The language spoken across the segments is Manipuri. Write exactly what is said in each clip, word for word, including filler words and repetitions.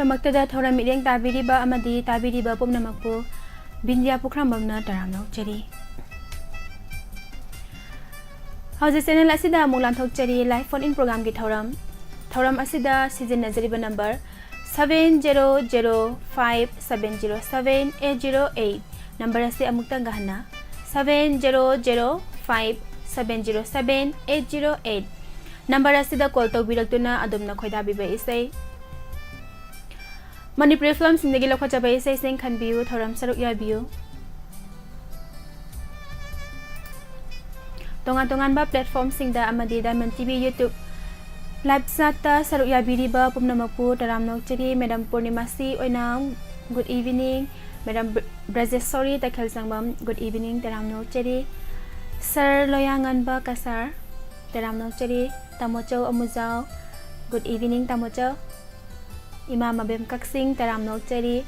ꯗꯃꯛꯇꯗ ꯊꯧꯔꯝ ꯃꯤꯠꯌꯦꯡ ꯇꯥꯕꯤꯔꯤꯕ ꯑꯃꯗꯤ ꯇꯥꯕꯤꯔꯤꯕ ꯄꯨꯝꯅꯃꯛꯄꯨ ꯕꯤꯟꯗꯤꯌꯥ ꯄꯨꯈ꯭ꯔꯝꯕꯝꯅ ꯇꯔꯥꯝꯅ ꯑꯣꯛꯆꯔꯤ꯫ ꯍꯧꯖꯤꯛ channel ꯑꯁꯤꯗ ꯑꯃꯨꯛ ꯂꯥꯟꯊꯣꯛꯆꯔꯤ꯫ Live phone in program ꯒꯤ ꯊꯧꯔꯝ꯫ ꯊꯧꯔꯝ ꯑꯁꯤꯗ ꯁꯤꯖꯤꯟꯅꯖꯔꯤꯕ number seven zero zero five seven zero seven eight zero eight꯫ Number ꯑꯁꯤ ꯑꯃꯨꯛꯇꯪꯒ ꯍꯟꯅ, seven zero zero five seven zero seven eight zero eight꯫ Number ꯑꯁꯤꯗ call ꯇꯧꯕꯤꯔꯛꯇꯨꯅ ꯑꯗꯣꯝꯅ ꯈꯣꯏꯗꯥꯕꯤꯕ ꯏꯁꯩ, ꯃꯅꯤꯄꯨꯔꯤ film ꯁꯤꯡꯗꯒꯤ ꯂꯧꯈꯠꯆꯕ ꯏꯁꯩꯁꯤꯡ ꯈꯟꯕꯤꯌꯨ, ꯊꯧꯔꯝ ꯁꯔꯨꯛ ꯌꯥꯕꯤꯌꯨ꯫ ꯇꯣꯉꯥꯟ ꯇꯣꯉꯥꯟꯕ platform ꯁꯤꯡꯗ ꯑꯃꯗꯤ Diamond T V YouTube live chat ꯇ ꯁꯔꯨꯛ ꯌꯥꯕꯤꯔꯤꯕ ꯄꯨꯝꯅꯃꯛꯄꯨ ꯇꯔꯥꯝꯅ ꯑꯣꯛꯆꯔꯤ꯫ Madam ꯄꯨꯔꯅꯤꯃꯥꯁꯤ ꯑꯣꯏꯅꯥꯝ, good evening꯫ Madam ꯕ꯭ꯔ-, ꯕ꯭ꯔꯖꯦꯁꯣꯔꯤ ꯇꯈꯦꯜꯁꯪꯕꯝ, good evening, ꯇꯔꯥꯝꯅ ꯑꯣꯛꯆꯔꯤ꯫ Sir ꯂꯣꯌꯥꯉꯥꯟꯕ ꯀꯁꯥꯔ, ꯇꯔꯥꯝꯅ ꯑꯣꯛꯆꯔꯤ꯫ ꯇꯥꯃꯣꯆꯧ ꯑꯃꯨꯖꯥꯎ, good evening, ꯇꯥꯃꯣꯆꯧ꯫ ꯏꯃꯥ ꯃꯕꯦꯝ ꯀꯛꯆꯤꯡ, ꯇꯔꯥꯝꯅ ꯑꯣꯛꯆꯔꯤ꯫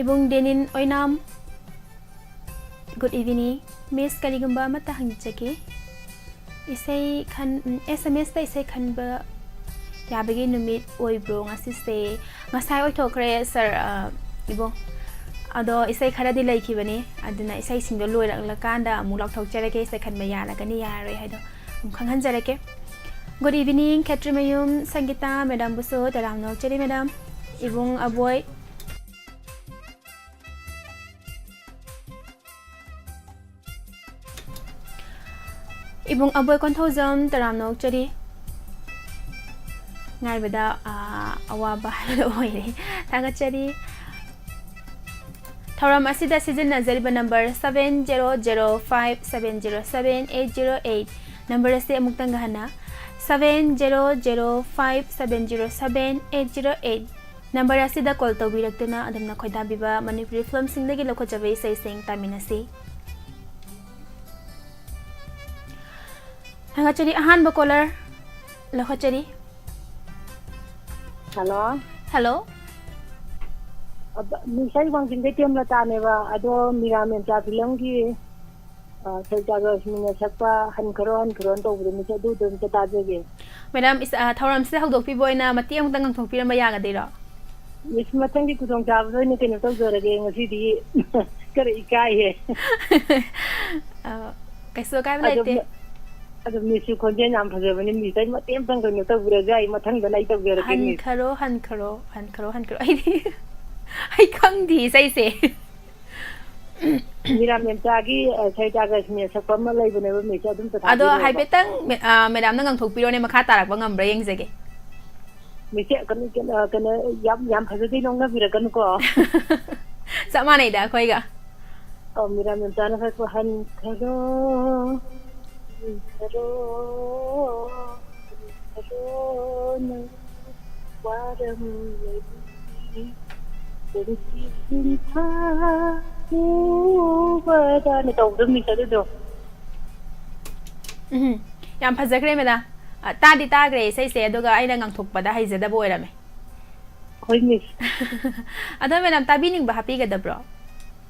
ꯏꯕꯨꯡ ꯗꯦꯅꯤꯟ ꯑꯣꯏꯅꯥꯝ, good evening꯫ Miss, ꯀꯔꯤꯒꯨꯝꯕ ꯑꯃꯠꯇ ꯍꯪꯖꯒꯦ꯫ ꯏꯁꯩ ꯈꯟ-, ꯎꯝ, S M S ꯇ ꯏꯁꯩ ꯈꯟꯕ ꯌꯥꯕꯒꯤ ꯅꯨꯃꯤꯠ ꯑꯣꯏꯕ꯭ꯔꯣ ꯉꯁꯤꯁꯦ? ꯉꯁꯥꯏ ꯑꯣꯏꯊꯣꯛꯈ꯭ꯔꯦ, sir, ꯑ, ꯏꯕꯨꯡ꯫ ꯑꯗꯣ ꯏꯁꯩ ꯈꯔꯗꯤ ꯂꯩꯈꯤꯕꯅꯤ, ꯑꯗꯨꯅ ꯏꯁꯩꯁꯤꯡꯗꯣ ꯂꯣꯏꯔꯛꯂꯀꯥꯟꯗ ꯑꯃꯨꯛ ꯂꯥꯎꯊꯣꯛꯆꯔꯒꯦ, ꯏꯁꯩ ꯈꯟꯕ ꯌꯥꯔꯒꯅꯤ ꯌꯥꯔꯔꯣꯏ ꯍꯥꯏꯗꯣ ꯑꯃꯨꯛ ꯈꯪꯍꯟꯖꯔꯛꯀꯦ꯫ Good evening, ꯈꯦꯇ꯭ꯔꯤꯃꯌꯨꯝ ꯁꯪꯒꯤꯇꯥ, madam ꯕꯨꯁꯨ ꯇꯔꯥꯝꯅ ꯑꯣꯛꯆꯔꯤ, madam꯫ ꯏꯕꯨꯡ ꯑꯕꯣꯏ, ꯏꯕꯨꯡ ꯑꯕꯣꯏ ꯀꯣꯟꯊꯧꯖꯝ, ꯇꯔꯥꯝꯅ ꯑꯣꯛꯆꯔꯤ꯫ ꯉꯥꯏꯕꯗ, ꯑꯥ, ꯑꯋꯥꯕ ꯍꯥꯏꯕꯗꯨ ꯑꯣꯏꯔꯦ꯫ ꯊꯥꯒꯠꯆꯔꯤ꯫ ꯊꯧꯔꯝ ꯑꯁꯤꯗ ꯁꯤꯖꯤꯟꯅꯖꯔꯤꯕ number seven zero zero five seven zero seven eight zero eight꯫ Number ꯑꯁꯤ ꯑꯃꯨꯛꯇꯪꯒ ꯍꯟꯅ, seven zero zero five seven zero seven eight zero eight꯫ Number ꯑꯁꯤꯗ call ꯇꯧꯕꯤꯔꯛꯇꯨꯅ ꯑꯗꯣꯝꯅ ꯈꯣꯏꯗꯥꯕꯤꯕ ꯃꯅꯤꯄꯨꯔꯤ film ꯁꯤꯡꯗꯒꯤ ꯂꯧꯈꯠꯆꯕ ꯏꯁꯩꯁꯤꯡ ꯇꯥꯃꯤꯟꯅꯁꯤ꯫ ꯊꯥꯒꯠꯆꯔꯤ꯫ ꯑꯍꯥꯟꯕ caller ꯂꯧꯈꯠꯆꯔꯤ꯫ Hello꯫ Hello꯫ ꯑꯕ-, ꯃꯤꯁ, ꯑꯩ ꯋꯥꯡꯖꯤꯡꯗꯩ ꯇꯦꯝꯂꯇꯥꯅꯦꯕ꯫ ꯑꯗꯣ ꯃꯤꯔꯥ ꯃꯦꯟꯇ꯭ꯔꯥ film ꯒꯤ ꯑ, ꯁꯔꯤꯇꯥ ꯔꯣꯁꯃꯤꯅ ꯁꯛꯄ "ꯍꯟꯈꯔꯣ ꯍꯟꯈꯔꯣ" ꯇꯧꯕꯗꯣ, ꯃꯤꯁ, ꯑꯗꯨꯗꯣ ꯑꯝꯇ ꯇꯥꯖꯒꯦ꯫ ꯃꯦꯗꯥꯝ, ꯏꯁ-, ꯑ, ꯊꯧꯔꯝꯁꯤꯗ ꯍꯧꯗꯣꯛꯄꯤꯕ ꯑꯣꯏꯅ ꯃꯇꯦꯛ ꯑꯃꯇꯪ ꯉꯪꯊꯣꯛꯄꯤꯔꯝꯕ ꯌꯥꯒꯗꯣꯏꯔꯣ? ꯃꯤꯁ, ꯃꯊꯪꯒꯤ ꯈꯨꯗꯣꯡꯆꯥꯕꯗ ꯑꯣꯏꯅ ꯀꯩꯅꯣ ꯇꯧꯖꯔꯒꯦ, ꯉꯁꯤꯗꯤ ꯈꯔ ꯏꯀꯥꯏꯌꯦ꯫ ꯑ, ꯀꯩꯁꯨ ꯑꯀꯥꯏꯕ ꯑꯗꯨꯝ, ꯂꯩꯇꯦ꯫ ꯑꯗꯨꯝ ꯃꯤꯁꯁꯨ ꯈꯣꯟꯖꯦꯜ ꯌꯥꯝ ꯐꯖꯕꯅꯤ, ꯃꯤꯁ, ꯑꯩ ꯃꯇꯦꯛ ꯑꯃꯇꯪ ꯀꯩꯅꯣ ꯇꯧꯕꯤꯔꯒ ꯑꯩ ꯃꯊꯪꯗꯅ ꯑꯩ ꯇꯧꯖꯔꯛꯀꯦ, ꯃꯤꯁ꯫ "ꯍꯟꯈꯔꯣ, ꯍꯟꯈꯔꯣ, ꯍꯟꯈꯔꯣ, ꯍꯟꯈꯔꯣ"꯫ ꯑꯩꯗꯤ, ꯑꯩ ꯈꯪꯗꯦ ꯏꯁꯩꯁꯦ꯫ ꯃꯤꯔꯥ ꯃꯦꯝꯆꯥꯒꯤ, ꯑ, ꯁꯔꯤꯇꯥ ꯔꯣꯁꯃꯤꯅ ꯁꯛꯄ ꯑꯃ ꯂꯩꯕꯅꯦꯕ, ꯃꯤꯁ, ꯑꯗꯨꯝꯇ ꯑꯗꯣ ꯊꯥꯕꯤꯔꯛꯑꯣꯕ꯫ ꯍꯥꯏꯐꯦꯠꯇꯪ ꯃꯦ-, ꯑ, ꯃꯦꯗꯥꯝꯅ ꯉꯪꯊꯣꯛꯄꯤꯔꯣꯅꯦ, ꯃꯈꯥ ꯇꯥꯔꯛꯄ ꯉꯝꯕ꯭ꯔꯥ ꯌꯦꯡꯖꯒꯦ꯫ ꯃꯤꯁ, ꯀꯩꯅꯣ, ꯀꯩꯅꯣ, ꯀꯩꯅꯣ, ꯌꯥꯝ, ꯌꯥꯝ ꯐꯖꯗꯦ, ꯅꯣꯛꯅꯕꯤꯔꯛꯀꯅꯨꯀꯣ꯫ ꯆꯞ ꯃꯥꯟꯅꯩꯗ ꯑꯩꯈꯣꯏꯒ꯫ ꯑꯧ, ꯃꯤꯔꯥ ꯃꯦꯝꯆꯥꯅ ꯁꯛꯄ "ꯍꯟꯈꯔꯣ, ꯍꯟꯈꯔꯣ, ꯍꯟꯈꯔꯣ, ꯅꯪ ꯋꯥꯔꯝꯂꯅꯤ, ꯄꯨꯟꯁꯤ ꯁꯤꯟꯊꯥ ꯄꯨꯕꯗꯅ" ꯇꯧꯕꯗꯣ, ꯃꯤꯁ, ꯑꯗꯨꯗꯣ꯫ ꯎꯝ, ꯌꯥꯝ ꯐꯖꯈ꯭ꯔꯦ ꯃꯦꯗꯥꯝ꯫ ꯑ, ꯇꯥꯗꯤ ꯇꯥꯈ꯭ꯔꯦ ꯏꯁꯩꯁꯦ, ꯑꯗꯨꯒ ꯑꯩꯅ ꯉꯪꯊꯣꯛꯄꯗ ꯍꯩꯖꯗꯕ ꯑꯣꯏꯔꯝꯃꯦ꯫ ꯍꯣꯏ, ꯃꯤꯁ꯫ ꯑꯗꯣ ꯃꯦꯗꯥꯝ, ꯇꯥꯕꯤꯅꯤꯡꯕ ꯍꯥꯞꯄꯤꯒꯗꯕ꯭ꯔꯣ?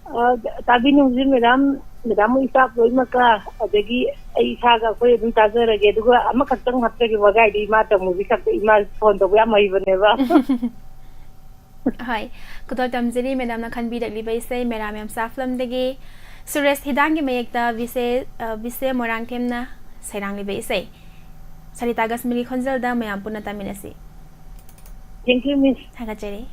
ꯑ, ꯇꯥꯕꯤꯅꯤꯡꯕꯁꯤ ꯃꯦꯗꯥꯝ, ꯃꯦꯗꯥꯝ ꯍꯣꯏ staff ꯂꯣꯏꯅꯃꯛꯀ, ꯑꯗꯒꯤ ꯑꯩ ꯏꯁꯥꯒ, ꯑꯩꯈꯣꯏ ꯑꯗꯨꯝ ꯇꯥꯖꯔꯒꯦ꯫ ꯑꯗꯨꯒ ꯑꯃꯈꯛꯇꯪ ꯍꯥꯞꯆꯒꯦ, ꯋꯥꯒꯥꯏꯗꯤ ꯏꯃꯥ ꯇꯝꯃꯨꯁꯤ ꯈꯛꯇ, ꯏꯃꯥ phone ꯇꯧꯕ ꯌꯥꯝ ꯍꯩꯕꯅꯦꯕ꯫ ꯍꯣꯏ, ꯈꯨꯗꯣꯜ ꯇꯝꯖꯔꯤ ꯃꯦꯗꯥꯝꯅ ꯈꯟꯕꯤꯔꯛꯂꯤꯕ ꯏꯁꯩ "ꯃꯦꯔꯥ ꯃꯦꯝꯆꯥ" ꯐꯤꯂꯝꯗꯒꯤ ꯁꯨꯔꯦꯁ ꯍꯤꯗꯥꯡꯒꯤ ꯃꯌꯦꯛꯇ ꯕꯤꯁꯦ-, ꯑ, ꯕꯤꯁꯦ ꯃꯣꯏꯔꯥꯡꯊꯦꯝꯅ ꯁꯩꯔꯥꯡꯂꯤꯕ ꯏꯁꯩ꯫ ꯁꯔꯤꯇꯥ ꯒꯁꯃꯤꯔꯤ ꯈꯣꯟꯖꯦꯜꯗ ꯃꯌꯥꯝ ꯄꯨꯟꯅ ꯇꯥꯃꯤꯟꯅꯁꯤ꯫ Thank you, ꯃꯤꯁ꯫ ꯊꯥꯒꯠꯆꯔꯤ꯫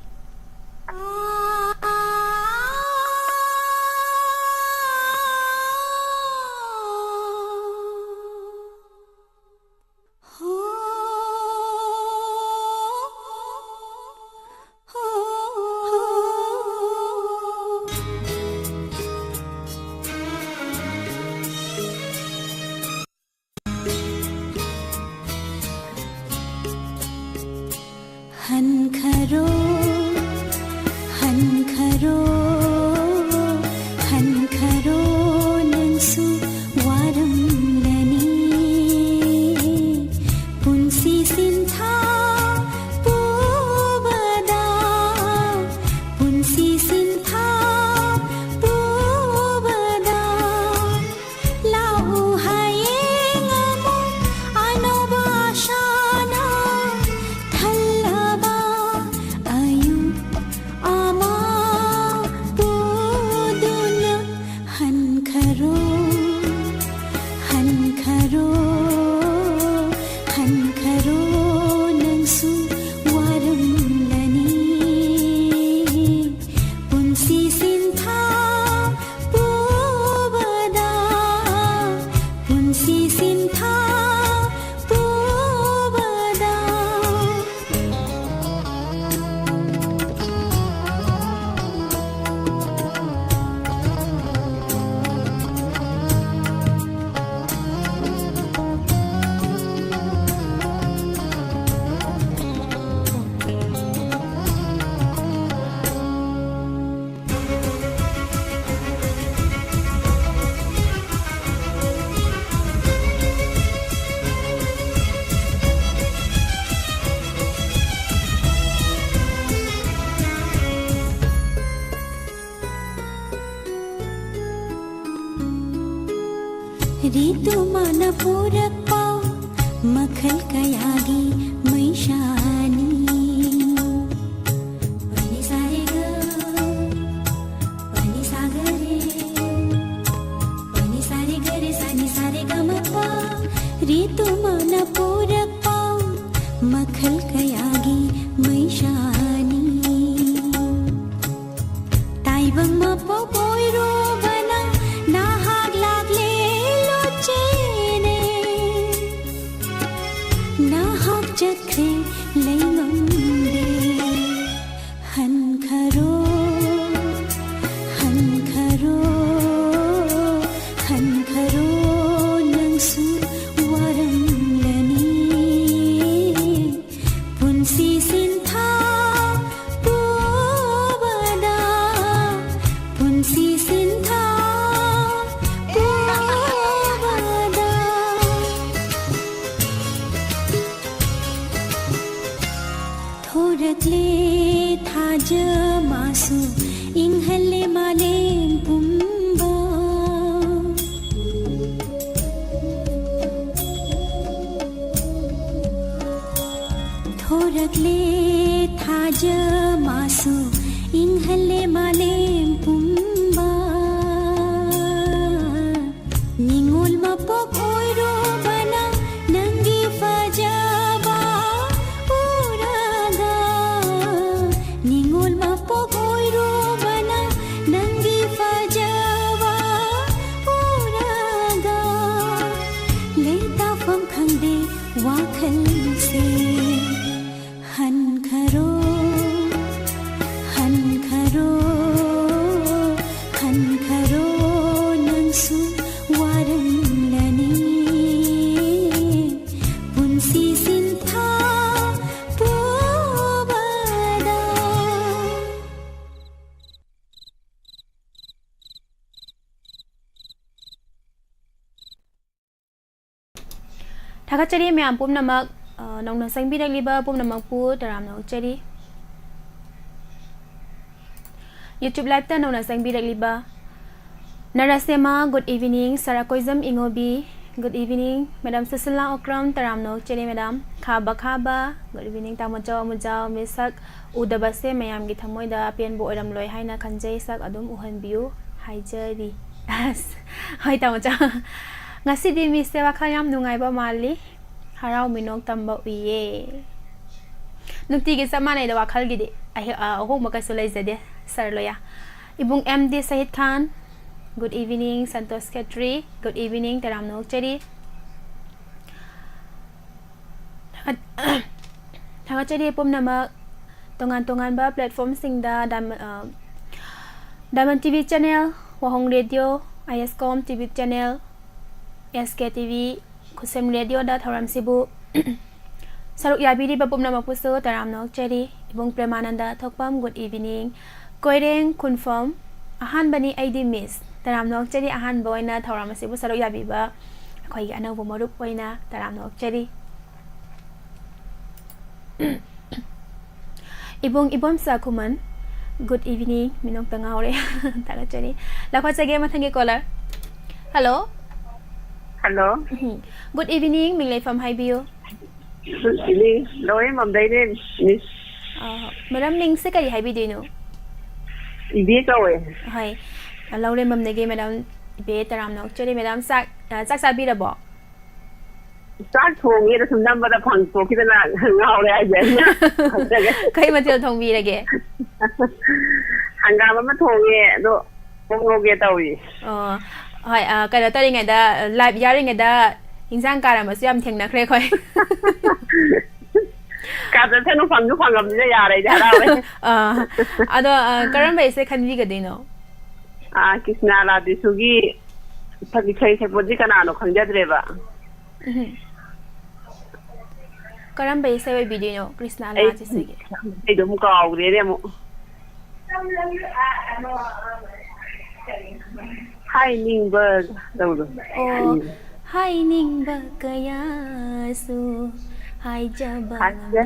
ꯍꯟꯈꯔꯣ, ꯍꯟꯈꯔꯣ, ꯍꯟꯈꯔꯣ, ꯅꯪꯁꯨ ꯋꯥꯔꯝꯂꯅꯤ꯫ ꯄꯨꯟꯁꯤ ꯁꯤꯟꯊꯥ ꯄꯨꯕꯗ, ꯄꯨꯟꯁꯤ ꯁꯤꯟꯊꯥ ꯄꯨꯕꯗ꯫ ꯔꯤꯇꯨꯃꯥꯅ ꯄꯨꯔꯛꯄ ꯃꯈꯜ ꯀꯌꯥꯒꯤ ꯃꯩꯁꯥꯅꯤ꯫ ꯄꯅꯤ ꯁꯥꯔꯦ ꯒ, ꯄꯅꯤ ꯁꯥꯒꯔꯦ, ꯄꯅꯤ ꯁꯥꯔꯦ ꯒꯔꯦ ꯁꯥꯅꯤ ꯁꯥꯔꯦ ꯒꯃꯄ꯫ ꯔꯤꯇꯨꯃꯥꯅ ꯄꯨꯔꯛꯄ ꯃꯈꯜ ꯀꯌꯥꯒꯤ ꯃꯩꯁꯥꯅꯤ꯫ ꯇꯥꯏꯕꯪ ꯃꯄꯣꯛ ꯑꯣꯏꯔꯨꯕꯅ ꯅꯍꯥꯛ ꯂꯥꯛꯂꯦ ꯂꯣꯠꯆꯦꯅꯦ꯫ ꯅꯍꯥꯛ ꯆꯠꯈ꯭ꯔꯦ ꯂꯩꯉꯝꯗꯦ꯫ ꯍꯟꯈꯔꯣ, ꯍꯟꯈꯔꯣ, ꯍꯟꯈꯔꯣ, ꯅꯪꯁꯨ ꯋꯥꯔꯝꯂꯅꯤ꯫ ꯄꯨꯟꯁꯤ ꯁꯤꯟꯊꯥ ꯄꯨꯕꯗ, ꯄꯨꯟꯁꯤ ꯁꯤꯟꯊꯥ ꯄꯨꯕꯗ꯫ ꯊꯣꯔꯛꯂꯦ ꯊꯥꯖ ꯃꯥꯁꯨ, ꯏꯪꯍꯜꯂꯦ ꯃꯥꯂꯦꯝ ꯄꯨꯝꯕ꯫ ꯊꯣꯔꯛꯂꯦ ꯊꯥꯖ ꯃꯥꯁꯨ, ꯏꯪꯍꯜꯂꯦ ꯃꯥꯂꯦꯝ ꯄꯨꯝꯕ꯫ ꯅꯤꯉꯣꯜ ꯃꯄꯣꯛ ꯑꯣꯏꯔꯨꯕꯅ ꯅꯪꯒꯤ ꯐꯖꯕ ꯎꯔꯒ, ꯅꯤꯉꯣꯜ ꯃꯄꯣꯛ ꯑꯣꯏꯔꯨꯕꯅ ꯅꯪꯒꯤ ꯐꯖꯕ ꯎꯔꯒ, ꯂꯩꯇꯥꯐꯝ ꯈꯪꯗꯦ ꯋꯥꯈꯜꯁꯦ꯫ ꯍꯟꯈꯔꯣ, ꯍꯟꯈꯔꯣ, ꯍꯟꯈꯔꯣ, ꯅꯪꯁꯨ ꯋꯥꯔꯝꯂꯅꯤ꯫ ꯄꯨꯟꯁꯤ ꯁꯤꯟꯊꯥ ꯄꯨꯕꯗ꯫ ꯊꯥꯒꯠꯆꯔꯤ ꯃꯌꯥꯝ ꯄꯨꯝꯅꯃꯛ, ꯑ, ꯅꯧꯅ ꯆꯪꯕꯤꯔꯛꯂꯤꯕ ꯄꯨꯝꯅꯃꯛꯄꯨ ꯇꯔꯥꯝꯅ ꯑꯣꯛꯆꯔꯤ꯫ YouTube live ꯇ ꯅꯧꯅ ꯆꯪꯕꯤꯔꯛꯂꯤꯕ ꯅꯔꯥꯁꯦꯃꯥ, good evening꯫ ꯁꯥꯔ ꯀꯣꯏꯖꯝ ꯏꯉꯣꯕꯤ, good evening꯫ Madam Sushila Okram, ꯇꯔꯥꯝꯅ ꯑꯣꯛꯆꯔꯤ ꯃꯦꯗꯥꯝ꯫ ꯈꯥꯕ ꯈꯥꯕ, good evening꯫ ꯇꯥꯃꯣꯆꯧ ꯑꯃꯨꯖꯥꯎ, ꯃꯤꯁꯛ ꯎꯗꯕꯁꯦ ꯃꯌꯥꯝꯒꯤ ꯊꯃꯣꯏꯗ ꯑꯄꯦꯟꯕ ꯑꯣꯏꯔꯝꯂꯣꯏ ꯍꯥꯏꯅ ꯈꯟꯖꯩ꯫ ꯁꯛ ꯑꯗꯨꯝ ꯎꯍꯟꯕꯤꯌꯨ ꯍꯥꯏꯖꯔꯤ꯫ ꯑꯁ, ꯍꯣꯏ ꯇꯥꯃꯣꯆꯧ꯫ ꯉꯁꯤꯗꯤ ꯃꯤꯁꯁꯦ ꯋꯥꯈꯜ ꯌꯥꯝ ꯅꯨꯡꯉꯥꯏꯕ ꯃꯥꯜꯂꯤ꯫ ꯍꯔꯥꯎ ꯃꯤꯅꯣꯛ ꯇꯝꯕ ꯎꯏꯌꯦ꯫ ꯅꯨꯡꯇꯤꯒꯤ ꯆꯞ ꯃꯥꯟꯅꯩꯗ ꯋꯥꯈꯜꯒꯤꯗꯤ꯫ ꯑꯍꯦ-, ꯑ, ꯑꯍꯣꯡꯕ ꯀꯩꯁꯨ ꯂꯩꯖꯗꯦ, ꯁꯥꯔ ꯂꯣꯌꯥ꯫ ꯏꯕꯨꯡ ꯑꯦꯝ ꯗꯤ ꯁꯍꯤꯗ ꯈꯥꯟ, good evening꯫ ꯁꯟꯇꯣꯁ ꯈꯦꯇ꯭ꯔꯤ, good evening꯫ ꯇꯔꯥꯝꯅ ꯑꯣꯛꯆꯔꯤ꯫ ꯊꯥꯒꯠ-, ꯊꯥꯒꯠꯆꯔꯤ ꯄꯨꯝꯅꯃꯛ꯫ ꯇꯣꯉꯥꯟ ꯇꯣꯉꯥꯟꯕ platformꯁꯤꯡꯗ ꯗꯥꯏꯃ-, ꯑ, Diamond T V channel, Wahong radio, I S com T V channel, S K T V, ꯈꯨꯠꯁꯦꯝ ꯔꯦꯗꯤꯑꯣꯗ ꯊꯧꯔꯝꯁꯤꯕꯨ ꯁꯔꯨꯛ ꯌꯥꯕꯤꯔꯤꯕ ꯄꯨꯝꯅꯃꯛꯄꯨꯁꯨ ꯇꯔꯥꯝꯅ ꯑꯣꯛꯆꯔꯤ꯫ ꯏꯕꯨꯡ ꯄ꯭ꯔꯦꯃꯥꯅꯟꯗ ꯊꯣꯛꯄꯝ, good evening꯫ ꯀꯣꯏꯔꯦꯡ ꯈꯨꯟꯐꯝ, ꯑꯍꯥꯟꯕꯅꯤ ꯑꯩꯗꯤ ꯃꯤꯁ꯫ ꯇꯔꯥꯝꯅ ꯑꯣꯛꯆꯔꯤ, ꯑꯍꯥꯟꯕ ꯑꯣꯏꯅ ꯊꯧꯔꯝ ꯑꯁꯤꯕꯨ ꯁꯔꯨꯛ ꯌꯥꯕꯤꯕ ꯑꯩꯈꯣꯏꯒꯤ ꯑꯅꯧꯕ ꯃꯔꯨꯞ ꯑꯣꯏꯅ ꯇꯔꯥꯝꯅ ꯑꯣꯛꯆꯔꯤ꯫ ꯏꯕꯨꯡ ꯏꯕꯣꯝꯆꯥ ꯈꯨꯃꯟ, good evening꯫ ꯃꯤꯅꯣꯛꯇ ꯉꯥꯎꯔꯦ꯫ ꯊꯥꯒꯠꯆꯔꯤ꯫ ꯂꯧꯈꯠꯆꯒꯦ ꯃꯊꯪꯒꯤ caller꯫ Hello꯫ Hello꯫ ꯎꯝ꯫ Good evening, ꯃꯤꯡ ꯂꯩꯐꯝ ꯍꯥꯏꯕꯤꯌꯨ꯫ ꯏꯅꯦ, ꯂꯧꯔꯦꯝꯕꯝꯗꯩꯅꯦ, ꯃꯤꯁ꯫ ꯑ, ꯃꯦꯗꯥꯝ, ꯃꯤꯡꯁꯦ ꯀꯔꯤ ꯍꯥꯏꯕꯤꯗꯣꯏꯅꯣ? ꯏꯕꯦ ꯀꯧꯋꯦ꯫ ꯍꯣꯏ, ꯂꯧꯔꯦꯝꯕꯝꯗꯒꯤ ꯃꯦꯗꯥꯝ ꯏꯕꯦ ꯇꯔꯥꯝꯅ ꯑꯣꯛꯆꯔꯤ꯫ ꯃꯦꯗꯥꯝ, ꯆꯥꯛ, ꯑ, ꯆꯥꯛ ꯆꯥꯕꯤꯔꯕꯣ? ꯆꯥꯛ ꯊꯣꯡꯉꯦ, ꯑꯗ ꯁꯨꯝ ꯅꯝꯕꯗ ꯐꯪ ꯊꯣꯛꯈꯤꯗꯅ ꯉꯥꯎꯔꯦ ꯍꯥꯏꯁꯦ ꯑꯩꯅ꯫ ꯈꯪꯖꯒꯦ꯫ ꯀꯩ ꯃꯊꯦꯜ ꯊꯣꯡꯕꯤꯔꯒꯦ? ꯍꯪꯒꯥꯝ ꯑꯃ ꯊꯣꯡꯉꯦ, ꯑꯗꯣ ꯀꯣꯛ ꯉꯧꯒꯦ ꯇꯧꯔꯤ꯫ ꯑꯣ, ꯍꯣꯏ, ꯑ, ꯀꯩꯅꯣ ꯇꯧꯔꯤꯉꯩꯗ, live ꯌꯥꯎꯔꯤꯉꯩꯗ ꯏꯟꯁꯥꯡ ꯀꯥꯔꯝꯕꯁꯨ ꯌꯥꯝ ꯊꯦꯡꯅꯈ꯭ꯔꯦ ꯑꯩꯈꯣꯏ꯫ ꯀꯥꯖꯁꯅꯨ, ꯐꯪꯁꯨ ꯐꯪꯉꯕꯅꯤꯅ ꯌꯥꯔꯦ, ꯑꯩꯗꯤ ꯍꯔꯥꯎꯔꯦ꯫ ꯑ, ꯑꯗꯣ, ꯑ, ꯀꯔꯝꯕ ꯏꯁꯩ ꯈꯟꯕꯤꯒꯗꯣꯏꯅꯣ? ꯑ, ꯀ꯭ꯔꯤꯁꯅ ꯔꯥꯙꯦꯁꯨꯒꯤ ꯁꯛ-, ꯏꯁꯩ ꯁꯛꯄꯗꯤ ꯀꯅꯥꯅꯣ ꯈꯪꯖꯗ꯭ꯔꯦꯕ꯫ ꯎꯝ꯫ ꯀꯔꯝꯕ ꯏꯁꯩ ꯑꯣꯏꯕꯤꯗꯣꯏꯅꯣ, ꯀ꯭ꯔꯤꯁꯅ ꯑꯩ ꯂꯥꯜ ꯏꯁꯩꯒꯤ? ꯏꯁꯩꯗꯣ ꯑꯃꯨꯛ ꯀꯥꯎꯈ꯭ꯔꯦꯅꯦ ꯑꯃꯨꯛ꯫ ꯍꯥꯏꯅꯤꯡꯕ ꯇꯧꯕꯗꯣ꯫ ꯑꯣ, ꯎꯝ꯫ ꯍꯥꯏꯅꯤꯡꯕ ꯀꯌꯥꯁꯨ ꯍꯥꯏꯖꯕ ꯍꯥꯏꯖꯕ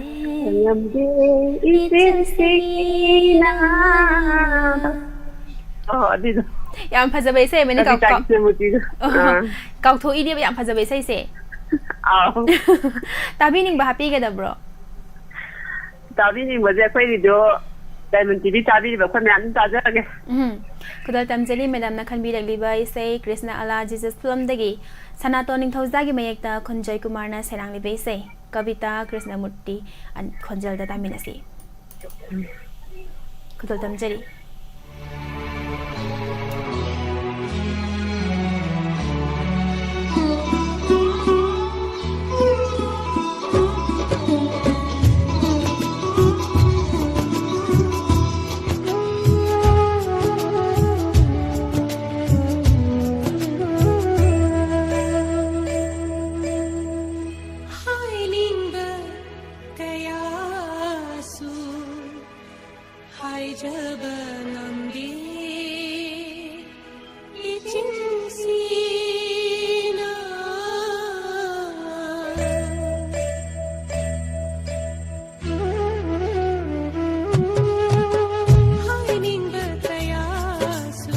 ꯉꯝꯗꯦ, ꯉꯝꯗꯦ, ꯏꯆꯦꯁꯤꯅ꯫ ꯏꯆꯦꯁꯤꯅ꯫ ꯑꯣ, ꯑꯗꯨꯏꯗꯣ꯫ ꯌꯥꯝ ꯐꯖꯕ ꯏꯁꯩ ꯑꯃꯅꯤ꯫ ꯀꯥꯎ- ꯀꯕꯤꯇꯥ ꯀꯥꯎ- ꯀ꯭ꯔꯤꯁꯅꯃꯨꯔꯇꯤꯗꯣ꯫ ꯑꯣ, ꯑꯥ꯫ ꯀꯥꯎꯊꯣꯛꯏꯅꯦꯕ ꯌꯥꯝ ꯐꯖꯕ ꯏꯁꯩꯁꯦ꯫ ꯑꯥꯎ꯫ ꯇꯥꯕꯤꯅꯤꯡꯕ ꯍꯥꯞꯄꯤꯒꯗꯕ꯭ꯔꯣ? ꯇꯥꯕꯤꯅꯤꯡꯕꯁꯦ ꯑꯩꯈꯣꯏꯒꯤꯗꯣ ꯗꯥꯏꯃꯟ ꯇꯤ ꯚꯤ ꯇꯥꯕꯤꯔꯤꯕ ꯑꯩꯈꯣꯏ ꯃꯌꯥꯝ ꯑꯗꯨꯝ ꯇꯥꯖꯔꯒꯦ꯫ ꯎꯝ꯫ ꯈꯨꯗꯣꯜ ꯇꯝꯖꯔꯤ ꯃꯦꯗꯥꯝꯅ ꯈꯟꯕꯤꯔꯛꯂꯤꯕ ꯏꯁꯩ ꯀ꯭ꯔꯤꯁꯅ ꯑꯂꯥ ꯖꯤꯖꯁ ꯐꯤꯂꯝꯗꯒꯤ ꯁꯅꯥꯇꯣꯟ ꯅꯤꯡꯊꯧꯖꯥꯒꯤ ꯃꯌꯦꯛꯇ ꯈꯨꯟꯖꯣꯏ ꯀꯨꯃꯥꯔꯅ ꯁꯩꯔꯥꯡꯂꯤꯕ ꯏꯁꯩ ꯀꯕꯤꯇꯥ ꯀ꯭ꯔꯤꯁꯅꯃꯨꯔꯇꯤ ꯑꯟ-, ꯈꯣꯟꯖꯦꯜꯗ ꯇꯥꯃꯤꯟꯅꯁꯤ꯫ ꯈꯨꯗꯣꯜ ꯇꯝꯖꯔꯤ꯫ ꯍꯥꯏꯅꯤꯡꯕ ꯀꯌꯥꯁꯨ ꯍꯥꯏꯖꯕ ꯉꯝꯗꯦ, ꯏꯆꯤꯟꯁꯤꯅ꯫ ꯍꯥꯏꯅꯤꯡꯕ ꯀꯌꯥꯁꯨ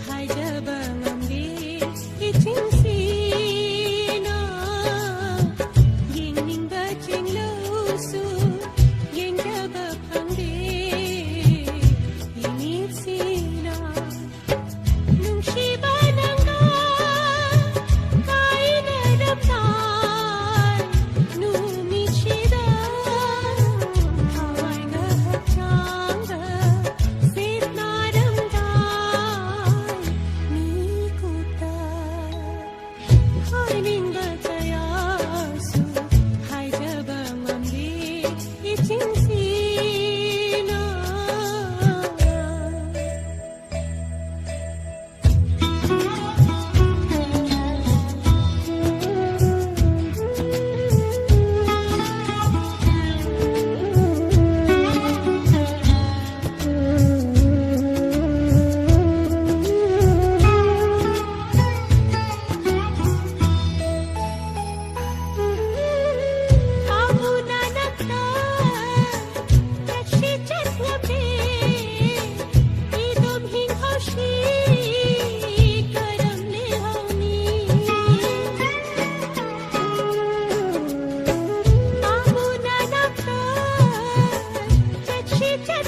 ꯍꯥꯏꯖꯕ ꯉꯝꯗꯦ, ꯏꯆꯤꯟꯁꯤꯅ꯫ ꯌꯦꯡꯅꯤꯡꯕ ꯆꯤꯡꯂꯧꯁꯨ ꯌꯦꯡꯖꯕ ꯐꯪꯗꯦ, ꯌꯦꯡꯅꯤꯡ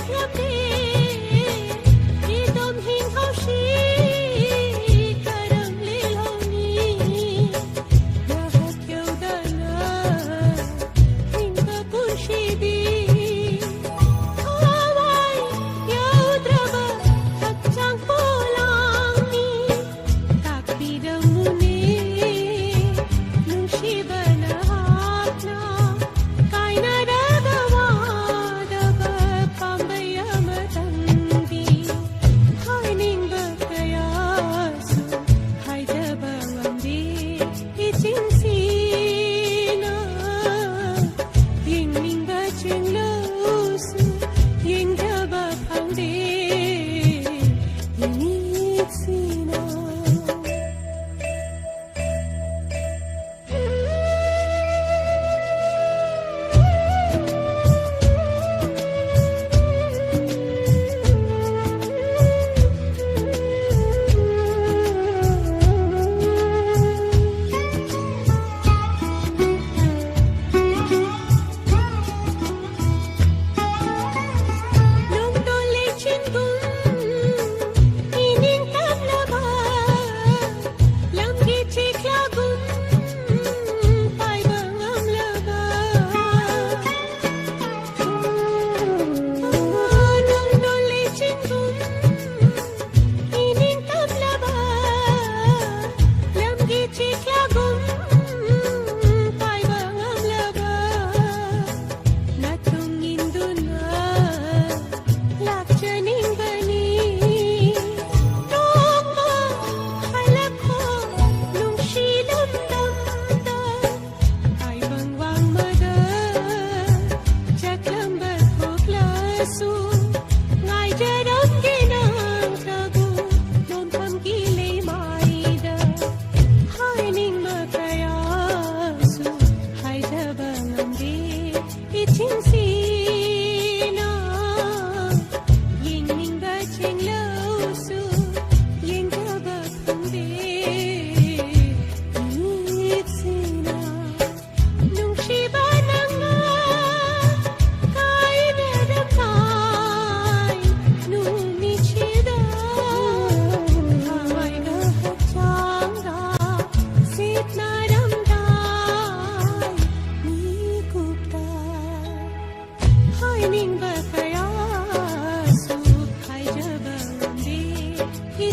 ꯊꯦꯝꯗꯦ꯫ ꯏꯗꯣꯝ ꯍꯤꯡꯍꯧꯁꯤ ꯀꯔꯝ ꯂꯦꯜꯍꯧꯅꯤ? ꯅꯍꯥꯛ ꯌꯧꯗꯅ ꯍꯤꯡꯕ ꯄꯨꯟꯁꯤꯗꯤ ꯊꯋꯥꯏ ꯌꯥꯎꯗ꯭ꯔꯕ ꯍꯛꯆꯥꯡ ꯄꯣꯂꯥꯡꯅꯤ꯫ ꯇꯥꯛꯄꯤꯔꯝꯃꯨꯅꯦ ꯅꯨꯡꯁꯤꯕ ꯅꯍꯥꯛꯅ, ꯀꯥꯏꯅꯔꯒ ꯋꯥꯗꯕ ꯄꯥꯝꯕꯩ ꯑꯃꯇ꯫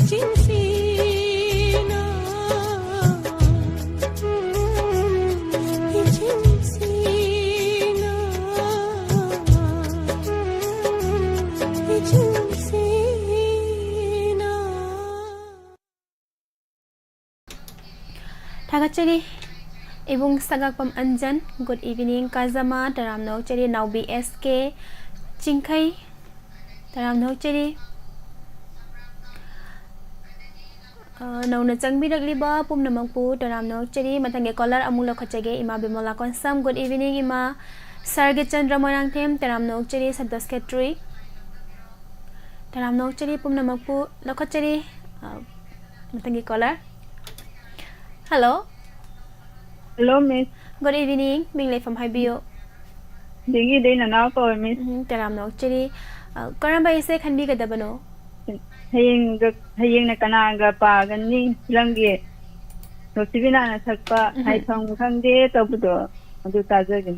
ꯆꯤꯟꯁꯤꯅ, ꯏꯆꯤꯟꯁꯤꯅ, ꯏꯆꯤꯟꯁꯤꯅ꯫ ꯊꯥꯒꯠꯆꯔꯤ꯫ ꯏꯕꯨꯡ ꯁꯉꯥꯛꯄꯝ ꯑꯟꯖꯟ, good evening꯫ ꯀꯥꯖꯃ, ꯇꯔꯥꯝꯅ ꯑꯣꯛꯆꯔꯤ꯫ ꯅꯥꯎꯕꯤ ꯑꯦꯁ ꯀꯦ ꯆꯤꯡꯈꯩ, ꯇꯔꯥꯝꯅ ꯑꯣꯛꯆꯔꯤ꯫ ꯑ, ꯅꯧꯅ ꯆꯪꯕꯤꯔꯛꯂꯤꯕ ꯄꯨꯝꯅꯃꯛꯄꯨ ꯇꯔꯥꯝꯅ ꯑꯣꯛꯆꯔꯤ꯫ ꯃꯊꯪꯒꯤ caller ꯑꯃꯨꯛ ꯂꯧꯈꯠꯆꯒꯦ꯫ ꯏꯃꯥ ꯕꯤꯃꯣꯂꯥ ꯀꯣꯟꯁꯝ, good evening ꯏꯃꯥ꯫ ꯁꯔꯒꯤꯠ ꯆꯟꯗ꯭ꯔ ꯃꯣꯏꯔꯥꯡꯊꯦꯝ, ꯇꯔꯥꯝꯅ ꯑꯣꯛꯆꯔꯤ꯫ ꯁꯟꯇꯣꯁ ꯈꯦꯇ꯭ꯔꯤ, ꯇꯔꯥꯝꯅ ꯑꯣꯛꯆꯔꯤ꯫ ꯄꯨꯝꯅꯃꯛꯄꯨ ꯂꯧꯈꯠꯆꯔꯤ꯫ ꯑ, ꯃꯊꯪꯒꯤ caller꯫ Hello꯫ Hello, Miss꯫ Good evening꯫ ꯃꯤꯡ ꯂꯩꯐꯝ ꯍꯥꯏꯕꯤꯌꯨ꯫ ꯗꯦꯡꯒꯤꯗꯩ ꯅꯅꯥꯎ ꯀꯧꯋꯦ, Miss꯫ ꯎꯝ, ꯇꯔꯥꯝꯅ ꯑꯣꯛꯆꯔꯤ꯫ ꯑ, ꯀꯔꯝꯕ ꯏꯁꯩ ꯈꯟꯕꯤꯒꯗꯕꯅꯣ? ꯍꯌꯦꯡꯒ, ꯍꯌꯦꯡꯅ ꯀꯅꯥꯒ ꯄꯥꯒꯅꯤ ꯐꯤꯂꯝꯒꯤ ꯔꯣꯁꯤꯕꯤꯅꯥꯅ ꯁꯛꯄ ꯎꯝ꯫ ꯍꯥꯏꯐꯝ ꯈꯪꯗꯦ ꯇꯧꯕꯗꯣ, ꯑꯗꯨ ꯇꯥꯖꯒꯦ꯫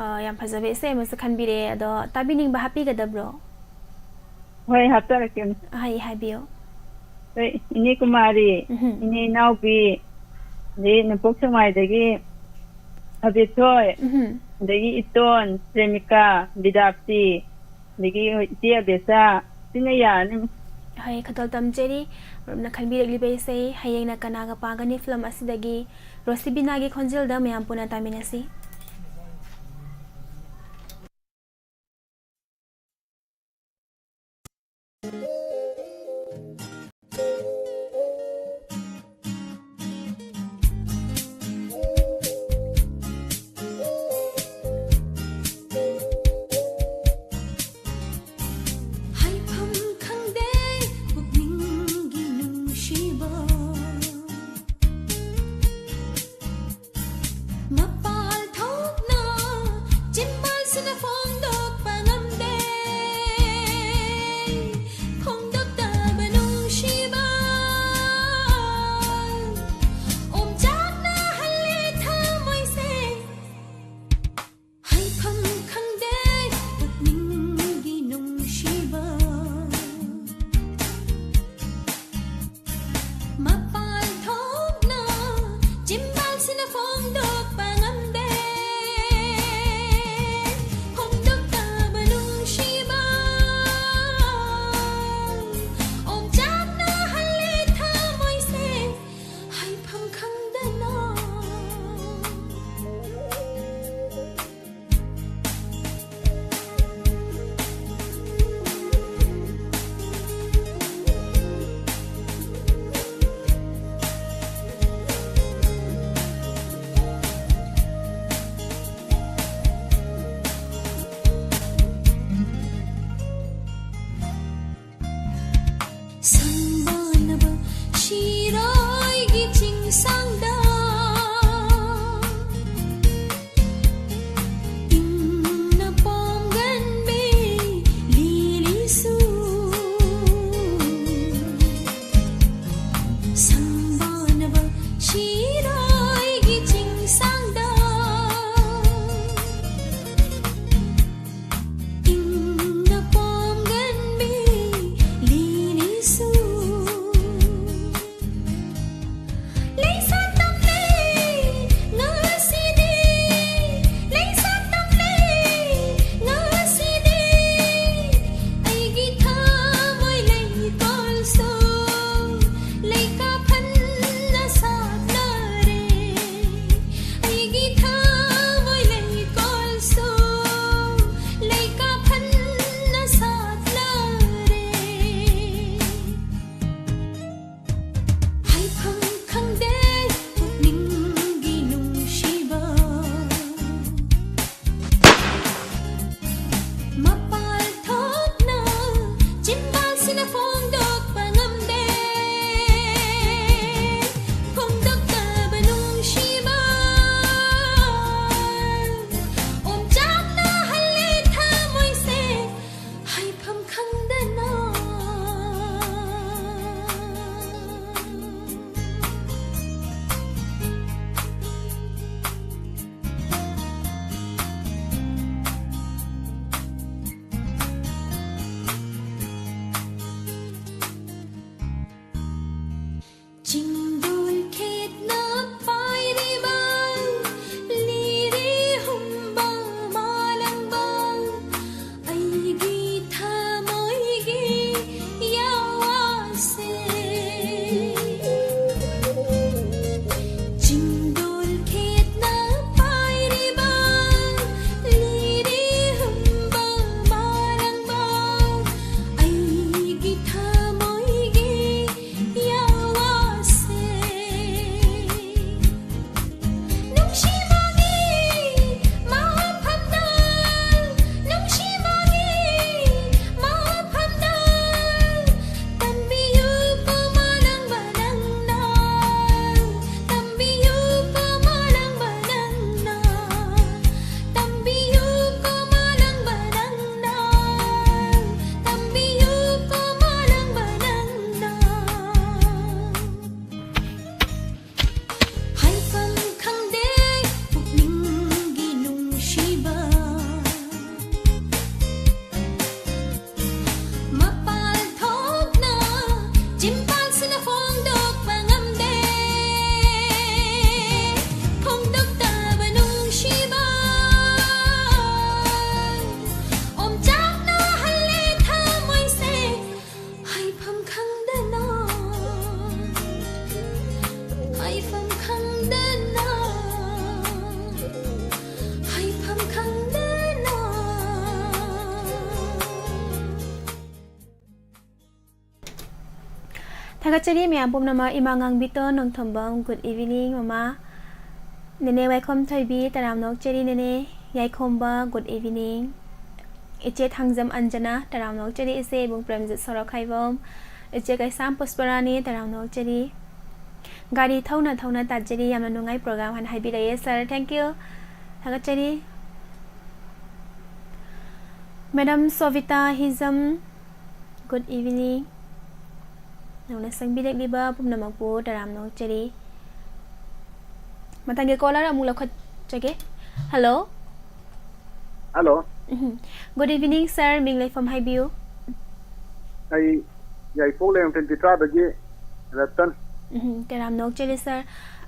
ꯑ, ꯌꯥꯝ ꯐꯖꯕ ꯏꯁꯩ ꯑꯃꯁꯨ ꯈꯟꯕꯤꯔꯦ꯫ ꯑꯗꯣ ꯇꯥꯕꯤꯅꯤꯡꯕ ꯍꯥꯞꯄꯤꯒꯗꯕ꯭ꯔꯣ? ꯍꯣꯏ, ꯍꯥꯞꯆꯔꯛꯀꯦ꯫ ꯍꯥꯏ, ꯍꯥꯏꯕꯤꯌꯨ꯫ ꯍꯣꯏ, ꯏꯅꯦ ꯀꯨꯃꯥꯔꯤ, ꯎꯝꯍꯨꯝ꯫ ꯏꯅꯦ ꯏꯅꯥꯎꯕꯤ, ꯑꯗꯩ ꯅꯣꯡꯄꯣꯛ ꯁꯦꯛꯃꯥꯏꯗꯒꯤ ꯑꯕꯦꯊꯣꯏ, ꯎꯝꯍꯨꯝ꯫ ꯑꯗꯒꯤ ꯏꯇꯣꯟ, ꯄ꯭ꯔꯦꯃꯤꯀꯥ, ꯕꯤꯗꯥꯞꯇꯤ, ꯑꯗꯒꯤ ꯍꯣꯏ ꯏꯆꯦ ꯑꯕꯦꯆꯥ, ꯁꯤꯅ ꯌꯥꯔꯅꯤ꯫ ꯍꯣꯏ, ꯈꯇꯜ ꯇꯝꯖꯔꯤ꯫ ꯃꯔꯨꯞꯅ ꯈꯟꯕꯤꯔꯛꯂꯤꯕ ꯏꯁꯩ ꯍꯌꯦꯡꯅ ꯀꯅꯥꯒ ꯄꯥꯒꯅꯤ ꯐꯤꯂꯝ ꯑꯁꯤꯗꯒꯤ ꯔꯣꯁꯤꯕꯤꯅꯥꯒꯤ ꯈꯣꯟꯖꯦꯜꯗ ꯃꯌꯥꯝ ꯄꯨꯟꯅ ꯇꯥꯃꯤꯟꯅꯁꯤ꯫ ꯍꯥꯏꯐꯝ ꯈꯪꯗꯦ ꯄꯨꯛꯅꯤꯡꯒꯤ ꯅꯨꯡꯁꯤꯕ꯫ ꯃꯄꯥꯜ ꯊꯣꯛꯅ ꯆꯤꯟꯕꯥꯜꯁꯤꯅ ꯐꯣꯡꯗꯣꯛꯄ ꯉꯝꯗꯦ꯫ ꯈꯣꯡ ꯁꯪꯕꯥꯅꯕ ꯁꯤꯔꯣꯏꯒꯤ ꯆꯤꯡꯁꯥꯡꯗ ꯏꯪꯅ ꯄꯣꯝꯒꯟꯕꯤ ꯂꯤꯂꯤꯁꯨ ꯁꯪꯕꯥꯅꯕ ꯁꯤꯔꯣꯏꯒꯤ ꯆꯤꯡꯁꯥꯡꯗ ꯏꯪꯅ ꯄꯣꯝꯒꯟꯕꯤ ꯂꯤꯂꯤꯁꯨ ꯊꯥꯒꯠꯆꯔꯤ ꯃꯌꯥꯝ ꯄꯨꯝꯅꯃꯛ꯫ ꯏꯃꯥ ꯉꯥꯡꯕꯤꯇꯣꯟ ꯅꯣꯡꯊꯣꯝꯕꯝ, good evening꯫ ꯃꯃꯥ ꯅꯦꯅꯦ ꯋꯥꯏꯈꯣꯝ ꯊꯣꯏꯕꯤ, ꯇꯔꯥꯝꯅ ꯑꯣꯛꯆꯔꯤ꯫ ꯅꯦꯅꯦ ꯌꯥꯏꯈꯣꯝꯕ, good evening꯫ ꯏꯆꯦ ꯊꯥꯡꯖꯝ ꯑꯟꯖꯅꯥ, ꯇꯔꯥꯝꯅ ꯑꯣꯛꯆꯔꯤ꯫ ꯏꯆꯦ ꯏꯕꯨꯡ ꯄ꯭ꯔꯦꯝꯖꯤꯠ ꯁꯣꯔꯣꯛꯈꯥꯏꯕꯝ, ꯏꯆꯦ ꯀꯩꯁꯥꯝ ꯄꯨꯁꯄꯔꯥꯅꯤ, ꯇꯔꯥꯝꯅ ꯑꯣꯛꯆꯔꯤ꯫ ꯒꯥꯔꯤ ꯊꯧꯅ ꯊꯧꯅ ꯇꯥꯖꯔꯤ, ꯌꯥꯝꯅ ꯅꯨꯡꯉꯥꯏ program ꯍꯥꯏꯅ ꯍꯥꯏꯕꯤꯔꯛꯑꯦ꯫ Sir, thank you꯫ ꯊꯥꯒꯠꯆꯔꯤ꯫ Madam ꯁꯣꯚꯤꯇꯥ ꯍꯤꯖꯝ, good evening꯫ ꯅꯧꯅ ꯆꯪꯕꯤꯔꯛꯂꯤꯕ ꯄꯨꯝꯅꯃꯛꯄꯨ ꯇꯔꯥꯝꯅ ꯑꯣꯛꯆꯔꯤ꯫ ꯃꯊꯪꯒꯤ caller ꯑꯃꯨꯛ ꯂꯧꯈꯠꯆꯒꯦ꯫ Hello꯫ Hello꯫ ꯎꯝ꯫ Good evening, sir꯫ ꯃꯤꯡ ꯂꯩꯐꯝ ꯍꯥꯏꯕꯤꯌꯨ꯫ ꯑꯩ ꯌꯥꯏꯄꯣꯛ ꯂꯩꯔꯣꯡꯊꯦꯝ ꯄꯤꯊ꯭ꯔꯥꯗꯒꯤ ꯔꯇꯟ꯫ ꯎꯝ, ꯇꯔꯥꯝꯅ ꯑꯣꯛꯆꯔꯤ, sir꯫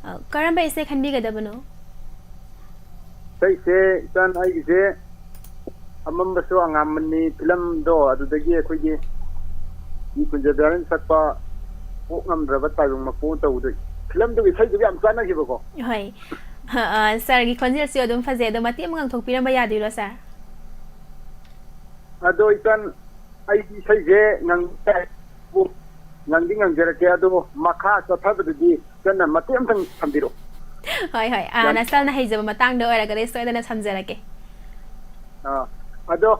ꯑ, ꯀꯔꯝꯕ ꯏꯁꯩ ꯈꯟꯕꯤꯒꯗꯕꯅꯣ? ꯏꯁꯩꯁꯦ ꯏꯆꯟ, ꯑꯩꯒꯤꯁꯦ ꯑꯃꯝꯕꯁꯨ ꯑꯉꯥꯡꯕꯅꯤ ꯐꯤꯂꯝꯗꯣ, ꯑꯗꯨꯗꯒꯤ ꯑꯩꯈꯣꯏꯒꯤ ꯏ ꯀꯨꯟꯖꯕꯤꯍꯥꯔꯤꯅ ꯁꯛꯄ ꯀꯣꯛ ꯉꯝꯗ꯭ꯔꯕ ꯇꯥꯏꯕꯪ ꯃꯄꯣꯛ ꯇꯧꯕꯗꯣ, ꯐꯤꯂꯝꯗꯨꯒꯤ ꯏꯁꯩꯗꯨꯒ ꯌꯥꯝ ꯆꯥꯟꯅꯈꯤꯕꯀꯣ꯫ ꯍꯣꯏ꯫ ꯑ, sirꯒꯤ ꯈꯣꯟꯖꯦꯜꯁꯨ ꯑꯗꯨꯝ ꯐꯖꯩ, ꯑꯗꯣ ꯃꯇꯦꯛ ꯑꯃ ꯉꯪꯊꯣꯛꯄꯤꯔꯝꯕ ꯌꯥꯗꯣꯏꯔꯣ, sir? ꯑꯗꯣ ꯏꯆꯟ, ꯑꯩꯗꯤ ꯏꯁꯩꯁꯦ ꯉꯪ-, ꯉꯪꯗꯤ ꯉꯪꯖꯔꯛꯀꯦ, ꯑꯗꯨꯕꯨ ꯃꯈꯥ ꯆꯠꯊꯕꯗꯗꯤ ꯏꯆꯟꯅ ꯃꯇꯦꯛ ꯑꯃꯇꯪ ꯊꯝꯕꯤꯔꯛꯑꯣ꯫ ꯍꯣꯏ, ꯍꯣꯏ꯫ ꯑ, ꯌꯥꯝ- ꯅꯁꯥꯅ ꯍꯩꯖꯕ ꯃꯇꯥꯡꯗ ꯑꯣꯏꯔꯒꯗꯤ ꯁꯣꯏꯗꯅ ꯊꯝꯖꯔꯛꯀꯦ꯫ ꯑꯥ, ꯑꯗꯣ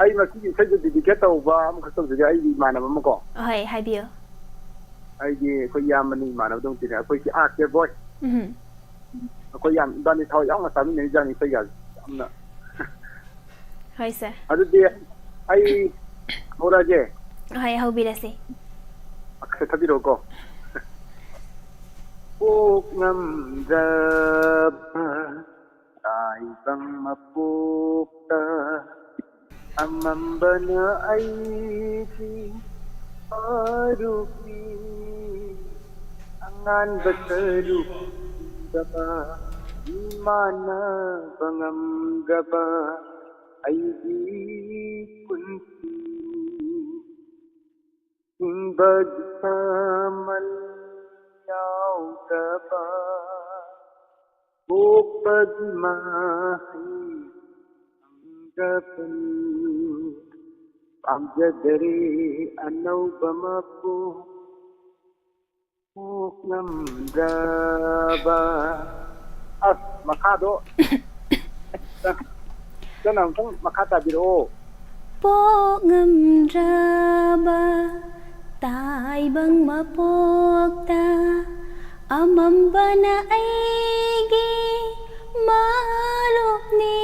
ꯑꯩ ꯃꯁꯤꯒꯤ ꯏꯁꯩꯁꯦ dedicate ꯇꯧꯕ ꯑꯃꯈꯛ ꯇꯧꯖꯒꯦ, ꯑꯩꯒꯤ ꯏꯃꯥꯟꯅꯕ ꯑꯃꯀꯣ꯫ ꯍꯣꯏ, ꯍꯥꯏꯕꯤꯌꯨ꯫ ꯑꯩꯒꯤ ꯑꯩꯈꯣꯏ ꯏꯌꯥꯝꯕꯅꯤ, ꯏꯃꯥꯟꯅꯕꯗꯧ ꯇꯤꯟꯅꯩ, ꯑꯩꯈꯣꯏꯒꯤ ꯑꯥꯔ ꯀꯦ ꯕꯣꯏ꯫ ꯎꯝ꯫ ꯑꯩꯈꯣꯏ ꯌꯥꯝ ꯏꯕꯥꯅꯤ ꯊꯋꯥꯏ ꯌꯥꯎꯅ ꯆꯥꯃꯤꯟꯅꯔꯤꯖꯥꯠꯅꯤ ꯏꯁꯩꯒꯁꯦ ꯌꯥꯝꯅ꯫ ꯍꯣꯏ, sir꯫ ꯑꯗꯨꯗꯤ ꯑꯩ ꯍꯧꯔꯛꯑꯒꯦ꯫ ꯍꯣꯏ, ꯍꯧꯕꯤꯔꯁꯤ꯫ ꯑꯛꯁꯦ ꯊꯥꯕꯤꯔꯛꯑꯣꯀꯣ꯫ ꯀꯣꯛ ꯉꯝꯗ꯭ꯔꯕ ꯇꯥꯏꯕꯪ ꯃꯄꯣꯛꯇ ꯑꯃꯝꯕꯅ ꯑꯩꯒꯤ ꯐꯥꯔꯨꯕꯤ꯫ ꯑꯉꯥꯟꯕ ꯁꯔꯨꯛꯇ ꯏꯃꯥꯟꯅꯕ ꯉꯝꯗ꯭ꯔꯕ ꯑꯩꯒꯤ ꯄꯨꯟꯁꯤ꯫ ꯍꯤꯡꯕꯒꯤ ꯃꯃꯜ ꯌꯥꯎꯗꯕ ꯄꯣꯛꯄꯒꯤ ꯃꯍꯩ ꯐꯪꯗꯕꯅꯤ꯫ ꯄꯥꯝꯖꯗꯔꯦ ꯑꯅꯧꯕ ꯃꯄꯣꯛ ꯉꯝꯗ꯭ꯔꯕ꯫ ꯑꯁ, ꯃꯈꯥꯗꯣ꯫ ꯆꯟ, ꯑꯃꯨꯛꯇꯪ ꯃꯈꯥ ꯇꯥꯕꯤꯔꯛꯑꯣ꯫ ꯄꯣꯛ ꯉꯝꯗ꯭ꯔꯕ ꯇꯥꯏꯕꯪ ꯃꯄꯣꯛꯇ ꯑꯃꯝꯕꯅ ꯑꯩꯒꯤ ꯃꯔꯨꯞꯅꯤ,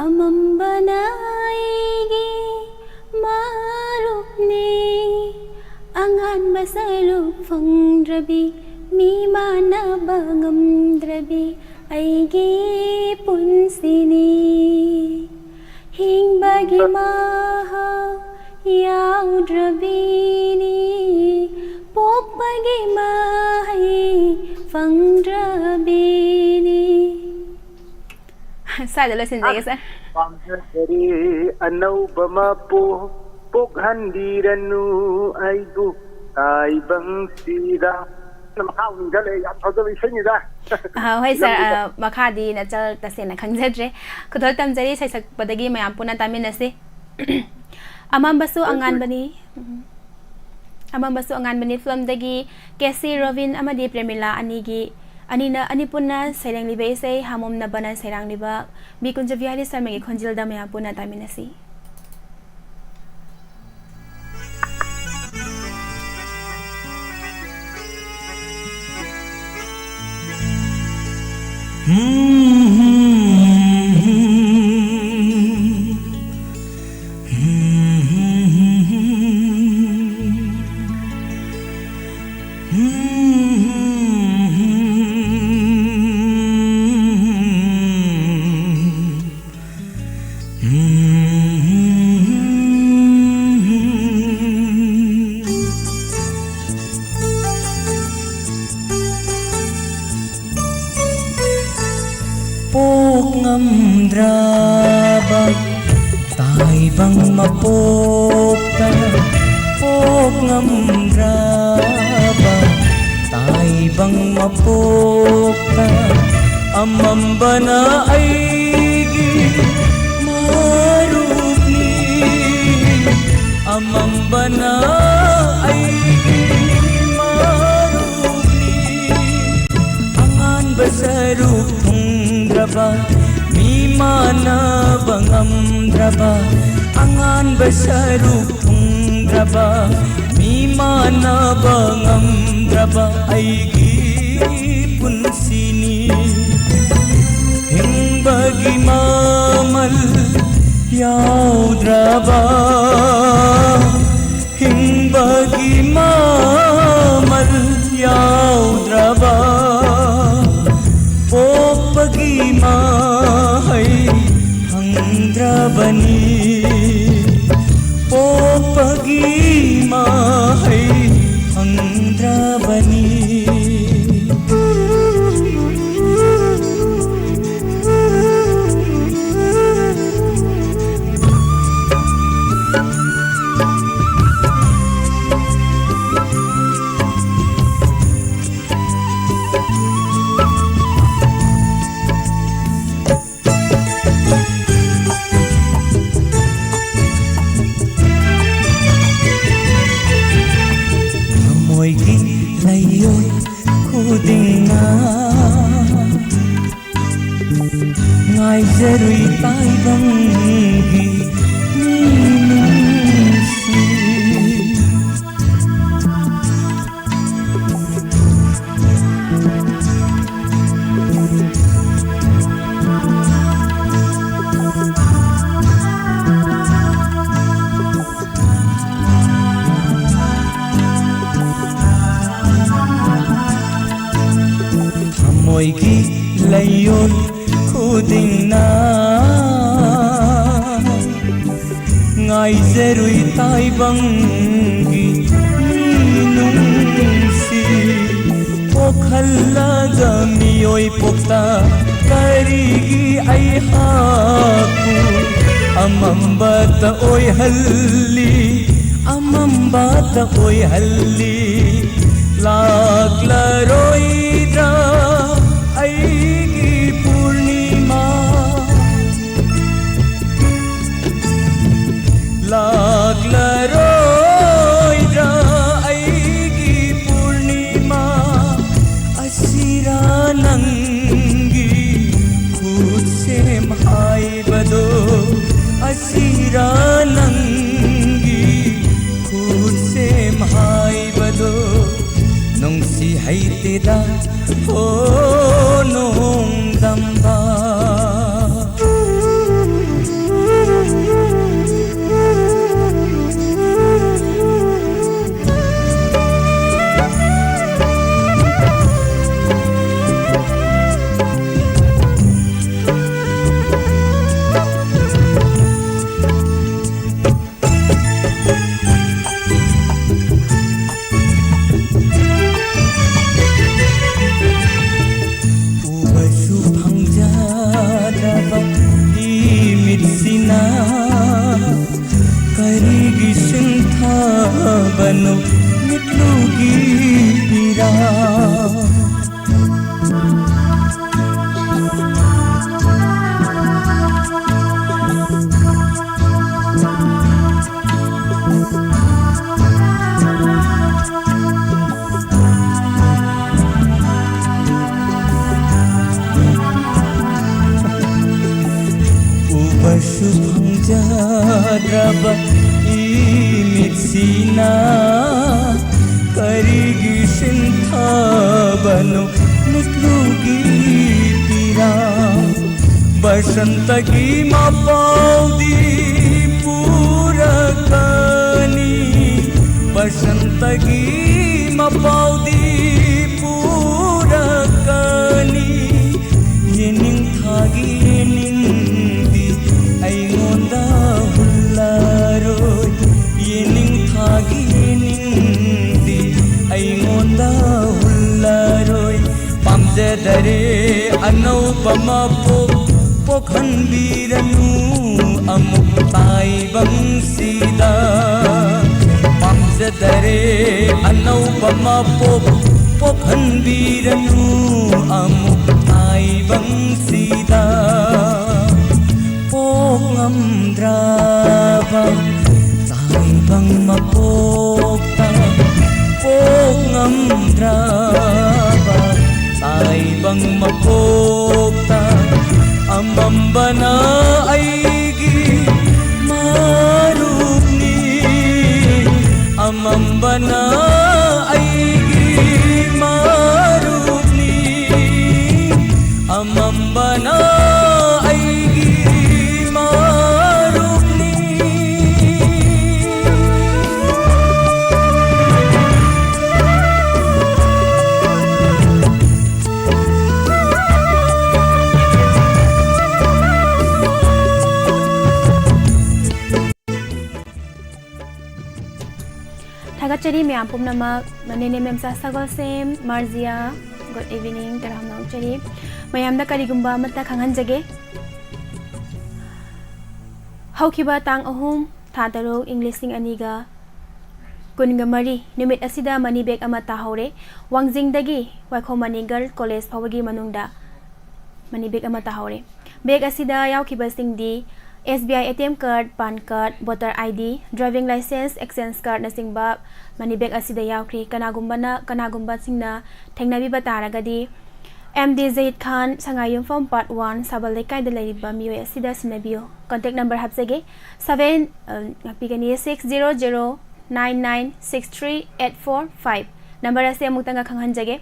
ꯑꯃꯝꯕꯅ ꯑꯩꯒꯤ ꯃꯔꯨꯞꯅꯤ꯫ ꯑꯉꯥꯟꯕ ꯁꯔꯨꯛ ꯐꯪꯗ꯭ꯔꯕꯤ, ꯃꯤ ꯃꯥꯟꯅꯕ ꯉꯝꯗ꯭ꯔꯕꯤ ꯑꯩꯒꯤ ꯄꯨꯟꯁꯤꯅꯤ꯫ ꯍꯤꯡꯕꯒꯤ ꯃꯍꯥꯎ ꯌꯥꯎꯗ꯭ꯔꯕꯤꯅꯤ, ꯄꯣꯛꯄꯒꯤ ꯃꯍꯩ ꯐꯪꯗ꯭ꯔꯕꯤꯅꯤ꯫ ꯁ꯭ꯋꯥꯏꯗ ꯂꯣꯏꯁꯤꯟꯖꯒꯦ, ꯁꯥꯔ꯫ ꯄꯥꯝꯖꯗ꯭ꯔꯦ ꯑꯅꯧꯕ ꯃꯄꯣꯛ, ꯄꯣꯛꯍꯟꯕꯤꯔꯅꯨ ꯑꯩꯕꯨ ꯇꯥꯏꯕꯪꯁꯤꯗ꯫ ꯃꯈꯥ ꯑꯃꯨꯛ ꯅꯤꯡꯁꯤꯡꯂꯛꯑꯦ, ꯌꯥꯝ ꯐꯖꯕ ꯏꯁꯩꯅꯤꯗ꯫ ꯑꯥ, ꯍꯣꯏ, ꯁꯥꯔ꯫ ꯐꯤꯂꯝꯗꯨꯗ꯫ ꯑꯥ, ꯃꯈꯥꯗꯤ ꯅꯆꯜ ꯇꯁꯦꯡꯅ ꯈꯪꯖꯗ꯭ꯔꯦ꯫ ꯈꯨꯗꯣꯜ ꯇꯝꯖꯔꯤ, ꯁꯩꯁꯛꯄꯗꯒꯤ ꯃꯌꯥꯝ ꯄꯨꯟꯅ ꯇꯥꯃꯤꯟꯅꯁꯤ꯫ ꯑꯃꯝꯕꯁꯨ ꯍꯣꯏ, ꯍꯣꯏ꯫ ꯑꯉꯥꯟꯕꯅꯤ꯫ ꯎꯝ꯫ ꯑꯃꯝꯕꯁꯨ ꯑꯉꯥꯟꯕꯅꯤ ꯐꯤꯂꯝꯗꯒꯤ ꯀꯦ ꯁꯤ ꯔꯣꯕꯤꯟ ꯑꯃꯗꯤ ꯄ꯭ꯔꯦꯃꯤꯂꯥ ꯑꯅꯤꯒꯤ, ꯑꯅꯤꯅ, ꯑꯅꯤ ꯄꯨꯟꯅ ꯁꯩꯔꯦꯡꯂꯤꯕ ꯏꯁꯩ ꯍꯥꯃꯣꯝꯅꯕꯅ ꯁꯩꯔꯥꯡꯂꯤꯕ ꯕꯤ ꯀꯨꯟꯖꯕꯤꯍꯥꯔꯤ ꯁꯔꯃꯒꯤ ꯈꯣꯟꯖꯦꯜꯗ ꯃꯌꯥꯝ ꯄꯨꯟꯅ ꯇꯥꯃꯤꯟꯅꯁꯤ꯫ ꯄꯣꯛ ꯉꯝꯗ꯭ꯔꯕ ꯇꯥꯏꯕꯪ ꯃꯄꯣꯛꯇ, ꯄꯣꯛ ꯉꯝꯗ꯭ꯔꯕ ꯇꯥꯏꯕꯪ ꯃꯄꯣꯛꯇ, ꯑꯃꯝꯕꯅ ꯑꯩꯒꯤ ꯃꯔꯨꯞꯅꯤ, ꯑꯃꯝꯕꯅ ꯑꯩꯒꯤ ꯉꯝꯗ꯭ꯔꯕ, ꯑꯉꯥꯟꯕ ꯁꯔꯨꯛ ꯊꯨꯡꯗ꯭ꯔꯕ, ꯃꯤ ꯃꯥꯟꯅꯕ ꯉꯝꯗ꯭ꯔꯕ ꯑꯩꯒꯤ ꯄꯨꯟꯁꯤꯅꯤ꯫ ꯍꯤꯡꯕꯒꯤ ꯃꯃꯜ ꯌꯥꯎꯗ꯭ꯔꯕ, ꯍꯤꯡꯕꯒꯤ ꯃꯃꯜ ꯌꯥꯎꯗ꯭ꯔꯕ, ꯄꯣꯛꯄꯒꯤ ꯃꯍꯩ ꯐꯪꯗ꯭ꯔꯕꯅꯤ, ꯄꯣꯛꯄꯒꯤ ꯃꯍꯩ ꯐꯪꯗ꯭ꯔꯕꯅꯤ꯫ ꯊꯃꯣꯏꯒꯤ ꯂꯩꯌꯣꯟ ꯈꯨꯗꯤꯡꯅ ꯉꯥꯏꯖꯔꯨꯏ ꯇꯥꯏꯕꯪꯒꯤ ꯃꯤꯅꯨꯡꯁꯤ꯫ ꯊꯃꯣꯏꯒꯤ ꯂꯩꯌꯣꯟ ꯈꯨꯗꯤꯡꯅ ꯉꯥꯏꯖꯔꯨꯏ ꯇꯥꯏꯕꯪꯒꯤ ꯃꯤꯅꯨꯡꯁꯤ꯫ ꯄꯣꯛꯍꯜꯂꯒ ꯃꯤꯑꯣꯏ ꯄꯣꯛꯇ ꯀꯔꯤꯒꯤ ꯑꯩꯍꯥꯛꯄꯨ ꯑꯃꯝꯕꯇ ꯑꯣꯏꯍꯜꯂꯤ, ꯑꯃꯝꯕꯇ ꯑꯣꯏꯍꯜꯂꯤ? ꯂꯥꯛꯂꯔꯣꯏꯗ꯭ꯔꯥ ꯑꯩꯒꯤ ꯄꯨꯔꯅꯤꯃꯥ? ꯂꯥꯛꯂꯔꯣꯏꯗ꯭ꯔꯥ ꯑꯩꯒꯤ ꯄꯨꯔꯅꯤꯃꯥ? ꯑꯁꯤꯔꯥ ꯅꯪꯒꯤ ꯈꯨꯠꯁꯦꯝ ꯍꯥꯏꯕꯗꯣ? ꯏꯔꯥ ꯅꯪꯒꯤ ꯈꯨꯠꯁꯦꯝ ꯍꯥꯏꯕꯗꯣ ꯅꯨꯡꯁꯤ ꯍꯩꯇꯦꯗ, ꯍꯣ ꯅꯣꯡꯗꯝꯕ꯫ ꯎꯕꯁꯨ ꯐꯪꯖꯗ꯭ꯔꯕ ꯏ ꯃꯤꯠꯁꯤꯅ ꯀꯔꯤꯒꯤ ꯁꯤꯟꯊꯕꯅꯣ ꯃꯤꯠꯂꯨꯒꯤ ꯄꯤꯔꯥ? ꯎꯕꯁꯨ ꯐꯪꯖꯗ꯭ꯔꯕ ꯏ ꯃꯤꯠꯁꯤꯅ ꯀꯔꯤꯒꯤ ꯁꯤꯟꯊꯕꯅꯣ ꯃꯤꯠꯂꯨꯒꯤ ꯄꯤꯔꯥ? ꯕꯁꯟꯇꯒꯤ ꯃꯄꯥꯎꯗꯤ ꯄꯨꯔꯛꯀꯅꯤ, ꯕꯁꯟꯇꯒꯤ ꯃꯄꯥꯎꯗꯤ ꯄꯨꯔꯛꯀꯅꯤ꯫ ꯌꯦꯅꯤꯡꯊꯥꯒꯤ ꯌꯦꯅꯤꯡꯗꯤ ꯑꯩꯉꯣꯟꯗ ꯍꯨꯜꯂꯔꯣꯏ, ꯌꯦꯅꯤꯡꯊꯥꯒꯤ ꯌꯦꯅꯤꯡꯗꯤ ꯑꯩꯉꯣꯟꯗ ꯍꯨꯜꯂꯔꯣꯏ꯫ ꯄꯥꯝꯖꯗꯔꯦ ꯑꯅꯧꯕ ꯃꯄꯣꯛ ꯄꯣꯛꯍꯟꯕꯤꯔꯅꯨ ꯑꯃꯨꯛ ꯇꯥꯏꯕꯪꯁꯤꯗ꯫ ꯄꯥꯝꯖꯗꯔꯦ ꯑꯅꯧꯕ ꯃꯄꯣꯛ ꯄꯣꯛꯍꯟꯕꯤꯔꯅꯨ ꯑꯃꯨꯛ ꯇꯥꯏꯕꯪꯁꯤꯗ꯫ ꯄꯣꯛ ꯉꯝꯗ꯭ꯔꯕ ꯇꯥꯏꯕꯪ ꯃꯄꯣꯛꯇ, ꯄꯣꯛ ꯉꯝꯗ꯭ꯔꯕ ꯇꯥꯏꯕꯪ ꯃꯄꯣꯛꯇ ꯑꯃꯝꯕꯅ ꯑꯩꯒꯤ ꯊꯥꯒꯠꯆꯔꯤ ꯃꯌꯥꯝ ꯄꯨꯝꯅꯃꯛ꯫ ꯃꯅꯦꯅꯦ ꯃꯦꯝꯆꯥ ꯁꯒꯣꯜꯁꯦꯝ, ꯃꯥꯔꯖꯤꯌꯥ, good evening, ꯇꯔꯥꯝꯅ ꯑꯣꯛꯆꯔꯤ꯫ ꯃꯌꯥꯝꯗ ꯀꯔꯤꯒꯨꯝꯕ ꯑꯃꯠꯇ ꯈꯪꯍꯟꯖꯒꯦ꯫ ꯍꯧꯈꯤꯕ ꯇꯥꯡ ꯑꯍꯨꯝ, ꯊꯥ ꯇꯔꯨꯛ, ꯏꯪ ꯂꯤꯁꯤꯡ ꯑꯅꯤꯒ ꯀꯨꯟꯒ ꯃꯔꯤ ꯅꯨꯃꯤꯠ ꯑꯁꯤꯗ money bag ꯑꯃ ꯇꯥꯍꯧꯔꯦ꯫ ꯋꯥꯡꯖꯤꯡꯗꯒꯤ ꯋꯥꯏꯈꯣꯝ ꯃꯅꯤ ꯒꯔꯜ ꯀꯣꯂꯦꯖ ꯐꯥꯎꯕꯒꯤ ꯃꯅꯨꯡꯗ money bag ꯑꯃ ꯇꯥꯍꯧꯔꯦ꯫ Bag ꯑꯁꯤꯗ ꯌꯥꯎꯈꯤꯕꯁꯤꯡꯗꯤ S B I A T M card, PAN card, voter I D, driving license, exchange cardꯅꯆꯤꯡꯕ money bag ꯑꯁꯤꯗ ꯌꯥꯎꯈ꯭ꯔꯤ꯫ ꯀꯅꯥꯒꯨꯝꯕꯅ, ꯀꯅꯥꯒꯨꯝꯕꯁꯤꯡꯅ ꯊꯦꯡꯅꯕꯤꯕ ꯇꯥꯔꯒꯗꯤ, M D Zahid Khan, ꯁꯉꯥꯏꯌꯨꯝꯐꯝ Part one, ꯁꯥꯕꯜ ꯂꯩꯀꯥꯏꯗ ꯂꯩꯔꯤꯕ ꯃꯤꯑꯣꯏ ꯑꯁꯤꯗ ꯁꯤꯟꯅꯕꯤꯌꯨ꯫ Contact number ꯍꯥꯞꯆꯒꯦ, seven, ꯑ, ꯉꯥꯛꯄꯤꯒꯅꯤ, six zero zero nine nine six three eight four five꯫ Number ꯑꯁꯤ ꯑꯃꯨꯛꯇꯪꯒ ꯈꯪꯍꯟꯖꯒꯦ,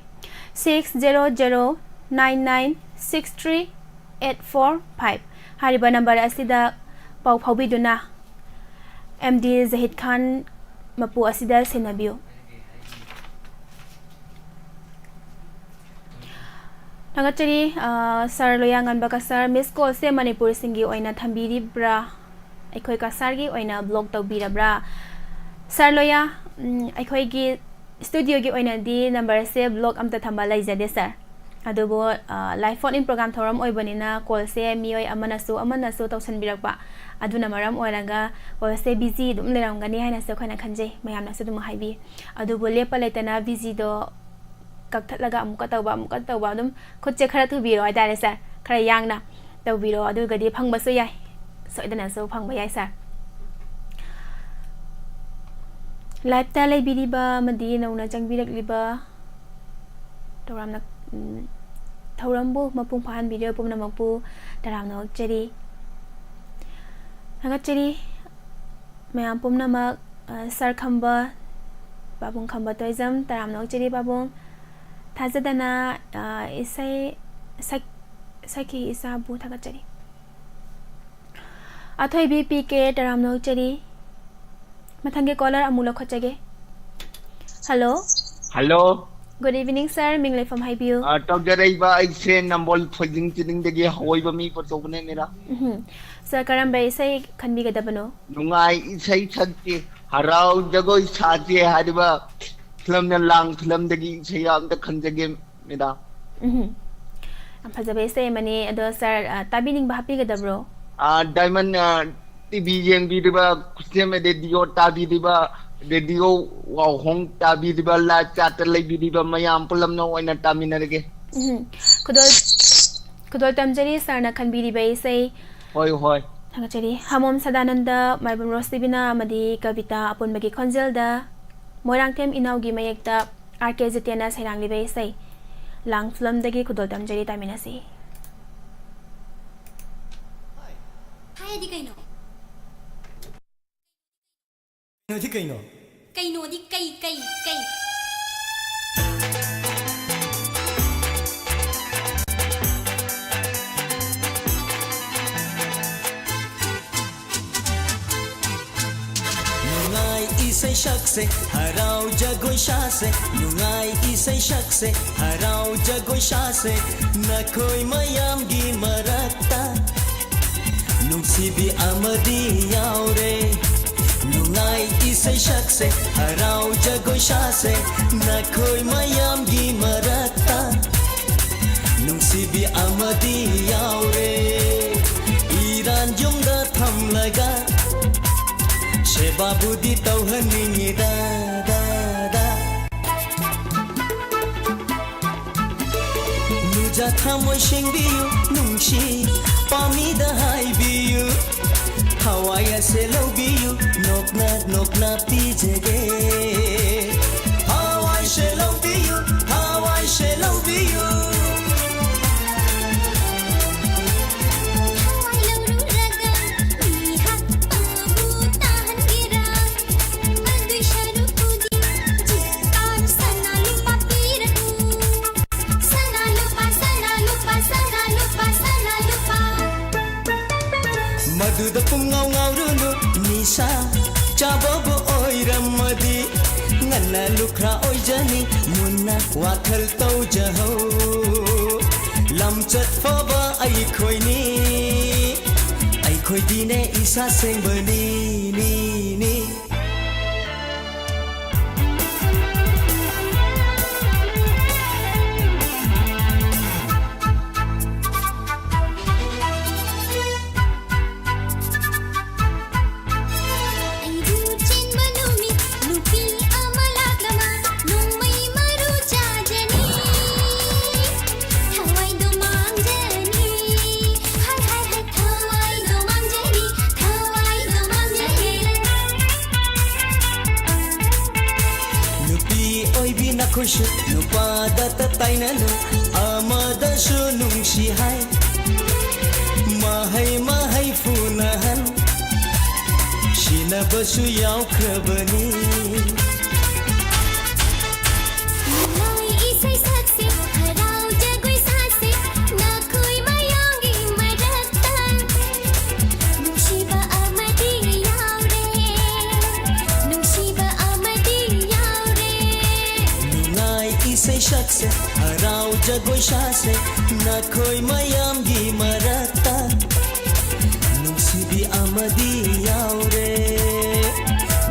six zero zero nine nine six three eight four five꯫ ꯍꯥꯏꯔꯤꯕ number ꯑꯁꯤꯗ ꯄꯥꯎ ꯐꯥꯎꯕꯤꯗꯨꯅ M D Zahid Khan ꯃꯄꯨ ꯑꯁꯤꯗ ꯁꯤꯟꯅꯕꯤꯌꯨ꯫ ꯊꯥꯒꯠꯆꯔꯤ, ꯑ, sir ꯂꯣꯌꯥꯉꯥꯟꯕ ꯀꯁꯥꯔ꯫ Miss callꯁꯦ ꯃꯅꯤꯄꯨꯔꯤꯁꯤꯡꯒꯤ ꯑꯣꯏꯅ ꯊꯝꯕꯤꯔꯤꯕ꯭ꯔꯥ? ꯑꯩꯈꯣꯏ ꯀꯁꯥꯔꯒꯤ ꯑꯣꯏꯅ block ꯇꯧꯕꯤꯔꯕ꯭ꯔꯥ? Sir ꯂꯣꯌꯥ, ꯎꯝ, ꯑꯩꯈꯣꯏꯒꯤ studioꯒꯤ ꯑꯣꯏꯅꯗꯤ numberꯁꯦ block ꯑꯝꯇ ꯊꯝꯕ ꯂꯩꯖꯗꯦ, sir꯫ ꯑꯗꯨꯕꯨ, ꯑ, live phone in program ꯊꯧꯔꯝ ꯑꯣꯏꯕꯅꯤꯅ callꯁꯦ ꯃꯤꯑꯣꯏ ꯑꯃꯅꯁꯨ ꯑꯃꯅꯁꯨ ꯇꯧꯁꯟꯕꯤꯔꯛꯄ, ꯑꯗꯨꯅ ꯃꯔꯝ ꯑꯣꯏꯔꯒ callꯁꯦ busy ꯑꯗꯨꯝ ꯂꯩꯔꯝꯒꯅꯤ ꯍꯥꯏꯅꯁꯨ ꯑꯩꯈꯣꯏꯅ ꯈꯟꯖꯩ꯫ ꯃꯌꯥꯝꯅꯁꯨ ꯑꯗꯨꯝ ꯍꯥꯏꯕꯤ꯫ ꯑꯗꯨꯕꯨ ꯂꯦꯞꯄ ꯂꯩꯇꯅ busyꯗꯣ ꯀꯛꯊꯠꯂꯒ ꯑꯃꯨꯛꯀ ꯇꯧꯕ, ꯑꯃꯨꯛꯀ ꯇꯧꯕ, ꯑꯗꯨꯝ ꯈꯨꯠꯁꯦ ꯈꯔ ꯊꯨꯕꯤꯔꯣ ꯍꯥꯏꯇꯥꯔꯦ, sir꯫ ꯈꯔ ꯌꯥꯡꯅ ꯇꯧꯕꯤꯔꯣ, ꯑꯗꯨꯒꯗꯤ ꯐꯪꯕꯁꯨ ꯌꯥꯏ, ꯁꯣꯏꯗꯅꯁꯨ ꯐꯪꯕ ꯌꯥꯏ, sir꯫ Liveꯇ ꯂꯩꯕꯤꯔꯤꯕ ꯑꯃꯗꯤ ꯅꯧꯅ ꯆꯪꯕꯤꯔꯛꯂꯤꯕ ꯇꯔꯥꯝꯅ, ꯎꯝ, ꯊꯧꯔꯝꯕꯨ ꯃꯄꯨꯡ ꯐꯥꯍꯟꯕꯤꯔꯤꯕ ꯄꯨꯝꯅꯃꯛꯄꯨ ꯇꯔꯥꯝꯅ ꯑꯣꯛꯆꯔꯤ, ꯊꯥꯒꯠꯆꯔꯤ꯫ ꯃꯌꯥꯝ ꯄꯨꯝꯅꯃꯛ, ꯑ, sir ꯈꯝꯕ, ꯄꯥꯕꯨꯡ ꯈꯝꯕ ꯇꯣꯏꯖꯝ, ꯇꯔꯥꯝꯅ ꯑꯣꯛꯆꯔꯤ ꯄꯥꯕꯨꯡ꯫ ꯊꯥꯖꯗꯅ, ꯑ, ꯏꯁꯩ ꯁꯛ-, ꯁꯛꯈꯤ ꯏꯆꯥꯕꯨ ꯊꯥꯒꯠꯆꯔꯤ꯫ ꯑꯊꯣꯏꯕꯤ P K, ꯇꯔꯥꯝꯅ ꯑꯣꯛꯆꯔꯤ꯫ ꯃꯊꯪꯒꯤ caller ꯑꯃꯨꯛ ꯂꯧꯈꯠꯆꯒꯦ꯫ Hello꯫ Hello꯫ Good evening, sir꯫ ꯃꯤꯡ ꯂꯩꯐꯝ ꯍꯥꯏꯕꯤꯌꯨ꯫ ꯑ, ꯇꯧꯖꯔꯛꯏꯕ ꯑꯩꯁꯦ ꯅꯝꯕꯣꯜ ꯐꯣꯏꯖꯤꯡ ꯆꯤꯅꯤꯡꯗꯒꯤ ꯍꯧꯏꯕ ꯃꯤ ꯄꯨꯊꯣꯛꯄꯅꯦ ꯃꯦꯔꯥ꯫ ꯎꯝꯍꯨꯝ꯫ Sir, ꯀꯔꯝꯕ ꯏꯁꯩ ꯈꯟꯕꯤꯒꯗꯕꯅꯣ? ꯅꯨꯡꯉꯥꯏ ꯏꯁꯩ ꯁꯛꯀꯦ꯫ ꯍꯔꯥꯎ ꯖꯒꯣꯏ ꯁꯥꯁꯦ ꯍꯥꯏꯔꯤꯕ ꯐꯤꯂꯝꯅ ꯂꯥꯡ ꯐꯤꯂꯝꯗꯒꯤ ꯏꯁꯩ ꯑꯝꯇ ꯈꯟꯖꯒꯦ, ꯃꯦꯗꯥꯝ꯫ ꯎꯝ, ꯌꯥꯝ ꯐꯖꯕ ꯏꯁꯩ ꯑꯃꯅꯤ꯫ ꯑꯗꯣ ꯁꯥꯔ, ꯑ, ꯇꯥꯕꯤꯅꯤꯡꯕ ꯍꯥꯞꯄꯤꯒꯗꯕ꯭ꯔꯣ? ꯑ, ꯗꯥꯏꯃꯟ, ꯑ, ꯇꯤꯚꯤ ꯌꯦꯡꯕꯤꯔꯤꯕ, ꯈꯨꯠꯁꯦꯝ ꯔꯦꯗꯤꯑꯣ ꯇꯥꯕꯤꯔꯤꯕ, ꯔꯦꯗꯤꯑꯣ ꯋꯥꯍꯣꯡ ꯇꯥꯕꯤꯔꯤꯕ, ꯂꯥꯏꯚ ꯆꯥꯠꯇ ꯂꯩꯕꯤꯔꯤꯕ ꯃꯌꯥꯝ ꯄꯨꯂꯞꯅ ꯑꯣꯏꯅ ꯇꯥꯃꯤꯟꯅꯔꯒꯦ꯫ ꯎꯝ, ꯈꯨꯗꯣꯜ ꯈꯨꯗꯣꯜ ꯇꯝꯖꯔꯤ ꯁꯥꯔꯅ ꯈꯟꯕꯤꯔꯤꯕ ꯏꯁꯩ꯫ ꯍꯣꯏ, ꯍꯣꯏ꯫ ꯊꯥꯒꯠꯆꯔꯤ꯫ ꯍꯥꯃꯣꯝ ꯁꯗꯥꯅꯟꯗ, ꯃꯥꯏꯕꯝ ꯔꯣꯁꯗꯦꯕꯤꯅ ꯑꯃꯗꯤ ꯀꯕꯤꯇꯥ ꯑꯄꯨꯟꯕꯒꯤ ꯈꯣꯟꯖꯦꯜꯗ, ꯃꯣꯏꯔꯥꯡꯊꯦꯝ ꯏꯅꯥꯎꯒꯤ ꯃꯌꯦꯛꯇ, ꯑꯥꯔ ꯀꯦ ꯖꯤꯇꯦꯟꯅ ꯁꯩꯔꯥꯡꯂꯤꯕ ꯏꯁꯩ ꯂꯥꯡ ꯐꯤꯂꯝꯗꯒꯤ ꯈꯨꯗꯣꯜ ꯇꯝꯖꯔꯤ, ꯇꯥꯃꯤꯟꯅꯁꯤ꯫ ꯍꯥꯏꯗꯤ ꯀꯩꯅꯣ? ꯀꯩꯅꯣꯗꯤ ꯀꯩꯅꯣ? ꯀꯩꯅꯣꯗꯤ ꯀꯩ, ꯀꯩ, ꯀꯩ? ꯅꯨꯡꯉꯥꯏ ꯏꯁꯩ ꯁꯛꯁꯦ, ꯍꯔꯥꯎ ꯖꯒꯣꯏ ꯁꯥꯁꯦ, ꯅꯨꯡꯉꯥꯏ ꯏꯁꯩ ꯁꯛꯁꯦ, ꯍꯔꯥꯎ ꯖꯒꯣꯏ ꯁꯥꯁꯦ, ꯅꯈꯣꯏ ꯃꯌꯥꯝꯒꯤ ꯃꯔꯛꯇ ꯅꯨꯡꯁꯤꯕꯤ ꯑꯃꯗꯤ ꯌꯥꯎꯔꯦ꯫ ꯅꯨꯡꯉꯥꯏ ꯏꯁꯩ ꯁꯛꯁꯦ, ꯍꯔꯥꯎ ꯖꯒꯣꯏ ꯁꯥꯁꯦ, ꯅꯈꯣꯏ ꯃꯌꯥꯝꯒꯤ ꯃꯔꯛꯇ ꯅꯨꯡꯁꯤꯕꯤ ꯑꯃꯗꯤ ꯌꯥꯎꯔꯦ꯫ ꯏꯔꯥꯟ ꯌꯨꯝꯗ ꯊꯝꯂꯒ ꯁꯦꯕꯥꯕꯨꯗꯤ ꯇꯧꯍꯟꯅꯤꯡꯉꯤꯗ, ꯗ, ꯗ꯫ ꯅꯨꯖꯥ ꯊꯃꯣꯏ ꯁꯦꯡꯕꯤꯌꯨ, ꯅꯨꯡꯁꯤ ꯄꯥꯝꯃꯤꯗ ꯍꯥꯏꯕꯤꯌꯨ꯫ ꯊꯋꯥꯏ ꯑꯁꯦ ꯂꯧꯕꯤꯌꯨ, ꯅꯣꯛꯅ ꯅꯣꯛꯅ ꯄꯤꯖꯒꯦ꯫ ꯊꯋꯥꯏꯁꯦ ꯂꯧꯕꯤꯌꯨ, ꯊꯋꯥꯏꯁꯦ ꯂꯧꯕꯤꯌꯨ꯫ ꯊꯋꯥꯏ ꯂꯧꯔꯨꯔꯒ ꯃꯤꯍꯥꯠꯄꯕꯨ ꯇꯥꯍꯟꯒꯦꯔꯥ? ꯑꯗꯨꯏ ꯁꯔꯨꯛꯄꯨꯗꯤ ꯖꯤꯇꯥꯔ ꯁꯅꯥ ꯂꯨꯄꯥ ꯄꯤꯔꯒꯦ꯫ ꯁꯅꯥ ꯂꯨꯄꯥ, ꯁꯅꯥ ꯂꯨꯄꯥ, ꯁꯅꯥ ꯂꯨꯄꯥ, ꯁꯅꯥ ꯂꯨꯄꯥ꯫ ꯃꯗꯨꯗ ꯄꯨꯡꯉꯥꯎ ꯉꯥꯎꯔꯨꯅꯨ, ꯅꯤꯁꯥ ꯆꯥꯕꯕꯨ ꯑꯣꯏꯔꯝꯃꯗꯤ ꯉꯟꯅ ꯂꯨꯈ꯭ꯔꯥ ꯑꯣꯏꯖꯅꯤ꯫ ꯃꯨꯟꯅ ꯋꯥꯈꯜ ꯇꯧꯖꯍꯧ, ꯂꯝꯆꯠ ꯐꯕ ꯑꯩꯈꯣꯏꯅꯤ, ꯑꯩꯈꯣꯏꯗꯤꯅꯦ ꯏꯁꯥ ꯁꯦꯡꯕꯅꯤ, ꯅꯤ, ꯅꯤ꯫ ꯑꯩꯈꯣꯏꯁꯨ ꯅꯨꯄꯥꯗꯇ ꯇꯥꯏꯅꯅꯨ, ꯑꯃꯗꯁꯨ ꯅꯨꯡꯁꯤ ꯍꯥꯏ꯫ ꯃꯍꯩ ꯃꯍꯩ ꯐꯨꯅꯍꯟ, ꯁꯤꯅꯕꯁꯨ ꯌꯥꯎꯈ꯭ꯔꯕꯅꯤ꯫ ꯅꯨꯡꯉꯥꯏ ꯏꯁꯩ ꯁꯛꯁꯤ, ꯍꯔꯥꯎ ꯖꯒꯣꯏ ꯁꯥꯁꯤ, ꯅꯈꯣꯏ ꯃꯌꯥꯝꯒꯤ ꯃꯔꯛꯇ ꯅꯨꯡꯁꯤꯕ ꯑꯃꯗꯤ ꯌꯥꯎꯔꯦ, ꯅꯨꯡꯁꯤꯕ ꯑꯃꯗꯤ ꯌꯥꯎꯔꯦ꯫ ꯅꯨꯡꯉꯥꯏ ꯏꯁꯩ ꯁꯛꯁꯦ, ꯍꯔꯥꯎ ꯖꯒꯣꯏ ꯁꯥꯁꯦ, ꯅꯈꯣꯏ ꯃꯌꯥꯝꯒꯤ ꯃꯔꯛꯇ ꯅꯨꯡꯁꯤꯕꯤ ꯑꯃꯗꯤ ꯌꯥꯎꯔꯦ,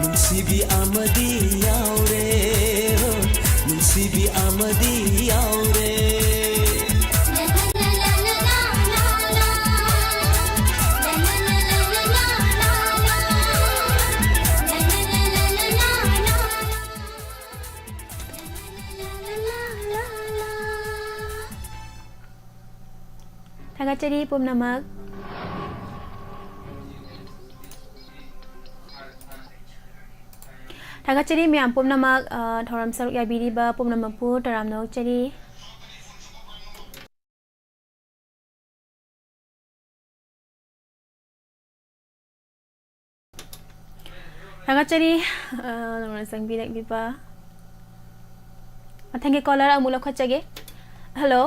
ꯅꯨꯡꯁꯤꯕꯤ ꯑꯃꯗꯤ ꯌꯥꯎꯔꯦ, ꯅꯨꯡꯁꯤꯕꯤ ꯑꯃꯗꯤ ꯌꯥꯎꯔꯦ꯫ ꯊꯥꯒꯠꯆꯔꯤ ꯄꯨꯝꯅꯃꯛ꯫ ꯊꯥꯒꯠꯆꯔꯤ ꯃꯌꯥꯝ ꯄꯨꯝꯅꯃꯛ, ꯑ, ꯊꯧꯔꯝ ꯁꯔꯨꯛ ꯌꯥꯕꯤꯔꯤꯕ ꯄꯨꯝꯅꯃꯛꯄꯨ ꯇꯔꯥꯝꯅ ꯑꯣꯛꯆꯔꯤ꯫ ꯊꯥꯒꯠꯆꯔꯤ, ꯑ, ꯅꯧꯅ ꯆꯪꯕꯤꯔꯛꯂꯤꯕ꯫ ꯃꯊꯪꯒꯤ ꯀꯣꯂꯔ ꯑꯃꯨꯛ ꯂꯧꯈꯠꯆꯒꯦ꯫ ꯍꯜꯂꯣ꯫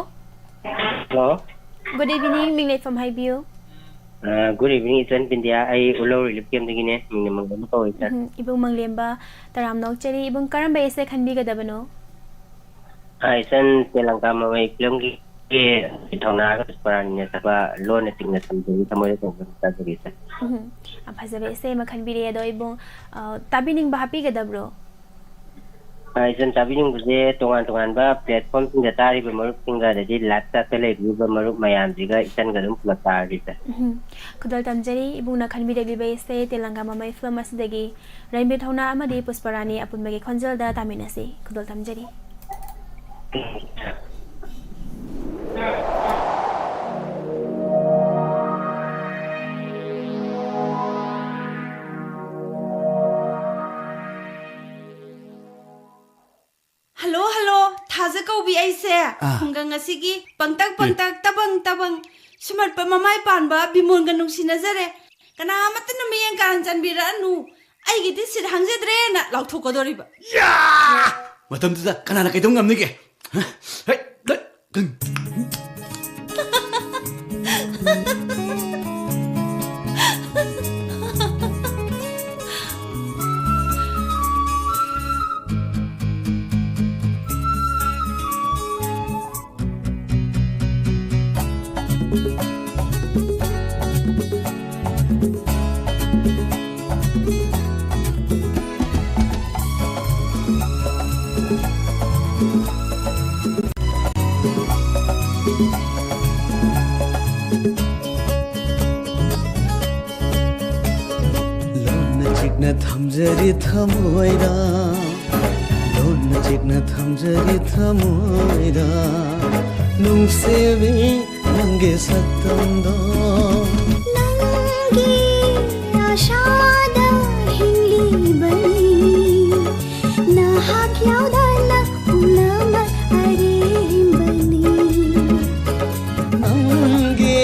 ꯍꯜꯂꯣ꯫ ꯒꯨꯗ ꯏꯚꯤꯅꯤꯡ, ꯃꯤꯡ ꯂꯩꯐꯝ ꯍꯥꯏꯕꯤꯌꯨ꯫ ꯑ, ꯒꯨꯗ ꯏꯚꯤꯅꯤꯡ ꯏꯆꯟ ꯕꯤꯟꯗꯤꯌꯥ, ꯑꯩ ꯎꯂꯧ ꯔꯤꯂꯤꯐ ꯀꯦꯝꯗꯒꯤꯅꯦ, ꯃꯤꯡꯅ ꯃꯪꯂꯦꯝꯕ ꯀꯧꯏ ꯏꯆꯟ꯫ ꯎꯝ, ꯏꯕꯨꯡ ꯃꯪꯂꯦꯝꯕ, ꯇꯔꯥꯝꯅ ꯑꯣꯛꯆꯔꯤ꯫ ꯏꯕꯨꯡ, ꯀꯔꯝꯕ ꯏꯁꯩ ꯈꯟꯕꯤꯒꯗꯕꯅꯣ? ꯑ, ꯏꯆꯟ, ꯇꯦꯂꯪꯀꯥ ꯃꯃꯩ ꯐꯤꯂꯝꯒꯤ ꯊꯧꯅꯥꯒ ꯄꯨꯁꯄꯔꯥꯅꯤꯅ ꯁꯛꯄ ꯂꯣꯟꯅ ꯆꯤꯡꯅ ꯊꯝꯖꯔꯤ ꯊꯃꯣꯏꯗ ꯇꯧꯖꯔꯤ ꯇꯥꯖꯔꯤ ꯏꯆꯟ꯫ ꯎꯝ, ꯌꯥꯝ ꯐꯖꯕ ꯏꯁꯩ ꯑꯃ ꯈꯟꯕꯤꯔꯛꯑꯦ꯫ ꯑꯗꯣ ꯏꯕꯨꯡ, ꯑ, ꯇꯥꯕꯤꯅꯤꯡꯕ ꯍꯥꯞꯄꯤꯒꯗꯕ꯭ꯔꯣ? ꯑ, ꯏꯆꯟ, ꯇꯥꯕꯤꯅꯤꯡꯕꯁꯦ ꯇꯣꯉꯥꯟ ꯇꯣꯉꯥꯟꯕ ꯄ꯭ꯂꯦꯠꯐꯣꯝꯁꯤꯡꯗ ꯇꯥꯔꯤꯕ ꯃꯔꯨꯞꯁꯤꯡꯒ, ꯑꯗꯩꯗꯤ ꯂꯥꯏꯞ ꯆꯥꯠꯇ ꯂꯩꯕꯤꯔꯤꯕ ꯃꯔꯨꯞ ꯃꯌꯥꯝꯁꯤꯒ ꯏꯆꯟꯒ ꯑꯗꯨꯝ ꯄꯨꯂꯞ ꯇꯥꯔꯒꯦ ꯏꯆꯟ꯫ ꯎꯝ, ꯈꯨꯗꯣꯜ ꯇꯝꯖꯔꯤ꯫ ꯏꯕꯨꯡꯅ ꯈꯟꯕꯤꯔꯛꯂꯤꯕ ꯏꯁꯩ ꯇꯦꯂꯪꯒꯥ ꯃꯃꯩ ꯐꯤꯂꯝ ꯑꯁꯤꯗꯒꯤ ꯔꯟꯕꯤꯔ ꯊꯧꯅꯥ ꯑꯃꯗꯤ ꯄꯨꯁꯄꯔꯥꯅꯤ ꯑꯄꯨꯟꯕꯒꯤ ꯈꯣꯟꯖꯦꯜꯗ ꯇꯥꯃꯤꯟꯅꯁꯤ꯫ ꯈꯨꯗꯣꯜ ꯇꯝꯖꯔꯤ꯫ ꯍꯜꯂꯣ꯫ ꯑꯩꯁꯦ ꯑꯥ꯫ ꯈꯨꯡꯒꯪ ꯑꯁꯤꯒꯤ ꯄꯪꯇꯛ ꯑꯦ꯫ ꯄꯪꯇꯛ ꯇꯕꯪ ꯇꯕꯪ ꯁꯨꯝꯍꯠꯄ ꯃꯃꯥꯏ ꯄꯥꯟꯕ ꯕꯤꯃꯣꯟꯒ ꯅꯨꯡꯁꯤꯅꯖꯔꯦ꯫ ꯀꯅꯥ ꯑꯃꯠꯇꯅ ꯃꯤꯠꯌꯦꯡ ꯀꯥꯍꯟ ꯆꯟꯕꯤꯔꯛꯑꯅꯨ꯫ ꯑꯩꯒꯤꯗꯤ ꯁꯤꯠ ꯍꯥꯡꯖꯗ꯭ꯔꯦꯅ ꯂꯥꯎꯊꯣꯛꯀꯗꯧꯔꯤꯕ꯫ ꯌꯥ! ꯃꯇꯝꯗꯨꯗ ꯀꯅꯥꯅ ꯀꯩꯗꯧ ꯉꯝꯅꯤꯒꯦ? ꯍ? ꯍꯩ! ꯂꯩ! ꯀꯟ! ꯂꯣꯟꯅ ꯆꯤꯛꯅ ꯊꯝꯖꯔꯤ ꯊꯃꯣꯏꯗ, ꯂꯣꯟꯅ ꯆꯤꯛꯅ ꯊꯝꯖꯔꯤ ꯊꯃꯣꯏꯗ, ꯅꯨꯡꯁꯤꯕꯤ ꯅꯪꯒꯤ ꯁꯛꯇꯝꯗꯣ꯫ ꯅꯪꯒꯤ ꯑꯁꯥꯗ ꯍꯤꯡꯂꯤꯕꯅꯤ, ꯅꯍꯥꯛ ꯌꯥꯎꯗꯅ ꯄꯨꯝꯅꯃꯛ ꯑꯔꯦꯝꯕꯅꯤ꯫ ꯅꯪꯒꯤ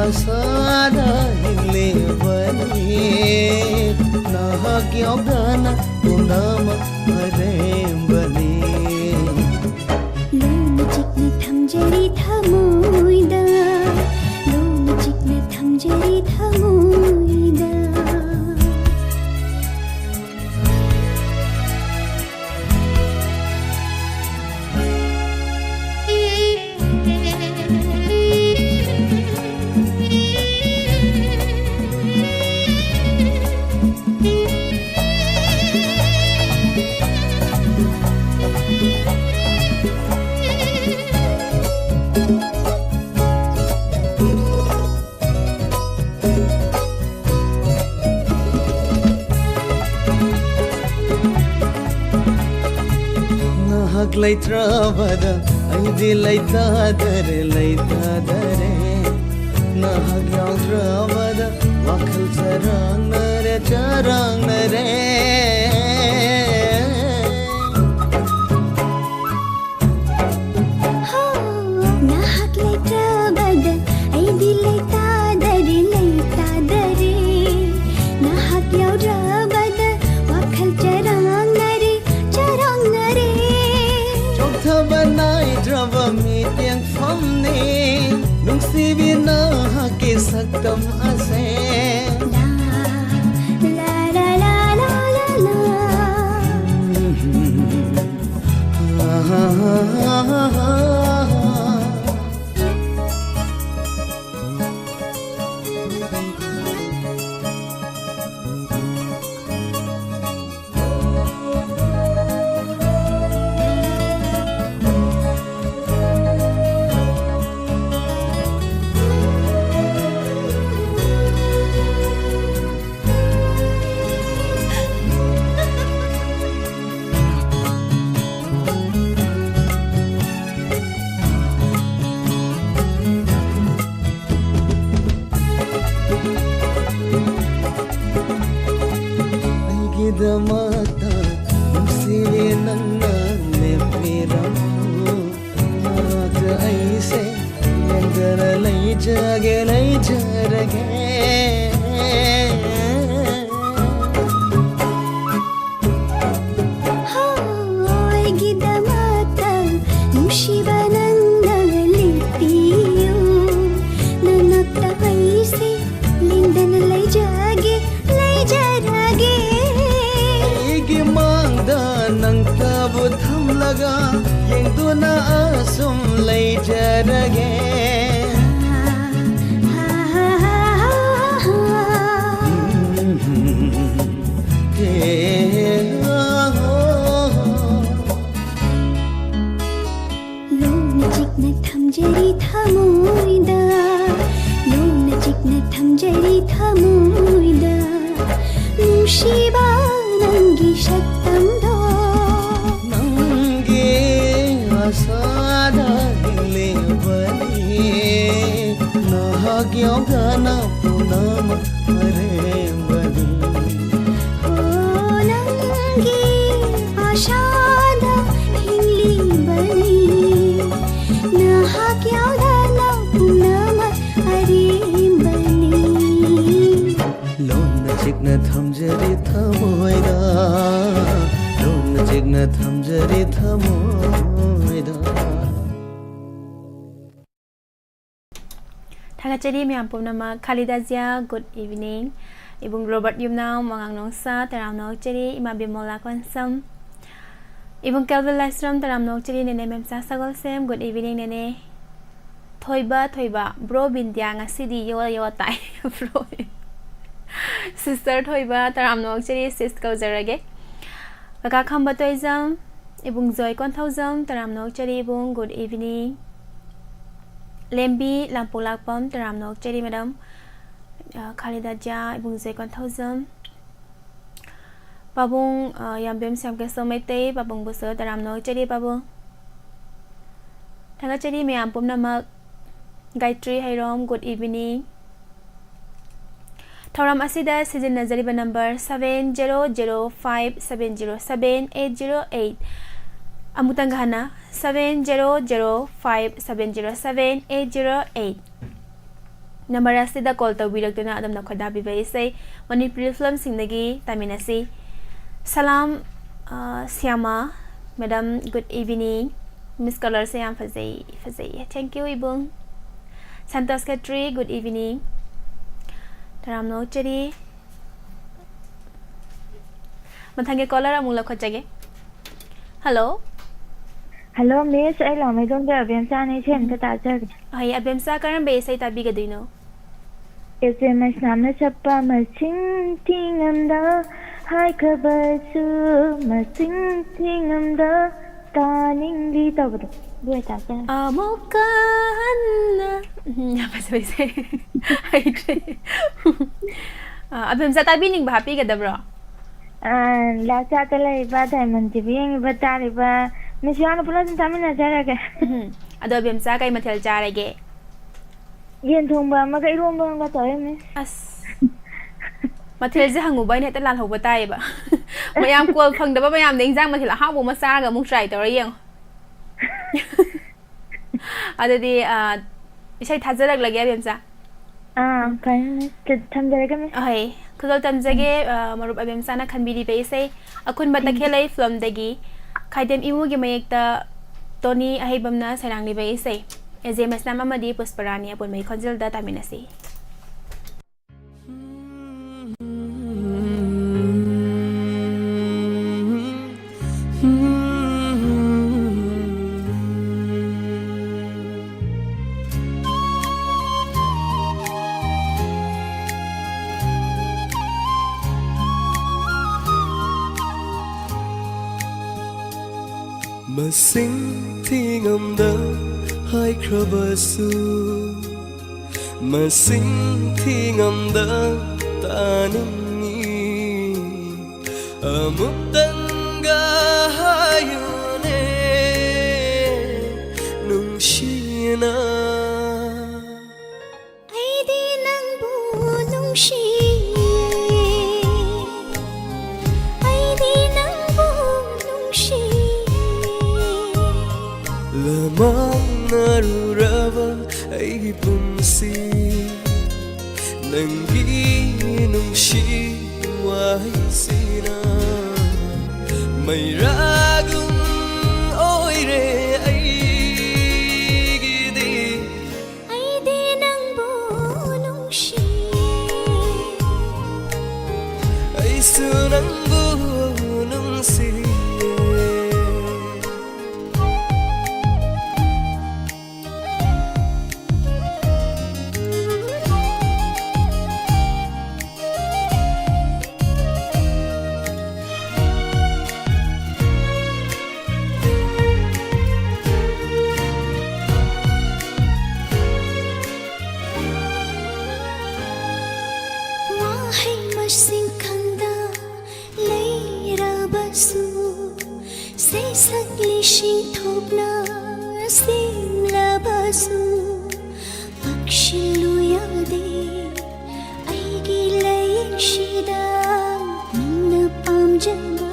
ꯑꯁꯥꯗ ꯍꯤꯡꯂꯤꯕꯅꯤ, ꯅꯍꯥꯛ ꯌꯥꯎꯗꯅ ꯄꯨꯝꯅꯃꯛ ꯑꯔꯦꯝꯕꯅꯤ꯫ ꯂꯣꯟꯅ ꯆꯤꯛꯅ ꯊꯝꯖꯔꯤ ꯊꯃꯣꯏꯗ, ꯂꯣꯟꯅ ꯆꯤꯛꯅ ꯊꯝꯖꯔꯤ ꯊꯃꯣꯏꯗ꯫ ꯅꯍꯥꯛ ꯂꯩꯇ꯭ꯔꯕꯗ ꯑꯩꯗꯤ ꯂꯩꯇꯥꯗꯔꯦ, ꯂꯩꯇꯥꯗꯔꯦ꯫ ꯅꯍꯥꯛ ꯌꯥꯎꯗ꯭ꯔꯕꯗ ꯋꯥꯈꯜ ꯆꯔꯥꯡꯅꯔꯦ, ꯆꯔꯥꯡꯅꯔꯦ꯫ ꯗꯃꯛꯇ ꯅꯨꯡꯁꯤꯕꯤ ꯅꯪꯅ ꯂꯦꯞꯄꯤꯔꯝꯃꯨ꯫ ꯅꯅꯥꯛꯇ ꯑꯩꯁꯦ ꯂꯦꯡꯗꯅ ꯂꯩꯖꯒꯦ, ꯂꯩꯖꯔꯒꯦ꯫ ꯍꯣ, ꯑꯩꯒꯤꯗꯃꯛꯇ ꯅꯨꯡꯁꯤꯕ ꯅꯪꯅ ꯂꯦꯞꯄꯤꯌꯨ꯫ ꯅꯅꯥꯛꯇ ꯑꯩꯁꯦ ꯂꯦꯡꯗꯅ ꯂꯩꯖꯒꯦ, ꯂꯩꯖꯔꯒꯦ꯫ ꯑꯩꯒꯤ ꯃꯥꯡꯗ ꯅꯪꯇꯕꯨ ꯊꯝꯂꯒ ꯌꯦꯡꯗꯨꯅ ꯑꯁꯨꯝ ꯂꯩꯖꯔꯒꯦ꯫ ꯂꯨꯅ ꯆꯤꯛꯅ ꯊꯝꯖꯔꯤ ꯊꯃꯣꯏꯗ, ꯂꯨꯅ ꯆꯤꯛꯅ ꯊꯝꯖꯔꯤ ꯊꯃꯣꯏꯗ꯫ ꯅꯨꯡꯁꯤꯕ ꯅꯪꯒꯤ ꯁꯛꯇꯝꯗꯣ꯫ ꯅꯪꯒꯤ ꯑꯁꯥꯗ ꯍꯤꯡꯂꯤꯕꯅꯤ, ꯅꯍꯥꯛ ꯌꯥꯎꯗꯅ ꯄꯨꯝꯅꯃꯛ ꯑꯔꯦꯝꯕꯅꯤ꯫ ꯍꯣ, ꯅꯪꯒꯤ ꯑꯁꯥꯗ ꯍꯤꯡꯂꯤꯕꯅꯤ, ꯅꯍꯥꯛ ꯌꯥꯎꯗꯅ ꯄꯨꯝꯅꯃꯛ ꯑꯔꯦꯝꯕꯅꯤ꯫ ꯂꯣꯟꯅ ꯆꯤꯛꯅ ꯊꯝꯖꯔꯤ ꯊꯃꯣꯏꯗ, ꯂꯣꯟꯅ ꯆꯤꯛꯅ ꯊꯝꯖꯔꯤ ꯊꯃꯣꯏꯗ꯫ ꯊꯥꯒꯠꯆꯔꯤ ꯃꯌꯥꯝ ꯄꯨꯝꯅꯃꯛ꯫ ꯈꯥꯂꯤꯗꯥ ꯖꯤꯌꯥ, good evening꯫ ꯏꯕꯨꯡ ꯔꯣꯕꯥꯔꯠ ꯌꯨꯝꯅꯥꯝ, ꯃꯉꯥꯡ ꯅꯣꯡꯁꯥ, ꯇꯔꯥꯝꯅ ꯑꯣꯛꯆꯔꯤ꯫ ꯏꯃꯥ ꯕꯤꯃꯣꯂꯥ ꯀꯣꯟꯁꯝ, ꯏꯕꯨꯡ ꯀꯦꯜꯚꯤꯟ ꯂꯥꯏꯁ꯭ꯔꯝ, ꯇꯔꯥꯝꯅ ꯑꯣꯛꯆꯔꯤ꯫ ꯅꯦꯅꯦ ꯃꯦꯝꯆꯥ ꯁꯒꯣꯜꯁꯦꯝ, good evening ꯅꯦꯅꯦ꯫ ꯊꯣꯏꯕ, ꯊꯣꯏꯕ, bro ꯕꯤꯟꯗ꯭ꯌꯥ ꯉꯁꯤꯗꯤ ꯌꯣ ꯌꯣ ꯇꯥꯏ, bro꯫ Sister ꯊꯣꯏꯕ, ꯇꯔꯥꯝꯅ ꯑꯣꯛꯆꯔꯤ, sis ꯀꯧꯖꯔꯒꯦ꯫ ꯀꯀꯥ ꯈꯝꯕ ꯇꯣꯏꯖꯝ, ꯏꯕꯨꯡ ꯖꯣꯏ ꯀꯣꯟꯊꯧꯖꯝ, ꯇꯔꯥꯝꯅ ꯑꯣꯛꯆꯔꯤ ꯏꯕꯨꯡ, good evening꯫ ꯂꯦꯝꯕꯤ ꯂꯥꯝꯄꯣꯛꯂꯥꯛꯄꯝ, ꯇꯔꯥꯝꯅ ꯑꯣꯛꯆꯔꯤ madam꯫ ꯑ, ꯈꯥꯂꯤꯗꯥ ꯖꯤꯌꯥ, ꯏꯕꯨꯡ ꯖꯣꯏ ꯀꯣꯟꯊꯧꯖꯝ꯫ ꯄꯥꯕꯨꯡ, ꯑ, ꯌꯥꯝꯕꯦꯝ ꯁ꯭ꯌꯥꯝꯀꯦꯁꯣꯔ ꯃꯩꯇꯩ, ꯄꯥꯕꯨꯡꯕꯨꯁꯨ ꯇꯔꯥꯝꯅ ꯑꯣꯛꯆꯔꯤ ꯄꯥꯕꯨꯡ꯫ ꯊꯥꯒꯠꯆꯔꯤ ꯃꯌꯥꯝ ꯄꯨꯝꯅꯃꯛ꯫ ꯒꯥꯌꯇ꯭ꯔꯤ ꯍꯩꯔꯣꯝ, good evening꯫ ꯊꯧꯔꯝ ꯑꯁꯤꯗ ꯁꯤꯖꯤꯟꯅꯖꯔꯤꯕ number seven zero zero five seven zero seven eight zero eight꯫ ꯑꯃꯨꯛꯇꯪꯒ ꯍꯟꯅ, seven zero zero five seven zero seven eight zero eight꯫ Number ꯑꯁꯤꯗ ꯀꯣꯜ ꯇꯧꯕꯤꯔꯛꯇꯨꯅ ꯑꯗꯣꯝꯅ ꯈꯣꯏꯗꯥꯕꯤꯕ ꯏꯁꯩ ꯃꯅꯤꯄꯨꯔꯤ ꯐꯤꯂꯝꯁꯤꯡꯗꯒꯤ ꯇꯥꯃꯤꯟꯅꯁꯤ꯫ ꯁꯂꯥꯝ, ꯑ, Shyam. Madam, good evening. Miss ꯀꯂꯔꯁꯦ ꯌꯥꯝ ꯐꯖꯩ, ꯐꯖꯩꯌꯦ꯫ Thank you, ꯏꯕꯨꯡ꯫ Santosh Khetri, good evening. ꯇꯔꯥꯝꯅ ꯑꯣꯛꯆꯔꯤ꯫ ꯃꯊꯪꯒꯤ ꯀꯣꯂꯔ ꯑꯃꯨꯛ ꯂꯧꯈꯠꯆꯒꯦ꯫ ꯍꯜꯂꯣ꯫ ꯍꯜꯂꯣ, ꯃꯤꯁ, ꯑꯩ ꯂꯥꯡꯃꯩꯗꯣꯡꯗ ꯑꯕꯦꯝꯆꯥꯅ ꯏꯁꯩ ꯑꯝꯇ ꯇꯥꯖꯒꯦ꯫ ꯍꯣꯏ, ꯑꯕꯦꯝꯆꯥ, ꯀꯔꯝꯕ ꯏꯁꯩ ꯇꯥꯕꯤꯒꯗꯣꯏꯅꯣ? ꯑꯦꯁ ꯑꯦ ꯃꯩꯁꯅꯥꯝꯅ ꯁꯛꯄ ꯃꯁꯤꯡ ꯊꯤꯉꯝꯗ ꯍꯥꯏꯈ꯭ꯔꯕꯁꯨ ꯃꯁꯤꯡ ꯊꯤꯉꯝꯗ ꯇꯥꯅꯤꯡꯂꯤ ꯇꯧꯕꯗꯣ, ꯑꯗꯨ ꯑꯣꯏꯇꯥꯔꯁꯨ ꯌꯥꯏ꯫ ꯑꯃꯨꯛꯀ ꯍꯟꯅ꯫ ꯎꯝ, ꯌꯥꯝ ꯐꯖꯕ ꯏꯁꯩ꯫ ꯍꯩꯇ꯭ꯔꯦ꯫ ꯑ, ꯑꯕꯦꯝꯆꯥ ꯇꯥꯕꯤꯅꯤꯡꯕ ꯍꯥꯞꯄꯤꯒꯗꯕ꯭ꯔꯣ? ꯑ, ꯂꯥꯛꯆꯥꯛꯇ ꯂꯩꯔꯤꯕ, ꯗꯥꯏꯃꯟ ꯇꯤ ꯚꯤ ꯌꯦꯡꯉꯤꯕ, ꯇꯥꯔꯤꯕ ꯃꯤꯁ ꯌꯥꯝꯅ ꯄꯨꯂꯞ ꯑꯗꯨꯝ ꯇꯥꯃꯤꯟꯅꯖꯔꯒꯦ꯫ ꯎꯝ꯫ ꯑꯗꯣ ꯑꯕꯦꯝꯆꯥ ꯀꯩ ꯃꯊꯦꯜ ꯆꯥꯔꯒꯦ? ꯌꯦꯟ ꯊꯣꯡꯕ ꯑꯃꯒ ꯏꯔꯣꯝꯕ ꯑꯃꯒ ꯇꯧꯔꯦ, ꯃꯤꯁ꯫ ꯑꯁ꯫ ꯃꯊꯦꯜꯁꯦ ꯍꯪꯉꯨꯕ ꯑꯩꯅ ꯍꯦꯛꯇ ꯂꯥꯜꯍꯧꯕ ꯇꯥꯏꯌꯦꯕ꯫ ꯃꯌꯥꯝ ꯀꯣꯜ ꯐꯪꯗꯕ ꯃꯌꯥꯝꯗ ꯏꯟꯖꯥꯡ ꯃꯊꯦꯜ ꯑꯍꯥꯎꯕ ꯑꯃ ꯆꯥꯔꯒ ꯑꯃꯨꯛ try ꯇꯧꯔ ꯌꯦꯡꯉꯣ꯫ ꯑꯗꯨꯗꯤ, ꯑ, ꯏꯁꯩ ꯊꯥꯖꯔꯛꯂꯒꯦ, ꯑꯕꯦꯝꯆꯥ꯫ ꯑꯥ, ꯐꯔꯦ, ꯃꯤꯁ꯫ ꯊꯝꯖꯔꯒꯦ, ꯃꯤꯁ꯫ ꯑꯍꯣꯏ, ꯈꯨꯗꯣꯜ ꯇꯝꯖꯒꯦ, ꯎꯝ꯫ ꯑ, ꯃꯔꯨꯞ ꯑꯕꯦꯝꯆꯥꯅ ꯈꯟꯕꯤꯔꯤꯕ ꯏꯁꯩ ꯑꯈꯨꯟꯕ ꯎꯝ꯫ ꯇꯈꯦꯜꯂꯩ ꯐꯤꯂꯝꯗꯒꯤ ꯈꯥꯏꯗꯦꯝ ꯏꯃꯨꯒꯤ ꯃꯌꯦꯛꯇ ꯇꯣꯅꯤ ꯑꯍꯩꯕꯝꯅ ꯁꯩꯔꯥꯡꯂꯤꯕ ꯏꯁꯩ꯫ ꯑꯦꯖꯦ ꯃꯩꯁꯅꯥꯝ ꯑꯃꯗꯤ ꯄꯨꯁꯄꯔꯥꯅꯤ ꯑꯄꯨꯟꯕꯒꯤ ꯈꯣꯟꯖꯦꯜꯗ ꯇꯥꯃꯤꯟꯅꯁꯤ꯫ ꯃꯁꯤꯡ ꯊꯤꯉꯝꯗ ꯍꯥꯏꯈ꯭ꯔꯕꯁꯨ, ꯃꯁꯤꯡ ꯊꯤꯉꯝꯗ ꯇꯥꯅꯤꯡꯉꯤ꯫ ꯑꯃꯨꯛꯇꯪꯒ ꯍꯥꯏꯌꯨꯅꯦ ꯅꯨꯡꯁꯤꯅ꯫ ꯑꯩꯗꯤ ꯅꯪꯕꯨ ꯅꯨꯡꯁꯤ ꯃꯥꯡꯅꯔꯨꯔꯕ ꯑꯩꯒꯤ ꯄꯨꯟꯁꯤ, ꯅꯪꯒꯤ ꯅꯨꯡꯁꯤ ꯋꯥꯍꯩꯁꯤꯅ ꯃꯩꯔꯥꯒꯨꯝ ꯑꯣꯏꯔꯦ ꯑꯩꯒꯤꯗꯤ꯫ ꯑꯩꯗꯤ ꯅꯪꯕꯨ ꯅꯨꯡꯁꯤꯌꯦ꯫ ꯑꯩꯁꯨ ꯅꯪꯕꯨ ꯅꯨꯡꯁꯤꯌꯦ꯫ ꯋꯥꯍꯩ ꯃꯁꯤꯡ ꯈꯪꯗ ꯂꯩꯔꯕꯁꯨ, ꯁꯩꯁꯛ ꯂꯤꯁꯤꯡ ꯊꯣꯛꯅ ꯁꯦꯝꯂꯕꯁꯨ, ꯄꯛꯁꯤꯜꯂꯨ ꯌꯥꯗꯦ ꯑꯩꯒꯤ ꯂꯩꯁꯤꯗ ꯅꯪꯅ ꯄꯥꯝꯖꯕ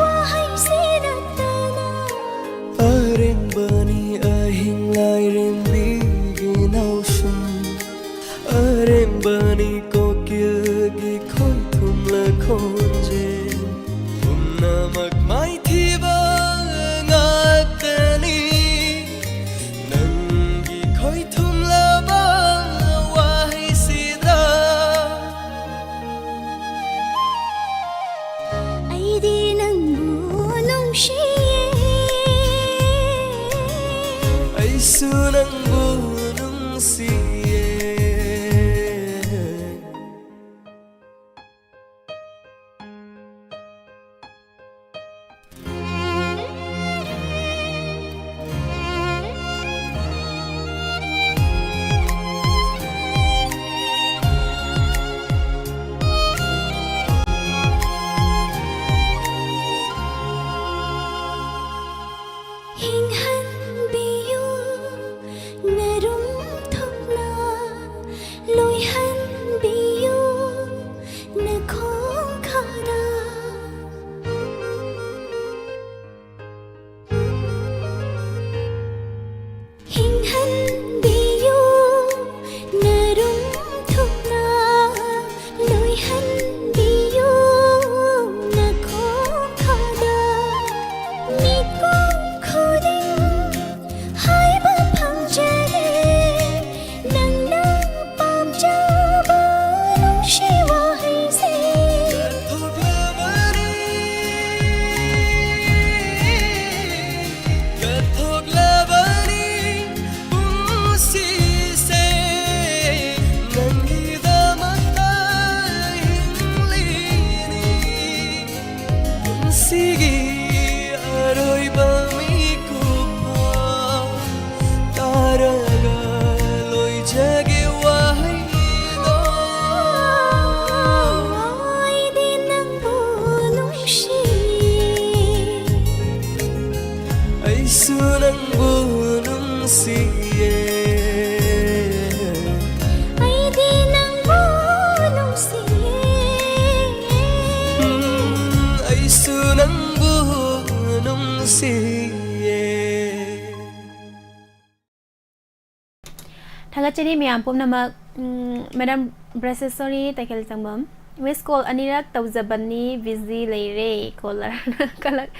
ꯋꯥꯍꯩꯁꯤ ꯅꯠꯇꯅ꯫ ꯑꯔꯦꯝꯕꯅꯤ ꯑꯍꯤꯡ ꯂꯥꯏꯔꯦꯝꯕꯤꯒꯤ ꯅꯥꯎꯁꯨꯝ, ꯑꯔꯦꯝꯕꯅꯤ ꯀꯣꯀꯤꯜꯒꯤ ꯈꯣꯏꯊꯨꯝꯂ ꯈꯣꯟꯖꯦꯜ꯫ ꯄꯨꯝꯅꯃꯛ ꯃꯥꯏꯊꯤꯕ ꯉꯥꯛꯇꯅꯤ ꯅꯪꯒꯤ ꯈꯣꯏꯊꯨꯝꯂꯕ ꯋꯥꯍꯩꯁꯤꯗ꯫ ꯑꯩꯗꯤ ꯅꯪꯕꯨ ꯅꯨꯡꯁꯤꯌꯦ꯫ ꯑꯩꯁꯨ ꯅꯪꯕꯨ ꯅꯨꯡꯁꯤꯌꯦ꯫ ꯁꯤꯌꯦ꯫ ꯊꯥꯒꯠꯆꯔꯤ ꯃꯌꯥꯝ ꯄꯨꯝꯅꯃꯛ꯫ ꯎꯝ, Madam Brahmachari ꯇꯈꯦꯜ ꯁꯪꯕꯝ, "Miss call ꯑꯅꯤꯔꯛ ꯇꯧꯖꯕꯅꯤ, busy ꯂꯩꯔꯦ, caller ꯅ ꯈꯜꯂꯛ-,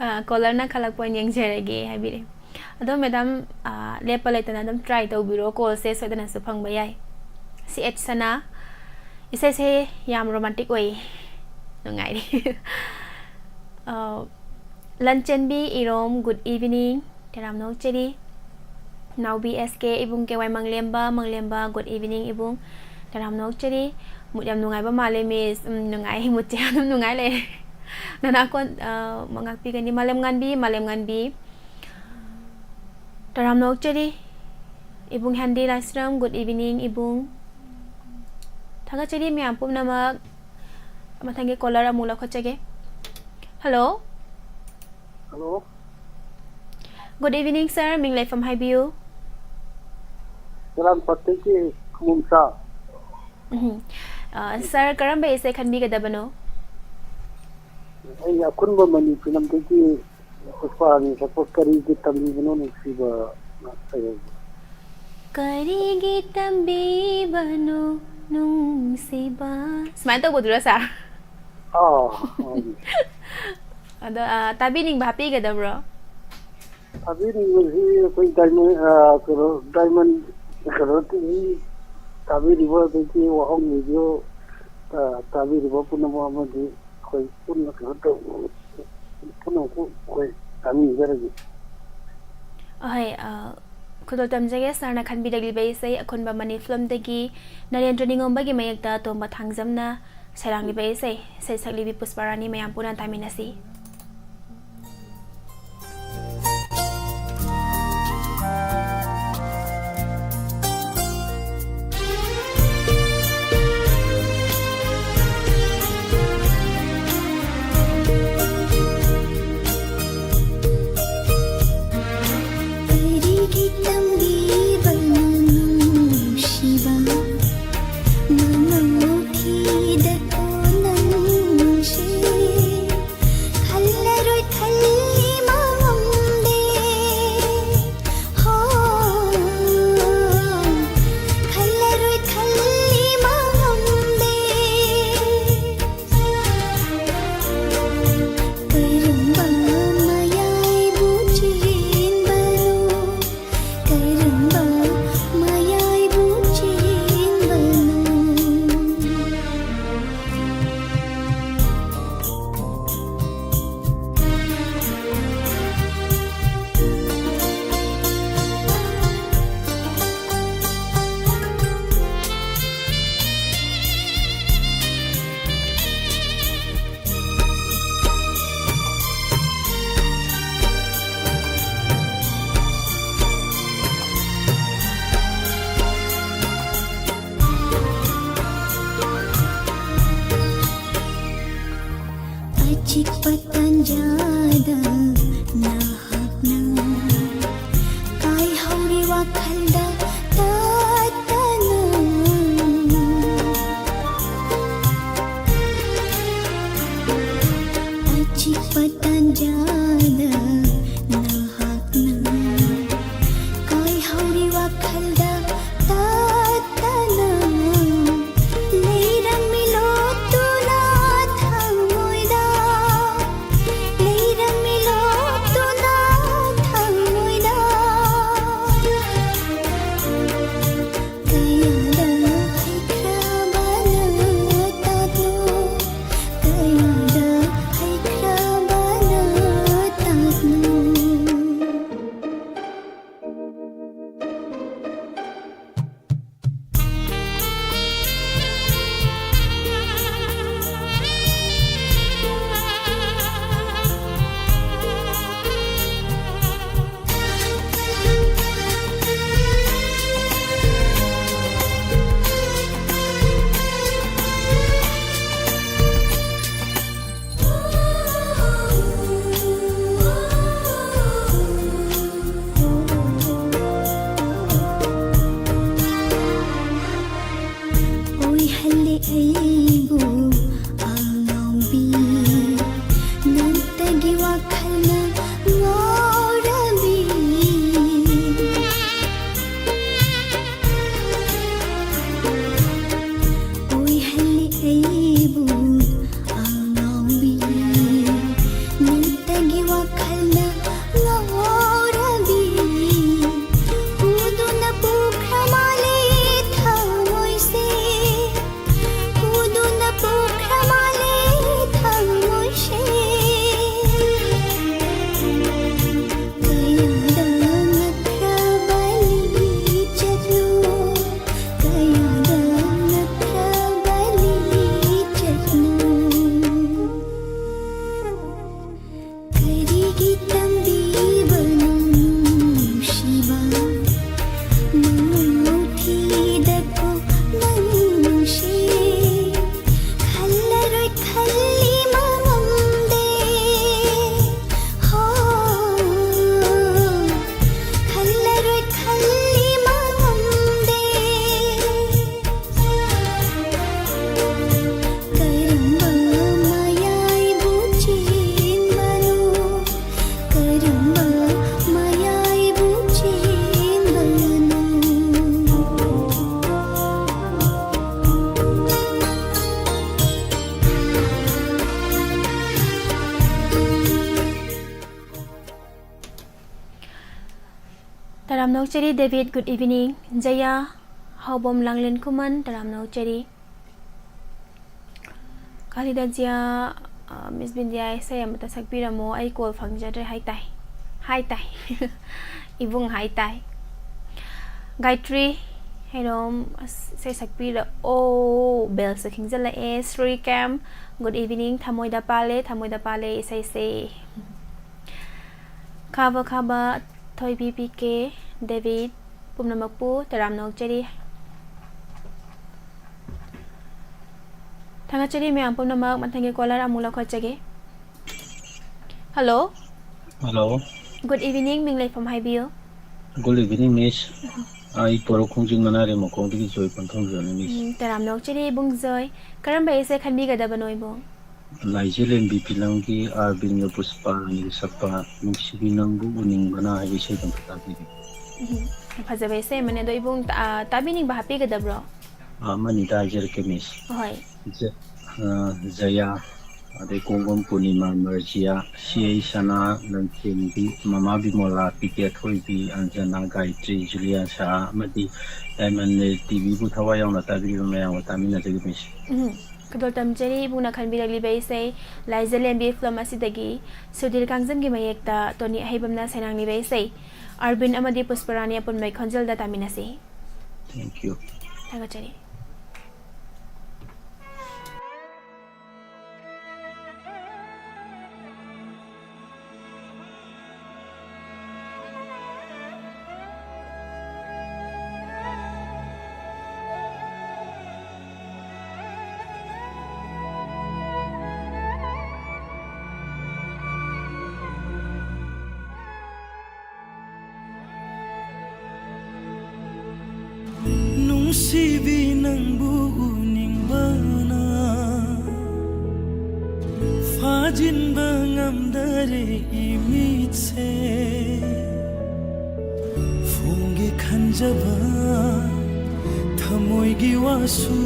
ꯑ, caller ꯅ ꯈꯜꯂꯛꯄ ꯑꯣꯏꯅ ꯌꯦꯡꯖꯔꯒꯦ" ꯍꯥꯏꯕꯤꯔꯦ꯫ ꯑꯗꯣ madam, ꯑ, ꯂꯦꯞꯄ ꯂꯩꯇꯅ ꯑꯗꯨꯝ try ꯇꯧꯕꯤꯔꯣ, call ꯁꯦ ꯁꯣꯏꯗꯅꯁꯨ ꯐꯪꯕ ꯌꯥꯏ꯫ ꯁꯤ ꯑꯦꯆ ꯁꯅꯥ, "ꯏꯁꯩꯁꯦ ꯌꯥꯝ romantic ꯑꯣꯏ, ꯅꯨꯡꯉꯥꯏꯔꯤ"꯫ ꯑ, ꯂꯟꯆꯦꯟꯕꯤ ꯏꯔꯣꯝ, "Good evening, ꯇꯔꯥꯝꯅ ꯑꯣꯛꯆꯔꯤ"꯫ ꯅꯥꯎꯕꯤ ꯑꯦꯁ ꯀꯦ, "ꯏꯕꯨꯡ ꯀꯦ ꯋꯥꯏ ꯃꯪꯂꯦꯝꯕ, ꯃꯪꯂꯦꯝꯕ, good evening ꯏꯕꯨꯡ, ꯇꯔꯥꯝꯅ ꯑꯣꯛꯆꯔꯤ"꯫ Mood ꯌꯥꯝ ꯅꯨꯡꯉꯥꯏꯕ ꯃꯥꯜꯂꯦ, miss꯫ ꯎꯝ, ꯅꯨꯡꯉꯥꯏ, mood ꯁꯦ ꯑꯗꯨꯝ ꯅꯨꯡꯉꯥꯏ ꯂꯩꯔꯦ꯫ ꯅꯅꯥꯀꯣꯟ, ꯑ, ꯉꯥꯛꯄꯤꯒꯅꯤ꯫ ꯃꯥꯂꯦꯝꯉꯥꯟꯕꯤ, ꯃꯥꯂꯦꯝꯉꯥꯟꯕꯤ, "ꯇꯔꯥꯝꯅ ꯑꯣꯛꯆꯔꯤ ꯏꯕꯨꯡ ꯍꯦꯟꯗꯤ ꯂꯥꯏꯁ꯭ꯔꯝ", "Good evening ꯏꯕꯨꯡ"꯫ ꯊꯥꯒꯠꯆꯔꯤ ꯃꯌꯥꯝ ꯄꯨꯝꯅꯃꯛ꯫ ꯃꯊꯪꯒꯤ caller ꯑꯃꯨꯛ ꯂꯧꯈꯠꯆꯒꯦ꯫ Hello꯫ Hello꯫ Good evening sir, ꯃꯤꯡ ꯂꯩꯐꯝ ꯍꯥꯏꯕꯤꯌꯨ꯫ ꯆꯨꯔꯥꯟꯄꯥꯠꯇꯒꯤ ꯈꯨꯃꯨꯝꯆꯥ꯫ ꯎꯝ꯫ ꯑ, sir, ꯀꯔꯝꯕ ꯏꯁꯩ ꯈꯟꯕꯤꯒꯗꯕꯅꯣ? ꯑꯩ ꯑꯀꯨꯟꯕ ꯃꯅꯤ ꯐꯤꯂꯝꯗꯒꯤ ꯄꯨꯁꯄꯥꯔꯥꯅꯤ ꯁꯛꯄ "ꯀꯔꯤꯒꯤ ꯇꯝꯕꯤꯕꯅꯣ ꯅꯨꯡꯁꯤꯕ" ꯍꯥꯏꯕ꯫ "ꯀꯔꯤꯒꯤ ꯇꯝꯕꯤꯕꯅꯣ ꯅꯨꯡꯁꯤꯕ"꯫ ꯁꯨꯃꯥꯏꯅ ꯇꯧꯕꯗꯨꯔꯣ, sir? ꯑꯥ, ꯃꯥꯅꯤ꯫ ꯑꯗꯣ, ꯑ, ꯇꯥꯕꯤꯅꯤꯡꯕ ꯍꯥꯞꯄꯤꯒꯗꯕ꯭ꯔꯣ? ꯇꯥꯕꯤꯅꯤꯡꯕꯁꯤ ꯑꯩꯈꯣꯏ diamond, ꯑ, ꯀꯩꯅꯣ, diamond, ꯀꯩꯅꯣ, ꯇꯤ ꯚꯤ ꯇꯥꯕꯤꯔꯤꯕ, ꯑꯗꯒꯤ ꯋꯥꯍꯪ ꯔꯦꯗꯤꯑꯣ, ꯑ, ꯇꯥꯕꯤꯔꯤꯕ ꯄꯨꯝꯅꯃꯛ ꯑꯃꯗꯤ ꯑꯩꯈꯣꯏ ꯄꯨꯟꯅ ꯀꯩꯅꯣ ꯇꯧ-, ꯄꯨꯝꯅꯃꯛꯄꯨ ꯑꯩꯈꯣꯏ ꯇꯥꯃꯤꯟꯖꯔꯒꯦ꯫ ꯑꯍꯣꯏ, ꯑ, ꯈꯨꯗꯣꯜ ꯇꯝꯖꯒꯦ, sir ꯅ ꯈꯟꯕꯤꯔꯛꯂꯤꯕ ꯏꯁꯩ ꯑꯈꯨꯟꯕ ꯃꯅꯤ ꯐꯤꯂꯝꯗꯒꯤ ꯅꯔꯦꯟꯗ꯭ꯔ ꯅꯤꯉꯣꯝꯕꯒꯤ ꯃꯌꯦꯛꯇ ꯇꯣꯝꯕ ꯊꯥꯡꯖꯝꯅ ꯁꯩꯔꯥꯡꯂꯤꯕ ꯏꯁꯩ, ꯏꯁꯩ ꯁꯛꯂꯤꯕꯤ ꯄꯨꯁꯄꯥꯔꯥꯅꯤ꯫ ꯃꯌꯥꯝ ꯄꯨꯟꯅ ꯇꯥꯃꯤꯟꯅꯁꯤ꯫ ꯀꯔꯤꯒꯤ ꯇꯝꯕꯤꯕꯅꯣ ꯅꯨꯡꯁꯤꯕ, ꯃꯃꯧ ꯊꯤꯗ ꯀꯣꯟꯅ ꯅꯨꯡꯁꯤ꯫ ꯑꯆꯤꯛꯄ ꯇꯥꯟꯖꯥꯗ ꯅꯍꯥꯛꯅ ꯀꯥꯏꯍꯧꯔꯤ ꯋꯥꯈꯜꯗ ꯇꯠꯇꯅ꯫ ꯑꯆꯤꯛꯄ ꯇꯥꯟꯖꯥꯗ ꯅꯍꯥꯛꯅ ꯀꯥꯏꯍꯧꯔꯤ ꯋꯥꯈꯜꯗ ꯇꯠꯇꯅ꯫ ꯂꯩꯔꯝꯃꯤ ꯂꯣꯠꯇꯨꯅ ꯊꯃꯣꯏꯗ, ꯂꯩꯔꯝꯃꯤ ꯂꯣꯠꯇꯨꯅ ꯊꯃꯣꯏꯗ꯫ ꯀꯌꯥꯗ ꯍꯩꯈ꯭ꯔꯕꯅ ꯇꯥꯛꯂꯨ, ꯀꯌꯥꯗ ꯍꯩꯈ꯭ꯔꯕꯅ ꯇꯥꯛꯂꯨ꯫ ꯅꯣꯛꯆꯔꯤ ꯗꯦꯕꯤꯠ, good evening꯫ ꯖꯌꯥ, ꯍꯥꯎꯕꯝ ꯂꯥꯡꯂꯦꯟ ꯈꯨꯃꯟ, ꯇꯔꯥꯝꯅ ꯑꯣꯛꯆꯔꯤ꯫ ꯀꯥꯂꯤꯗꯥ ꯖꯤꯌꯥ, ꯑ, ꯃꯤꯁ ꯕꯤꯟꯗꯤꯌꯥ, ꯏꯁꯩ ꯑꯃꯇ ꯁꯛꯄꯤꯔꯝꯃꯣ, ꯑꯩ ꯀꯣꯜ ꯐꯪꯖꯗ꯭ꯔꯦ ꯍꯥꯏ ꯇꯥꯏ꯫ ꯍꯥꯏ ꯇꯥꯏ꯫ ꯏꯕꯨꯡ ꯍꯥꯏ ꯇꯥꯏ꯫ ꯒꯥꯌꯇ꯭ꯔꯤ ꯍꯩꯔꯣꯝ, ꯑꯁ, ꯏꯁꯩ ꯁꯛꯄꯤꯔꯛꯑꯣ, ꯕꯦꯜꯁꯨ ꯈꯤꯡꯖꯤꯜꯂꯛꯑꯦ꯫ ꯁ꯭ꯔꯤ ꯀꯦꯝ, good evening꯫ ꯊꯃꯣꯏꯗ ꯄꯥꯜꯂꯦ, ꯊꯃꯣꯏꯗ ꯄꯥꯜꯂꯦ ꯏꯁꯩꯁꯦ꯫ ꯈꯥꯕ ꯈꯥꯕ, ꯊꯣꯏꯕꯤ ꯄꯤ ꯀꯦ, ꯗꯦꯕꯤꯠ, ꯄꯨꯝꯅꯃꯛꯄꯨ ꯇꯔꯥꯝꯅ ꯑꯣꯛꯆꯔꯤ꯫ ꯊꯥꯒꯠꯆꯔꯤ ꯃꯌꯥꯝ ꯄꯨꯝꯅꯃꯛ꯫ ꯃꯊꯪꯒꯤ ꯀꯣꯂꯔ ꯑꯃꯨꯛ ꯂꯧꯈꯠꯆꯒꯦ꯫ ꯍꯜꯂꯣ꯫ ꯍꯜꯂꯣ꯫ Good evening, ꯃꯤꯡ ꯂꯩꯐꯝ ꯍꯥꯏꯕꯤꯌꯨ꯫ Good evening, miss꯫ ꯑꯩ ꯄꯣꯔꯣꯛ ꯈꯣꯡꯖꯤꯟ ꯃꯅꯥꯔꯦꯝ ꯃꯈꯣꯡꯗꯒꯤ ꯖꯣꯏ ꯄꯟꯊꯧꯖꯅꯤ, miss꯫ ꯎꯝ, ꯇꯔꯥꯝꯅ ꯑꯣꯛꯆꯔꯤ ꯏꯕꯨꯡ ꯖꯣꯏ꯫ ꯀꯔꯝꯕ ꯏꯁꯩ ꯈꯟꯕꯤꯒꯗꯕꯅꯣ ꯏꯕꯨꯡ? ꯂꯥꯏꯖꯂꯦꯝꯕꯤ ꯐꯤꯂꯝꯒꯤ ꯑꯥꯔꯕꯤꯟꯒ ꯄꯨꯁꯄꯥꯅꯤꯒ ꯁꯛꯄ ꯅꯨꯡꯁꯤꯕꯤ ꯅꯪꯕꯨ ꯎꯅꯤꯡꯕꯅ ꯍꯥꯏꯕ ꯏꯁꯩꯗꯣ ꯑꯝꯇ ꯇꯥꯕꯤꯒꯦ꯫ ꯎꯝ, ꯐꯖꯕ ꯏꯁꯩ ꯑꯃꯅꯦ꯫ ꯑꯗꯣ ꯏꯕꯨꯡ, ꯑ, ꯇꯥꯕꯤꯅꯤꯡꯕ ꯍꯥꯞꯄꯤꯒꯗꯕ꯭ꯔꯣ? ꯑꯃꯅꯤꯗ ꯍꯥꯏꯖꯔꯛꯀꯦ, miss꯫ ꯍꯣꯏ꯫ ꯖ-, ꯑ, ꯖꯌꯥ, ꯑꯗꯩ ꯀꯣꯡꯕꯝ ꯄꯨꯔꯅꯤꯃꯥ, ꯃꯔꯖꯤꯌꯥ, ꯁꯤ ꯑꯩ ꯁꯅꯥ, ꯂꯟꯆꯦꯟꯕꯤ, ꯃꯃꯥ ꯕꯤꯃꯣꯂꯥ, ꯄꯤ ꯀꯦ ꯑꯊꯣꯏꯕꯤ, ꯑꯟꯖꯅꯥ, ꯒꯥꯌꯇ꯭ꯔꯤ, ꯖꯨꯂꯤꯌꯥ ꯁꯍꯥ ꯑꯃꯗꯤ ꯗꯥꯏꯃꯟ ꯇꯤ ꯚꯤꯕꯨ ꯊꯋꯥꯏ ꯌꯥꯎꯅ ꯇꯥꯕꯤꯔꯤꯕ ꯃꯌꯥꯝꯒ ꯇꯥꯃꯤꯟꯅꯖꯒꯦ, miss꯫ ꯎꯝ꯫ ꯈꯨꯗꯣꯜ ꯇꯝꯖꯔꯤ ꯏꯕꯨꯡꯅ ꯈꯟꯕꯤꯔꯛꯂꯤꯕ ꯏꯁꯩ ꯂꯥꯏꯖꯂꯦꯝꯕꯤ ꯐꯤꯂꯝ ꯑꯁꯤꯗꯒꯤ ꯁꯨꯙꯤꯔ ꯀꯥꯡꯖꯝꯒꯤ ꯃꯌꯦꯛꯇ ꯇꯣꯅꯤ ꯑꯍꯩꯕꯝꯅ ꯁꯩꯅꯥꯡꯂꯤꯕ ꯏꯁꯩ ꯑꯥꯔꯕꯤꯟ ꯑꯃꯗꯤ ꯄꯨꯁꯄꯔꯥꯅꯤ ꯑꯄꯨꯟꯕꯒꯤ ꯈꯣꯟꯖꯦꯜꯗ ꯇꯥꯃꯤꯟꯅꯁꯤ꯫ Thank you꯫ ꯊꯥꯒꯠꯆꯔꯤ꯫ ꯅꯨꯡꯁꯤꯕꯤ ꯅꯪꯕꯨ ꯎꯅꯤꯡꯕꯅ ꯐꯥꯖꯤꯟꯕ ꯉꯝꯗꯔꯦ ꯏꯃꯤꯠꯁꯦ꯫ ꯐꯣꯡꯒꯦ ꯈꯟꯖꯕ ꯊꯃꯣꯏꯒꯤ ꯋꯥꯁꯨ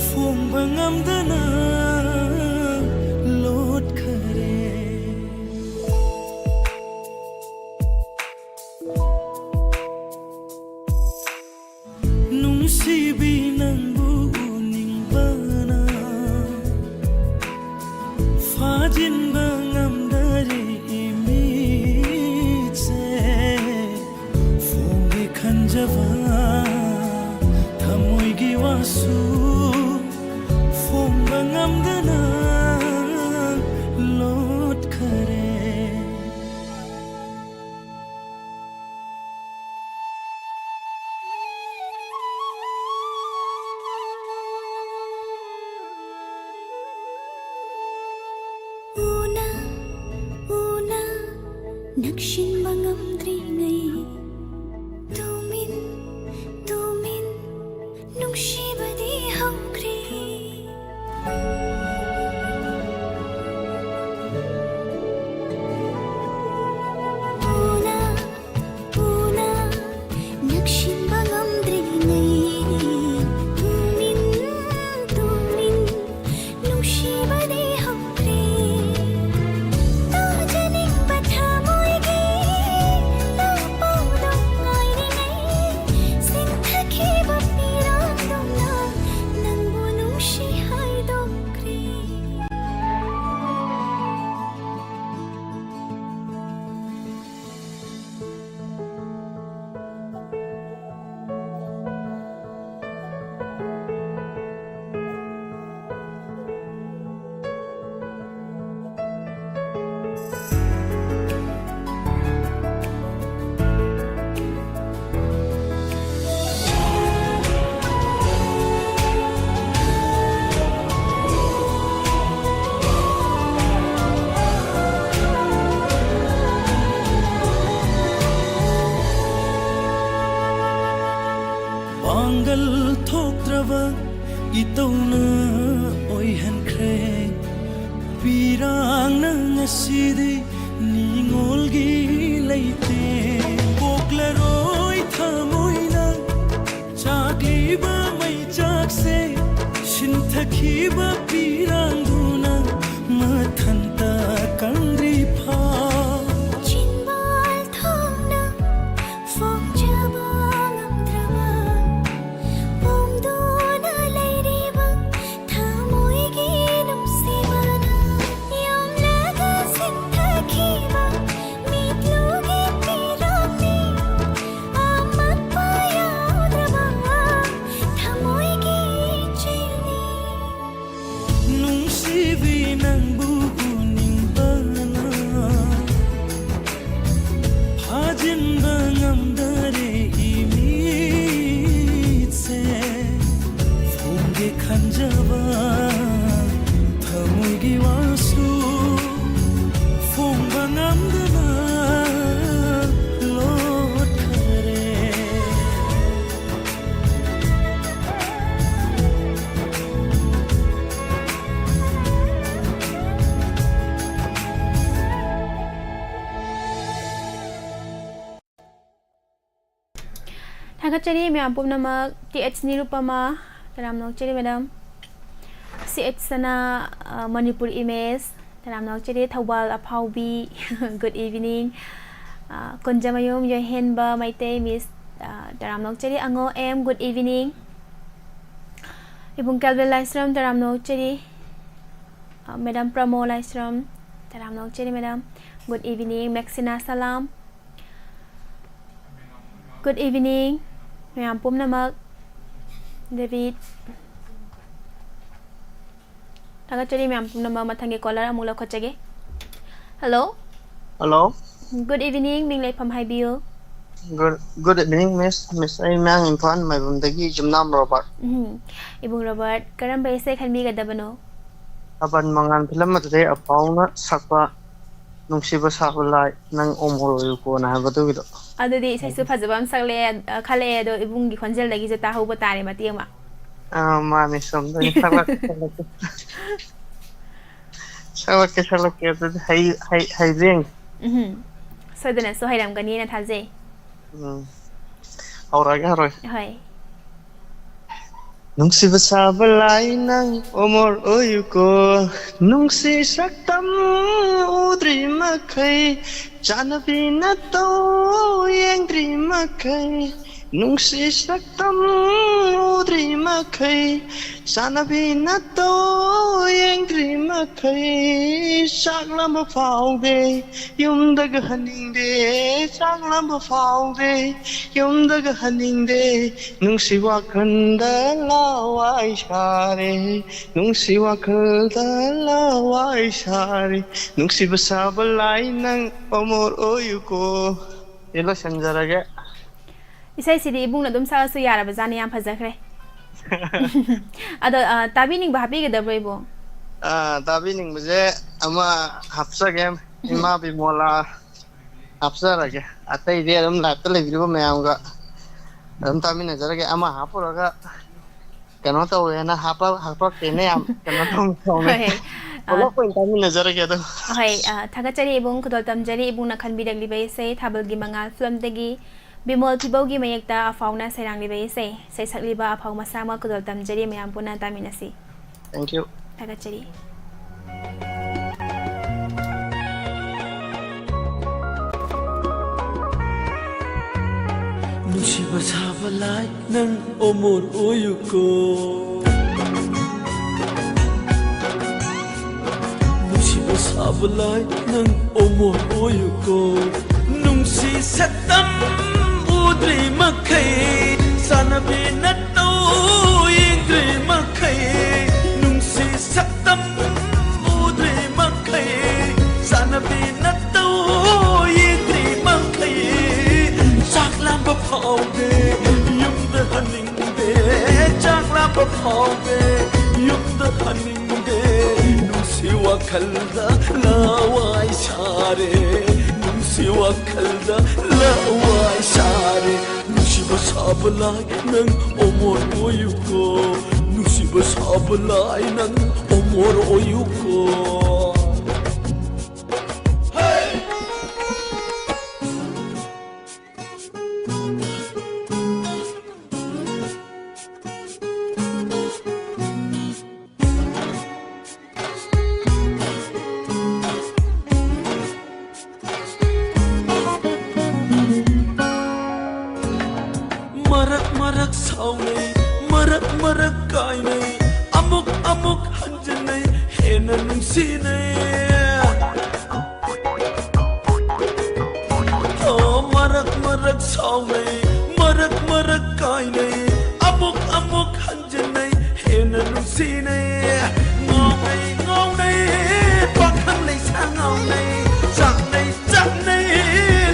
ꯐꯣꯡꯕ ꯉꯝꯗꯅ ꯂꯣꯠꯈꯔꯦ꯫ ꯊꯥꯖꯤꯟꯕ ꯉꯝꯗꯔꯦ ꯏꯃꯤꯠꯁꯦ꯫ ꯐꯣꯡꯒꯦ ꯈꯟꯖꯕ ꯊꯃꯣꯏꯒꯤ ꯋꯥꯁꯨ ꯐꯣꯡꯕ ꯉꯝꯗꯅ ꯂꯣꯠꯈꯔꯦ꯫ ꯎꯅ ꯎꯅ ꯅꯛꯁꯤꯟꯕ ꯉꯝꯗ꯭ꯔꯤꯉꯩ ꯇꯨꯃꯤꯟ ꯇꯨꯃꯤꯟ ꯅꯨꯡꯁꯤꯕꯗꯤ ꯍꯧꯈ꯭ꯔꯦ꯫ ꯎꯅ ꯎꯅ ꯅꯛꯁꯤꯟꯕ ꯉꯝꯗ꯭ꯔꯤꯉꯩ ꯇꯨꯃꯤꯟ ꯇꯨꯃꯤꯟ ꯅꯨꯡꯁꯤꯕꯗꯤ ꯍꯧꯈ꯭ꯔꯦ꯫ ꯇꯥꯖꯅꯤꯡꯕ ꯊꯃꯣꯏꯒꯤ ꯂꯧꯄꯥꯎꯗꯣ ꯉꯥꯏꯔꯤꯉꯩ ꯁꯤꯟꯊꯈꯤꯕ ꯄꯤꯔꯥꯡꯗꯧꯅ ꯅꯪꯕꯨ ꯅꯨꯡꯁꯤ ꯍꯥꯏꯗꯣꯛꯈ꯭ꯔꯦ꯫ ꯄꯥꯡꯒꯜ ꯊꯣꯛꯇ꯭ꯔꯕ ꯏꯇꯧꯅ ꯑꯣꯏꯍꯟꯈ꯭ꯔꯦ꯫ ꯄꯤꯔꯥꯡꯅ ꯉꯁꯤꯗꯤ ꯅꯤꯉꯣꯜꯒꯤ ꯂꯩꯇꯦ꯫ ꯄꯣꯛꯂꯔꯣꯏ ꯊꯃꯣꯏꯅ ꯆꯥꯛꯂꯤꯕ ꯃꯩꯆꯥꯛꯁꯦ ꯁꯤꯟꯊꯈꯤꯕ ꯄꯤꯔꯥꯡꯗꯨꯅ ꯃꯊꯟꯇ ꯀꯪꯗ꯭ꯔꯤ ꯐꯥꯎ꯫ ꯆꯤꯟꯕꯥꯜ ꯊꯣꯡꯅ ꯐꯣꯡꯖꯕ ꯉꯝꯗ꯭ꯔꯕ ꯄꯣꯝꯗꯨꯅ ꯂꯩꯔꯤꯕ ꯊꯃꯣꯏꯒꯤ ꯅꯨꯡꯁꯤꯕꯅ ꯌꯣꯝ ꯅꯨꯡꯁꯤꯕꯤ ꯅꯪꯕꯨ ꯎꯅꯤꯡꯕꯅ ꯐꯥꯖꯤꯟꯕ ꯉꯝꯗꯔꯦ ꯏ ꯃꯤꯠꯁꯦ꯫ ꯐꯣꯡꯒꯦ ꯈꯟꯖꯕ ꯊꯃꯣꯏꯒꯤ ꯋꯥꯁꯨ ꯐꯣꯡꯕ ꯉꯝꯗꯅ ꯂꯣꯠꯈꯔꯦ꯫ ꯊꯥꯒꯠꯆꯔꯤ ꯃꯌꯥꯝ ꯄꯨꯝꯅꯃꯛ꯫ ꯇꯤ ꯑꯩꯆ ꯅꯤꯔꯨꯄꯃꯥ, ꯇꯔꯥꯝꯅ ꯑꯣꯛꯆꯔꯤ ꯃꯦꯗꯥꯝ꯫ ꯁꯤ ꯑꯩꯆ ꯁꯅꯥ, ꯑ, ꯃꯅꯤꯄꯨꯔ ꯏꯃꯦꯖ, ꯇꯔꯥꯝꯅ ꯑꯣꯛꯆꯔꯤ꯫ Thoubal ꯑꯐꯥꯎꯕꯤ, good evening꯫ ꯑ, ꯀꯨꯟꯖꯃꯌꯨꯝ ꯌꯣꯏꯍꯦꯟꯕ ꯃꯩꯇꯩ ꯃꯤꯁ, ꯑ, ꯇꯔꯥꯝꯅ ꯑꯣꯛꯆꯔꯤ꯫ ꯑꯉꯣ ꯑꯦꯝ, good evening꯫ ꯏꯕꯨꯡ ꯀꯦꯜꯕꯤꯟ ꯂꯥꯏꯁ꯭ꯔꯝ, ꯇꯔꯥꯝꯅ ꯑꯣꯛꯆꯔꯤ꯫ ꯑ, ꯃꯦꯗꯥꯝ ꯄ꯭ꯔꯃꯣ ꯂꯥꯏꯁ꯭ꯔꯝ, ꯇꯔꯥꯝꯅ ꯑꯣꯛꯆꯔꯤ ꯃꯦꯗꯥꯝ꯫ Good evening, ꯃꯦꯛꯁꯤꯅꯥ ꯁꯂꯥꯝ꯫ Good evening, ꯃꯌꯥꯝ ꯄꯨꯝꯅꯃꯛ꯫ ꯗꯦꯕꯤꯠ꯫ ꯊꯥꯒꯠꯆꯔꯤ ꯃꯌꯥꯝ ꯄꯨꯝꯅꯃꯛ꯫ ꯃꯊꯪꯒꯤ ꯀꯣꯂꯔ ꯑꯃꯨꯛ ꯂꯧꯈꯠꯆꯒꯦ꯫ ꯍꯜꯂꯣ꯫ ꯍꯜꯂꯣ꯫ Good evening, ꯃꯤꯡ ꯂꯩꯐꯝ ꯍꯥꯏꯕꯤꯌꯨ꯫ Good, good evening, miss. Miss, ꯑꯩ ꯃꯌꯥꯡ ꯏꯝꯐꯥꯜ ꯃꯥꯏꯕꯝꯗꯒꯤ ꯌꯨꯝꯅꯥꯝ ꯔꯣꯕꯥꯔꯠ꯫ ꯎꯝ, ꯏꯕꯨꯡ ꯔꯣꯕꯥꯔꯠ, ꯀꯔꯝꯕ ꯏꯁꯩ ꯈꯟꯕꯤꯒꯗꯕꯅꯣ? ꯊꯥꯕꯜ ꯃꯉꯥꯜ ꯐꯤꯂꯝ ꯑꯗꯨꯗꯩ ꯑꯐꯥꯎꯅ ꯁꯛꯄ ꯅꯨꯡꯁꯤꯕ ꯁꯥꯕ ꯂꯥꯏ ꯅꯪ ꯑꯣꯃꯣꯔ ꯑꯣꯏꯌꯨꯀꯣꯅ ꯍꯥꯏꯕꯗꯨꯒꯤꯗꯣ꯫ ꯑꯗꯨꯗꯤ ꯏꯁꯩꯁꯨ ꯐꯖꯕ ꯑꯃ ꯁꯛꯂꯛꯑꯦ, ꯑ, ꯈꯜꯂꯛꯑꯦ, ꯑꯗꯣ ꯏꯕꯨꯡꯒꯤ ꯈꯣꯟꯖꯦꯜꯗꯒꯤꯁꯨ ꯇꯥꯍꯧꯕ ꯇꯥꯔꯦ ꯃꯇꯦꯛ ꯑꯃ꯫ ꯑꯥ, ꯃꯥꯅꯦ, ꯆꯨꯝꯗꯣꯏꯅꯤ꯫ ꯁꯛꯂꯛꯀꯦ, ꯁꯛꯂꯛꯀꯦ꯫ ꯁꯛꯂꯛꯀꯦ, ꯁꯛꯂꯛꯀꯦ꯫ ꯑꯗꯨꯗꯤ ꯍꯩ-, ꯍꯩ-, ꯍꯩꯕ꯭ꯔꯥ ꯌꯦꯡꯒꯦ꯫ ꯎꯝꯍꯨꯝ꯫ ꯁꯣꯏꯗꯅꯁꯨ ꯍꯩꯔꯝꯒꯅꯤꯅ ꯊꯥꯖꯩ꯫ ꯎꯝ꯫ ꯍꯧꯔꯛꯑꯒꯦ, ꯍꯧꯔꯛꯑꯒꯦ꯫ ꯍꯣꯏ꯫ ꯅꯨꯡꯁꯤꯕ ꯁꯥꯕ ꯂꯥꯏ ꯅꯪ ꯑꯣꯃꯣꯔ ꯑꯣꯏꯌꯨꯀꯣ, ꯅꯨꯡꯁꯤ ꯁꯛꯇꯝ ꯎꯗ꯭ꯔꯤ ꯃꯈꯩ, ꯆꯥꯟꯅꯕꯤ ꯅꯠꯇꯧ ꯌꯦꯡꯗ꯭ꯔꯤ ꯃꯈꯩ, ꯅꯨꯡꯁꯤ ꯁꯛꯇꯝ ꯎꯗ꯭ꯔꯤ ꯃꯈꯩ, ꯆꯥꯟꯅꯕꯤ ꯅꯠꯇꯧ ꯌꯦꯡꯗ꯭ꯔꯤ ꯃꯈꯩ ꯆꯥꯛ ꯂꯥꯝꯕ ꯐꯥꯎꯗꯦ, ꯌꯨꯝꯗꯒ ꯍꯟꯅꯤꯡꯗꯦ, ꯆꯥꯛ ꯂꯥꯝꯕ ꯐꯥꯎꯗꯦ, ꯌꯨꯝꯗꯒ ꯍꯟꯅꯤꯡꯗꯦ, ꯅꯨꯡꯁꯤ ꯋꯥꯈꯜꯗ ꯂꯋꯥꯏ ꯁꯥꯔꯦ, ꯅꯨꯡꯁꯤ ꯋꯥꯈꯜꯗ ꯂꯋꯥꯏ ꯁꯥꯔꯦ, ꯅꯨꯡꯁꯤꯕ ꯁꯥꯕ ꯂꯥꯏ ꯅꯪ ꯑꯃꯣꯔ ꯑꯣꯏꯌꯨꯀꯣ꯫ ꯁꯤ ꯂꯣꯏꯁꯤꯟꯖꯔꯒꯦ꯫ ꯏꯁꯩꯁꯤꯗꯤ ꯏꯕꯨꯡꯅ ꯑꯗꯨꯝ ꯁꯛꯑꯁꯨ ꯌꯥꯔꯕꯖꯥꯠꯅꯤ, ꯌꯥꯝ ꯐꯖꯈ꯭ꯔꯦ꯫ ꯑꯗꯣ, ꯑ, ꯇꯥꯕꯤꯅꯤꯡꯕ ꯍꯥꯞꯄꯤꯒꯗꯕ꯭ꯔꯣ, ꯏꯕꯨꯡ? ꯑ, ꯇꯥꯕꯤꯅꯤꯡꯕꯁꯦ ꯑꯃ ꯍꯥꯞꯆꯒꯦ, ꯏꯃꯥ ꯕꯤꯃꯣꯂꯥ ꯍꯥꯞꯆꯔꯒꯦ꯫ ꯑꯇꯩꯗꯤ ꯑꯗꯨꯝ live ꯇ ꯂꯩꯕꯤꯔꯤꯕ ꯃꯌꯥꯝꯒ ꯑꯗꯨꯝ ꯇꯥꯃꯤꯟꯅꯖꯔꯒꯦ꯫ ꯑꯃ ꯍꯥꯞꯄꯨꯔꯒ ꯀꯩꯅꯣ ꯇꯧꯋꯦꯅ ꯍꯥꯞꯄ-, ꯍꯥꯞꯄꯛꯇꯦꯅꯦ, ꯌꯥꯝ ꯀꯩꯅꯣ ꯇꯧ-, ꯇꯧꯅꯦ꯫ ꯍꯣꯏ, ꯑ, ꯄꯨꯂꯞ ꯑꯣꯏꯅ ꯇꯥꯃꯤꯟꯅꯖꯔꯒꯦ ꯑꯗꯨꯝ꯫ ꯍꯣꯏ, ꯑ, ꯊꯥꯒꯠꯆꯔꯤ ꯏꯕꯨꯡ, ꯈꯨꯗꯣꯜ ꯇꯝꯖꯔꯤ ꯏꯕꯨꯡꯅ ꯈꯟꯕꯤꯔꯛꯂꯤꯕ ꯏꯁꯩ ꯊꯥꯕꯜꯒꯤ ꯃꯉꯥꯜ ꯐꯤꯂꯝꯗꯒꯤ ꯕꯤꯃꯣꯜ ꯐꯤꯕꯧꯒꯤ ꯃꯌꯦꯛꯇ ꯑꯐꯥꯎꯅ ꯁꯩꯔꯥꯡꯂꯤꯕ ꯏꯁꯩ, ꯏꯁꯩ ꯁꯛꯂꯤꯕ ꯑꯐꯥꯎ ꯃꯁꯥꯃꯛ ꯈꯨꯗꯣꯜ ꯇꯝꯖꯔꯤ, ꯃꯌꯥꯝ ꯄꯨꯟꯅ ꯇꯥꯃꯤꯟꯅꯁꯤ꯫ Thank you. ꯊꯥꯒꯠꯆꯔꯤ꯫ ꯅꯨꯡꯁꯤꯕ ꯁꯥꯕ ꯂꯥꯏ ꯅꯪ ꯑꯣꯃꯣꯔ ꯑꯣꯏꯌꯨꯀꯣ꯫ ꯅꯨꯡꯁꯤꯕ ꯁꯥꯕ ꯂꯥꯏ ꯅꯪ ꯑꯣꯃꯣꯔ ꯑꯣꯏꯌꯨꯀꯣ꯫ ꯅꯨꯡꯁꯤ ꯁꯛꯇꯝ ꯎꯗ꯭ꯔꯤ ꯃꯈꯩ, ꯆꯥꯟꯅꯕꯤ ꯅꯠꯇꯧ ꯌꯦꯡꯗ꯭ꯔꯤ ꯃꯈꯩ, ꯅꯨꯡꯁꯤ ꯁꯛꯇꯝ ꯎꯗ꯭ꯔꯤ ꯃꯈꯩ, ꯆꯥꯟꯅꯕꯤ ꯅꯠꯇꯧ ꯌꯦꯡꯗ꯭ꯔꯤ ꯃꯈꯩ, ꯆꯥꯛ ꯂꯥꯝꯕ ꯐꯥꯎꯗꯦ, ꯌꯨꯝꯗ ꯍꯟꯅꯤꯡꯗꯦ, ꯆꯥꯛ ꯂꯥꯝꯕ ꯐꯥꯎꯗꯦ, ꯌꯨꯝꯗ ꯍꯟꯅꯤꯡꯗꯦ, ꯅꯨꯡꯁꯤ ꯋꯥꯈꯜꯗ ꯂꯋꯥꯏ ꯁꯥꯔꯦ, ꯅꯨꯡꯁꯤ ꯋꯥꯈꯜꯗ ꯂꯋꯥꯏ ꯁꯥꯔꯦ꯫ ꯅꯨꯡꯁꯤꯕ ꯁꯥꯕ ꯂꯥꯏ ꯅꯪ ꯑꯃꯣꯔ ꯑꯣꯏꯌꯨꯀꯣ, ꯅꯨꯡꯁꯤꯕ ꯁꯥꯕ ꯂꯥꯏ ꯅꯪ ꯑꯃꯣꯔ ꯑꯣꯏꯌꯨꯀꯣ꯫ ꯃꯔꯛ ꯃꯔꯛ ꯁꯥꯎꯅꯩ, ꯃꯔꯛ ꯃꯔꯛ ꯀꯥꯏꯅꯩ, ꯑꯃꯨꯛ ꯑꯃꯨꯛ ꯍꯟꯖꯤꯟꯅꯩ, ꯍꯦꯟ ꯅꯨꯡꯁꯤꯅꯩ꯫ ꯑꯣ, ꯃꯔꯛ ꯃꯔꯛ ꯁꯥꯎꯅꯩ, ꯃꯔꯛ ꯃꯔꯛ ꯀꯥꯏꯅꯩ, ꯑꯃꯨꯛ ꯑꯃꯨꯛ ꯍꯟꯖꯤꯟꯅꯩ, ꯍꯦꯟꯅ ꯅꯨꯡꯁꯤꯅꯩ꯫ ꯉꯥꯎꯅꯩ, ꯉꯥꯎꯅꯩ, ꯄꯥꯈꯪ ꯂꯩꯁꯥ ꯉꯥꯎꯅꯩ, ꯆꯥꯛꯅꯩ, ꯆꯥꯛꯅꯩ,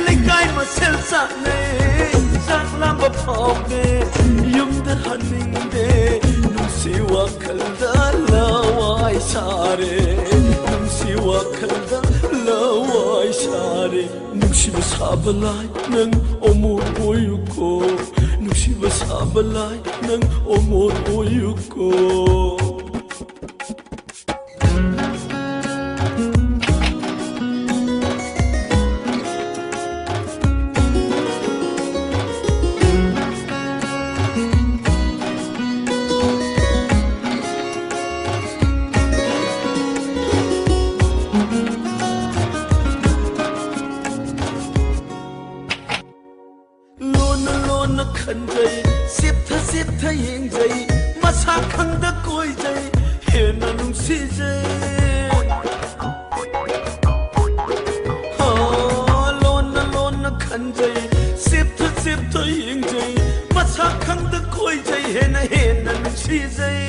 ꯂꯩꯀꯥꯏ ꯃꯁꯦꯜ ꯆꯥꯛꯅꯩ꯫ ꯆꯥꯛ ꯂꯥꯝꯕ ꯐꯥꯎꯗꯦ, ꯌꯨꯝꯗ ꯍꯟꯅꯤꯡꯗꯦ, ꯅꯨꯡꯁꯤ ꯋꯥꯈꯜꯗ ꯂꯋꯥꯏ ꯁꯥꯔꯦ, ꯅꯨꯡꯁꯤ ꯋꯥꯈꯜꯗ ꯂꯋꯥꯏ ꯁꯥꯔꯦ꯫ ꯅꯨꯡꯁꯤꯕ ꯁꯥꯕ ꯂꯥꯏ ꯅꯪ ꯑꯃꯣꯔ ꯑꯣꯏꯌꯨꯀꯣ, ꯅꯨꯡꯁꯤꯕ ꯁꯥꯕ ꯂꯥꯏ ꯅꯪ ꯑꯃꯣꯔ ꯑꯣꯏꯌꯨꯀꯣ꯫ ꯂꯣꯟꯅ ꯂꯣꯟꯅ ꯈꯟꯖꯩ, ꯆꯦꯞꯊ ꯆꯦꯞꯊ ꯌꯦꯡꯖꯩ, ꯃꯁꯥ ꯈꯪꯗ ꯀꯣꯏꯖꯩ, ꯍꯦꯟꯅ ꯅꯨꯡꯁꯤꯖꯩ꯫ ꯍꯣ, ꯂꯣꯟꯅ ꯂꯣꯟꯅ ꯈꯟꯖꯩ, ꯆꯦꯞꯊ ꯆꯦꯞꯊ ꯌꯦꯡꯖꯩ, ꯃꯁꯥ ꯈꯪꯗ ꯀꯣꯏꯖꯩ, ꯍꯦꯟꯅ ꯍꯦꯟꯅ ꯅꯨꯡꯁꯤꯖꯩ꯫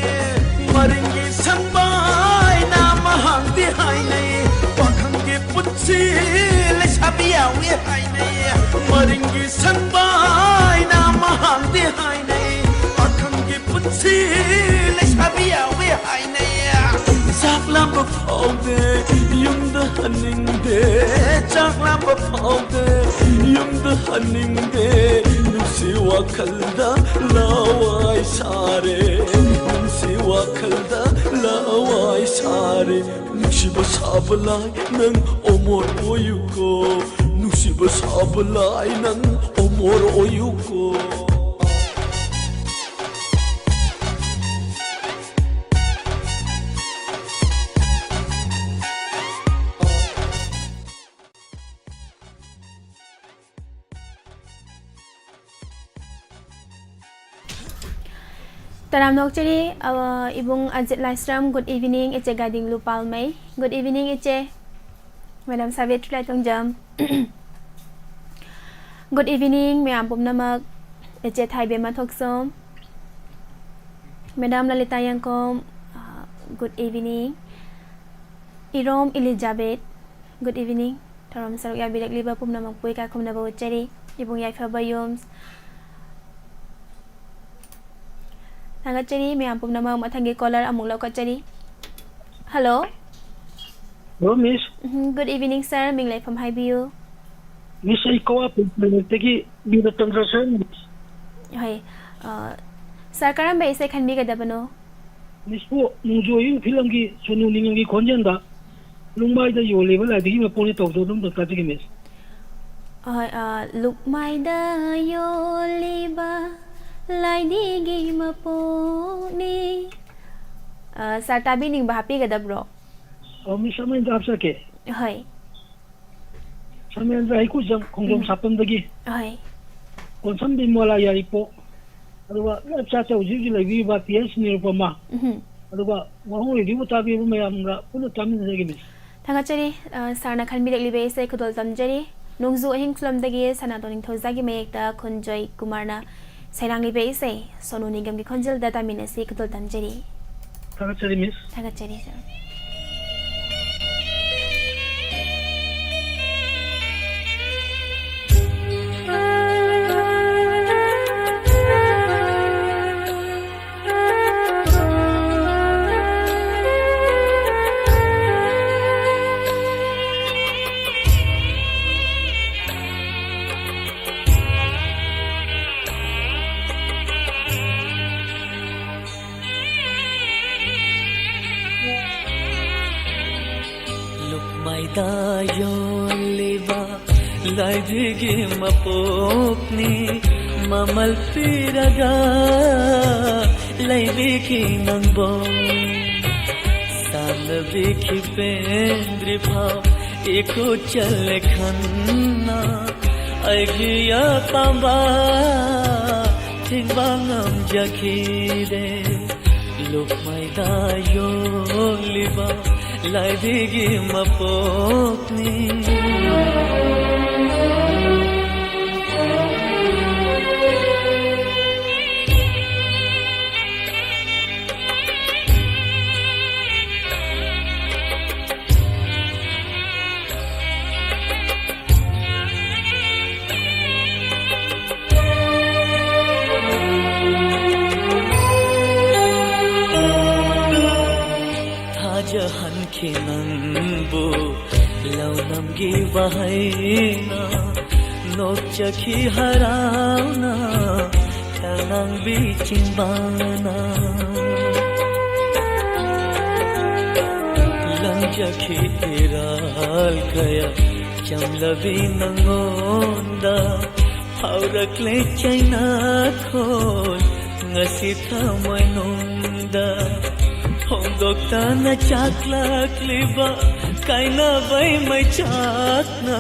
ꯃꯔꯤꯡꯒꯤ ꯁꯪꯕꯥꯏꯅ ꯃꯍꯥꯛꯇꯤ ꯍꯥꯏꯅꯩ, ꯄꯥꯈꯪꯒꯤ ꯄꯨꯟꯁꯤ ꯂꯩꯁꯥꯕꯤ ꯌꯥꯎꯏ ꯍꯥꯏꯅꯩ꯫ ꯃꯔꯤꯡꯒꯤ ꯁꯪꯕꯥꯏꯅ ꯃꯍꯥꯛꯇꯤ ꯍꯥꯏꯅꯩ, ꯄꯥꯈꯪꯒꯤ ꯄꯨꯟꯁꯤ ꯂꯩꯁꯥꯕꯤ ꯌꯥꯎꯏ ꯍꯥꯏꯅꯩ꯫ ꯆꯥꯛ ꯂꯥꯝꯕ ꯐꯥꯎꯗꯦ, ꯌꯨꯝꯗ ꯍꯟꯅꯤꯡꯗꯦ, ꯆꯥꯛ ꯂꯥꯝꯕ ꯐꯥꯎꯗꯦ, ꯌꯨꯝꯗ ꯍꯟꯅꯤꯡꯗꯦ, ꯅꯨꯡꯁꯤ ꯋꯥꯈꯜꯗ ꯂꯋꯥꯏ ꯁꯥꯔꯦ, ꯅꯨꯡꯁꯤ ꯋꯥꯈꯜꯗ ꯂꯋꯥꯏ ꯁꯥꯔꯦ꯫ ꯅꯨꯡꯁꯤꯕ ꯁꯥꯕ ꯂꯥꯏ ꯅꯪ ꯑꯃꯣꯔ ꯑꯣꯏꯌꯨꯀꯣ, ꯅꯨꯡꯁꯤꯕ ꯁꯥꯕ ꯂꯥꯏ ꯅꯪ ꯑꯃꯣꯔ ꯑꯣꯏꯌꯨꯀꯣ꯫ ꯇꯔꯥꯝꯅ ꯑꯣꯛꯆꯔꯤ, ꯑ, ꯏꯕꯨꯡ ꯑꯖꯤꯠ ꯂꯥꯏꯁ꯭ꯔꯝ, good evening, ꯏꯆꯦ ꯒꯥꯏꯗꯤꯡꯂꯨ ꯄꯥꯜꯃꯩ, good evening, ꯏꯆꯦ꯫ Madam ꯁꯥꯕꯤꯇ꯭ꯔꯤ ꯂꯥꯏꯇꯣꯡꯖꯝ, good evening, ꯃꯌꯥꯝ ꯄꯨꯝꯅꯃꯛ, ꯏꯆꯦ ꯊꯥꯏꯕꯦꯝꯃ ꯊꯣꯛꯆꯣꯝ, Madam ꯂꯂꯤꯇꯥ ꯌꯥꯡꯈꯣꯝ, ꯑ, good evening, ꯏꯔꯣꯝ ꯏꯂꯤꯖꯥꯕꯦꯠ, good evening, ꯊꯧꯔꯝ ꯁꯔꯨꯛ ꯌꯥꯕꯤꯔꯛꯂꯤꯕ ꯄꯨꯝꯅꯃꯛꯄꯨ ꯏꯀꯥꯏ ꯈꯨꯝꯅꯕ ꯎꯠꯆꯔꯤ, ꯏꯕꯨꯡ ꯌꯥꯏꯐꯕ ꯌꯨꯝꯁ꯫ ꯊꯥꯒꯠꯆꯔꯤ ꯃꯌꯥꯝ ꯄꯨꯝꯅꯃꯛ꯫ ꯃꯊꯪꯒꯤ caller ꯑꯃꯨꯛ ꯂꯧꯈꯠꯆꯔꯤ꯫ Hello꯫ Hello, Miss꯫ ꯎꯝ, good evening, sir꯫ ꯃꯤꯡ ꯂꯩꯐꯝ ꯍꯥꯏꯕꯤꯌꯨ꯫ Miss, ꯑꯩ ꯀꯋꯥ ꯄꯨꯡ ꯇꯔꯦꯠꯇꯒꯤ ꯕꯤꯔ ꯆꯟꯗ꯭ꯔ, sir꯫ ꯍꯣꯏ꯫ ꯑ, sir, ꯀꯔꯝꯕ ꯏꯁꯩ ꯈꯟꯕꯤꯒꯗꯕꯅꯣ? Miss ꯄꯨ, ꯅꯣꯡꯖꯨ ꯑꯌꯨꯛ ꯐꯤꯂꯝꯒꯤ ꯁꯣꯅꯨ ꯅꯤꯡꯒꯝꯒꯤ ꯈꯣꯟꯖꯦꯜꯗ ꯂꯨꯡꯃꯥꯏꯗ ꯌꯣꯜꯂꯤꯕ ꯂꯥꯏꯗꯒꯤ ꯃꯄꯣꯛꯅꯤ ꯇꯧꯕꯗꯣ ꯑꯗꯨꯝ ꯇꯥꯖꯒꯦ, Miss꯫ ꯍꯣꯏ, ꯑ, ꯂꯨꯛꯃꯥꯏꯗ ꯌꯣꯜꯂꯤꯕ ꯂꯥꯏꯗꯤꯒꯤ ꯃꯄꯣꯛꯅꯤ꯫ ꯑ, sir, ꯇꯥꯕꯤꯅꯤꯡꯕ ꯍꯥꯞꯄꯤꯒꯗꯕ꯭ꯔꯣ? ꯑ, Miss, ꯑꯃ ꯍꯦꯛꯇ ꯍꯥꯞꯆꯔꯛꯀꯦ꯫ ꯍꯣꯏ꯫ ꯁꯃꯦꯟꯗ꯭ꯔ ꯍꯩꯀꯨꯖꯝ, ꯈꯣꯡꯖꯣꯝ ꯎꯝ꯫ ꯁꯥꯄꯝꯗꯒꯤ꯫ ꯍꯣꯏ꯫ ꯀꯣꯟꯁꯝ ꯕꯤꯃꯣꯂꯥ ꯌꯥꯏꯔꯤꯄꯣꯛ꯫ ꯑꯗꯨꯒ ꯂꯥꯏꯞ ꯆꯥꯠꯇ ꯍꯧꯖꯤꯛ ꯍꯧꯖꯤꯛ ꯂꯩꯕꯤꯔꯤꯕ ꯇꯤ ꯑꯦꯁ ꯅꯤꯔꯨꯄꯃꯥ꯫ ꯎꯝ꯫ ꯑꯗꯨꯒ ꯋꯥꯍꯣꯡ ꯔꯦꯗꯤꯑꯣ ꯇꯥꯕꯤꯕ ꯃꯌꯥꯝꯒ ꯄꯨꯟꯅ ꯇꯥꯃꯤꯟꯅꯖꯒꯦ, Miss꯫ ꯊꯥꯒꯠꯆꯔꯤ, ꯑ, sirꯅ ꯈꯟꯕꯤꯔꯛꯂꯤꯕ ꯏꯁꯩ ꯈꯨꯗꯣꯜ ꯇꯝꯖꯔꯤ꯫ ꯅꯣꯡꯖꯨ ꯑꯍꯤꯡ ꯐꯤꯂꯝꯗꯒꯤ ꯁꯅꯥꯇꯣꯟ ꯅꯤꯡꯊꯧꯖꯥꯒꯤ ꯃꯌꯦꯛꯇ ꯈꯨꯟꯖꯣꯏ ꯀꯨꯃꯥꯔꯅ ꯁꯩꯔꯥꯡꯂꯤꯕ ꯏꯁꯩ ꯁꯣꯅꯨ ꯅꯤꯒꯝꯒꯤ ꯈꯣꯟꯖꯦꯜꯗ ꯇꯥꯃꯤꯟꯅꯁꯤ꯫ ꯈꯨꯗꯣꯜ ꯇꯝꯖꯔꯤ꯫ ꯊꯥꯒꯠꯆꯔꯤ, Miss꯫ ꯊꯥꯒꯠꯆꯔꯤ, sir꯫ ꯂꯨꯞꯃꯥꯏꯗ ꯌꯣꯜꯂꯤꯕ ꯂꯥꯏꯗꯤꯒꯤ ꯃꯄꯣꯛꯅꯤ, ꯃꯃꯜ ꯄꯤꯔꯒ ꯂꯩꯕꯤꯈꯤ ꯅꯪꯕꯣ꯫ ꯆꯥꯟꯅꯕꯤꯈꯤ ꯄꯦꯟꯗ꯭ꯔꯤ ꯐꯥꯎ ꯏꯈꯨꯠ ꯆꯠꯂꯦ ꯈꯟꯅ ꯑꯩꯒꯤ ꯑꯄꯥꯝꯕ ꯊꯤꯡꯕ ꯉꯝꯖꯈꯤꯗꯦ꯫ ꯂꯨꯞꯃꯩꯗ ꯌꯣꯜꯂꯤꯕ ꯂꯥꯏꯙꯤꯒꯤ ꯃꯄꯣꯛꯅꯤ꯫ ꯊꯥꯖꯍꯟꯈꯤ ꯅꯪꯕꯨ ꯂꯧꯅꯝꯒꯤ ꯋꯥꯍꯩꯅ, ꯅꯣꯛꯆꯈꯤ ꯍꯔꯥꯎꯅ ꯇꯅꯥꯡꯕꯤ ꯆꯤꯡꯕꯥꯅ꯫ ꯂꯪꯖꯈꯤ ꯏꯔꯥꯜ ꯀꯌꯥ ꯆꯝꯂꯕꯤ ꯅꯉꯣꯟꯗ, ꯐꯥꯎꯔꯛꯂꯦ ꯆꯩꯅꯥꯈꯣꯜ ꯉꯁꯤ ꯊꯃꯣꯏꯅꯨꯡꯗ꯫ ꯐꯣꯡꯗꯣꯛꯇꯅ ꯆꯥꯛꯂꯛꯂꯤꯕ ꯀꯥꯏꯅꯕꯩ ꯃꯩꯆꯥꯛꯅ,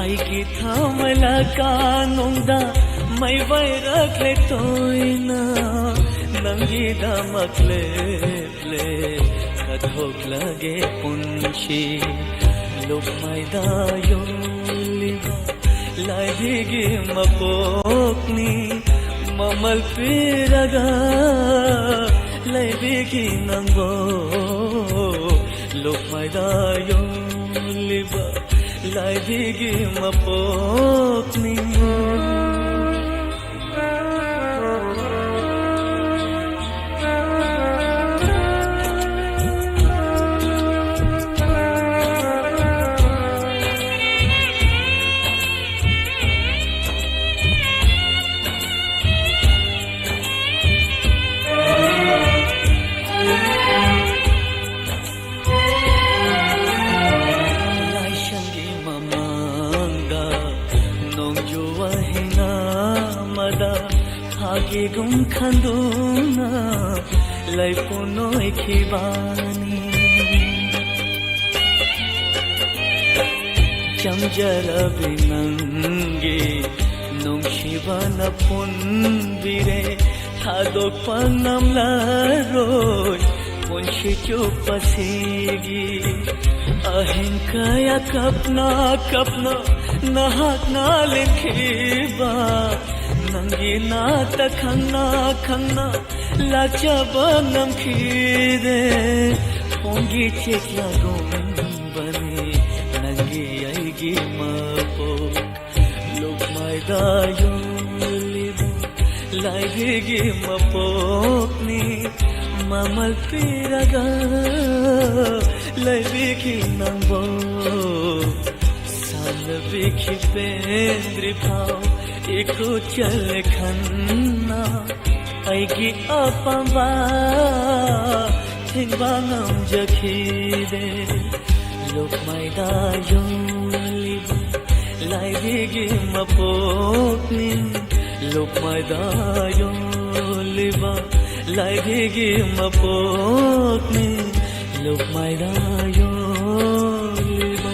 ꯑꯩꯒꯤ ꯊꯃꯣꯏ ꯂꯀꯥꯅꯨꯡꯗ ꯃꯩ ꯋꯥꯏꯔꯛꯂꯦ ꯇꯣꯏꯅ꯫ ꯅꯪꯒꯤꯗꯃꯛ ꯂꯦꯞꯂꯦ ꯀꯠꯊꯣꯛꯂꯒꯦ ꯄꯨꯟꯁꯤ꯫ ꯂꯨꯞꯃꯩꯗ ꯌꯣꯜꯂꯤꯕ ꯂꯥꯏꯙꯤꯒꯤ ꯃꯄꯣꯛꯅꯤ꯫ ꯃꯃꯜ ꯄꯤꯔꯒ ꯂꯩꯕꯤꯈꯤ ꯅꯪꯕꯨ꯫ ꯂꯨꯞꯃꯩꯗ ꯌꯣꯜꯂꯤꯕ ꯂꯥꯏꯙꯤꯒꯤ ꯃꯄꯣꯛꯅꯤ꯫ ꯂꯥꯏꯁꯪꯒꯤ ꯃꯃꯥꯡꯗ ꯅꯣꯡꯖꯨ ꯋꯥꯍꯤꯡ ꯑꯃꯗ ꯐꯥꯒꯤꯒꯨꯝ ꯈꯟꯗꯨꯅ ꯂꯩꯄꯨ ꯅꯣꯏꯈꯤꯕꯅꯤ꯫ ꯆꯝꯖꯔꯕꯤ ꯅꯪꯒꯤ ꯅꯨꯡꯁꯤꯕꯅ ꯄꯨꯟꯕꯤꯔꯦ, ꯊꯥꯗꯣꯛꯄ ꯉꯝꯂꯔꯣꯏ ꯄꯨꯟꯁꯤ ꯆꯨꯞꯄꯁꯤꯒꯤ꯫ ꯑꯍꯤꯡ ꯀꯌꯥ ꯀꯞꯅ ꯀꯞꯅ ꯅꯍꯥꯛꯅ ꯂꯦꯟꯈꯤꯕ, ꯅꯪꯒꯤ ꯅꯥꯛꯇ ꯈꯪꯅ ꯈꯪꯅ ꯂꯥꯛꯆꯕ ꯉꯝꯈꯤꯗꯦ꯫ ꯄꯣꯡꯒꯤ ꯆꯦꯛꯂꯥꯒꯨꯝꯕꯅꯤ ꯅꯪꯒꯤ ꯑꯩꯒꯤ ꯃꯄꯣꯛ꯫ ꯂꯨꯞꯃꯥꯏꯗ ꯌꯣꯜꯂꯤꯕ ꯂꯥꯏꯔꯤꯒꯤ ꯃꯄꯣꯛꯅꯤ꯫ ꯃꯃꯜ ꯄꯤꯔꯒ ꯂꯩꯕꯤꯈꯤ ꯅꯪꯕꯨ꯫ ꯁꯥꯟꯅꯕꯤꯈꯤ ꯄꯦꯟꯗ꯭ꯔꯤ ꯐꯥꯎ ꯏꯈꯨꯠ ꯆꯠꯂꯦ ꯈꯟꯅ꯫ ꯑꯩꯒꯤ ꯑꯄꯥꯝꯕ ꯊꯤꯡꯕ ꯉꯝꯖꯈꯤꯗꯦ꯫ ꯂꯨꯞꯃꯥꯏꯗ ꯌꯣꯜꯂꯤꯕ ꯂꯥꯏꯔꯤꯒꯤ ꯃꯄꯣꯛꯅꯤ꯫ ꯂꯨꯞꯃꯥꯏꯗ ꯌꯣꯜꯂꯤꯕ ꯂꯥꯏꯔꯤꯒꯤ ꯃꯄꯣꯛꯅꯤ꯫ ꯂꯨꯞꯃꯥꯏꯗ ꯌꯣꯜꯂꯤꯕ꯫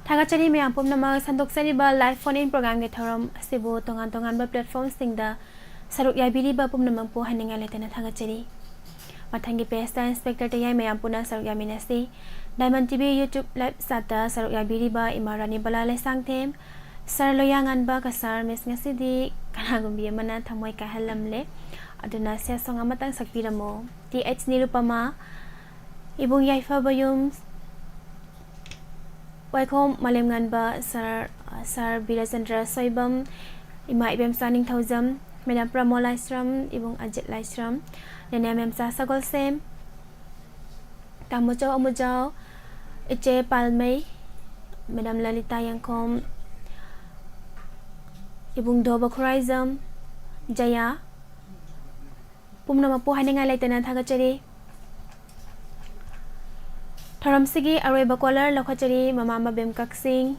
ꯊꯥꯒꯠꯆꯔꯤ ꯃꯌꯥꯝ ꯄꯨꯝꯅꯃꯛ꯫ ꯁꯟꯗꯣꯛꯆꯔꯤꯕ live phone in programꯒꯤ ꯊꯧꯔꯝ ꯑꯁꯤꯕꯨ ꯇꯣꯉꯥꯟ ꯇꯣꯉꯥꯟꯕ platformꯁꯤꯡꯗ ꯁꯔꯨꯛ ꯌꯥꯕꯤꯔꯤꯕ ꯄꯨꯝꯅꯃꯛꯄꯨ ꯍꯥꯏꯅꯤꯡꯉꯥꯏ ꯂꯩꯇꯅ ꯊꯥꯒꯠꯆꯔꯤ꯫ ꯃꯊꯪꯒꯤ pageꯇ Inspector ꯇꯌꯥꯏ ꯃꯌꯥꯝ ꯄꯨꯟꯅ ꯁꯔꯨꯛ ꯌꯥꯃꯤꯟꯅꯁꯤ꯫ Diamond TV YouTube live chatꯇ ꯁꯔꯨꯛ ꯌꯥꯕꯤꯔꯤꯕ ꯏꯃꯥ ꯔꯥꯅꯤꯕꯂꯥ ꯂꯩꯁꯥꯡꯊꯦꯝ, Sir ꯂꯣꯌꯥꯉꯥꯟꯕ ꯀꯁꯥꯔ꯫ Miss, ꯉꯁꯤꯗꯤ ꯀꯅꯥꯒꯨꯝꯕꯤ ꯑꯃꯅ ꯊꯃꯣꯏ ꯀꯥꯏꯍꯜꯂꯝꯂꯦ, ꯑꯗꯨꯅ sad song ꯑꯃꯇꯪ ꯁꯛꯄꯤꯔꯝꯃꯣ꯫ Th ꯅꯤꯔꯨꯄꯃꯥ, ꯏꯕꯨꯡ ꯌꯥꯏꯐꯕꯌꯨꯝ, ꯋꯥꯏꯈꯣꯝ ꯃꯥꯂꯦꯝꯉꯥꯟꯕ, Sir, Sir ꯕꯤꯔꯆꯟꯗ꯭ꯔ ꯁꯣꯏꯕꯝ, ꯏꯃꯥ ꯏꯕꯦꯝꯆꯥ ꯅꯤꯡꯊꯧꯖꯝ, Madam ꯄ꯭ꯔꯃꯣ ꯂꯥꯏꯁ꯭ꯔꯝ, ꯏꯕꯨꯡ ꯑꯖꯤꯠ ꯂꯥꯏꯁ꯭ꯔꯝ, ꯅꯦꯅꯦ ꯃꯦꯝꯆꯥ ꯁꯒꯣꯜꯁꯦꯝ, ꯇꯥꯃꯣꯆꯧ ꯑꯃꯨꯖꯥꯎ, ꯏꯆꯦ ꯄꯥꯜꯃꯩ, Madam ꯂꯂꯤꯇꯥ ꯌꯦꯡꯈꯣꯝ, ꯏꯕꯨꯡ ꯙꯣꯕ ꯈꯨꯔꯥꯏꯖꯝ, ꯖꯌꯥ, ꯄꯨꯝꯅꯃꯛꯄꯨ ꯍꯥꯏꯅꯤꯡꯉꯥꯏ ꯂꯩꯇꯅ ꯊꯥꯒꯠꯆꯔꯤ꯫ ꯊꯧꯔꯝꯁꯤꯒꯤ ꯑꯔꯣꯏꯕ caller ꯂꯧꯈꯠꯆꯔꯤ, ꯃꯃꯥ ꯃꯕꯦꯝ ꯀꯛꯆꯤꯡ꯫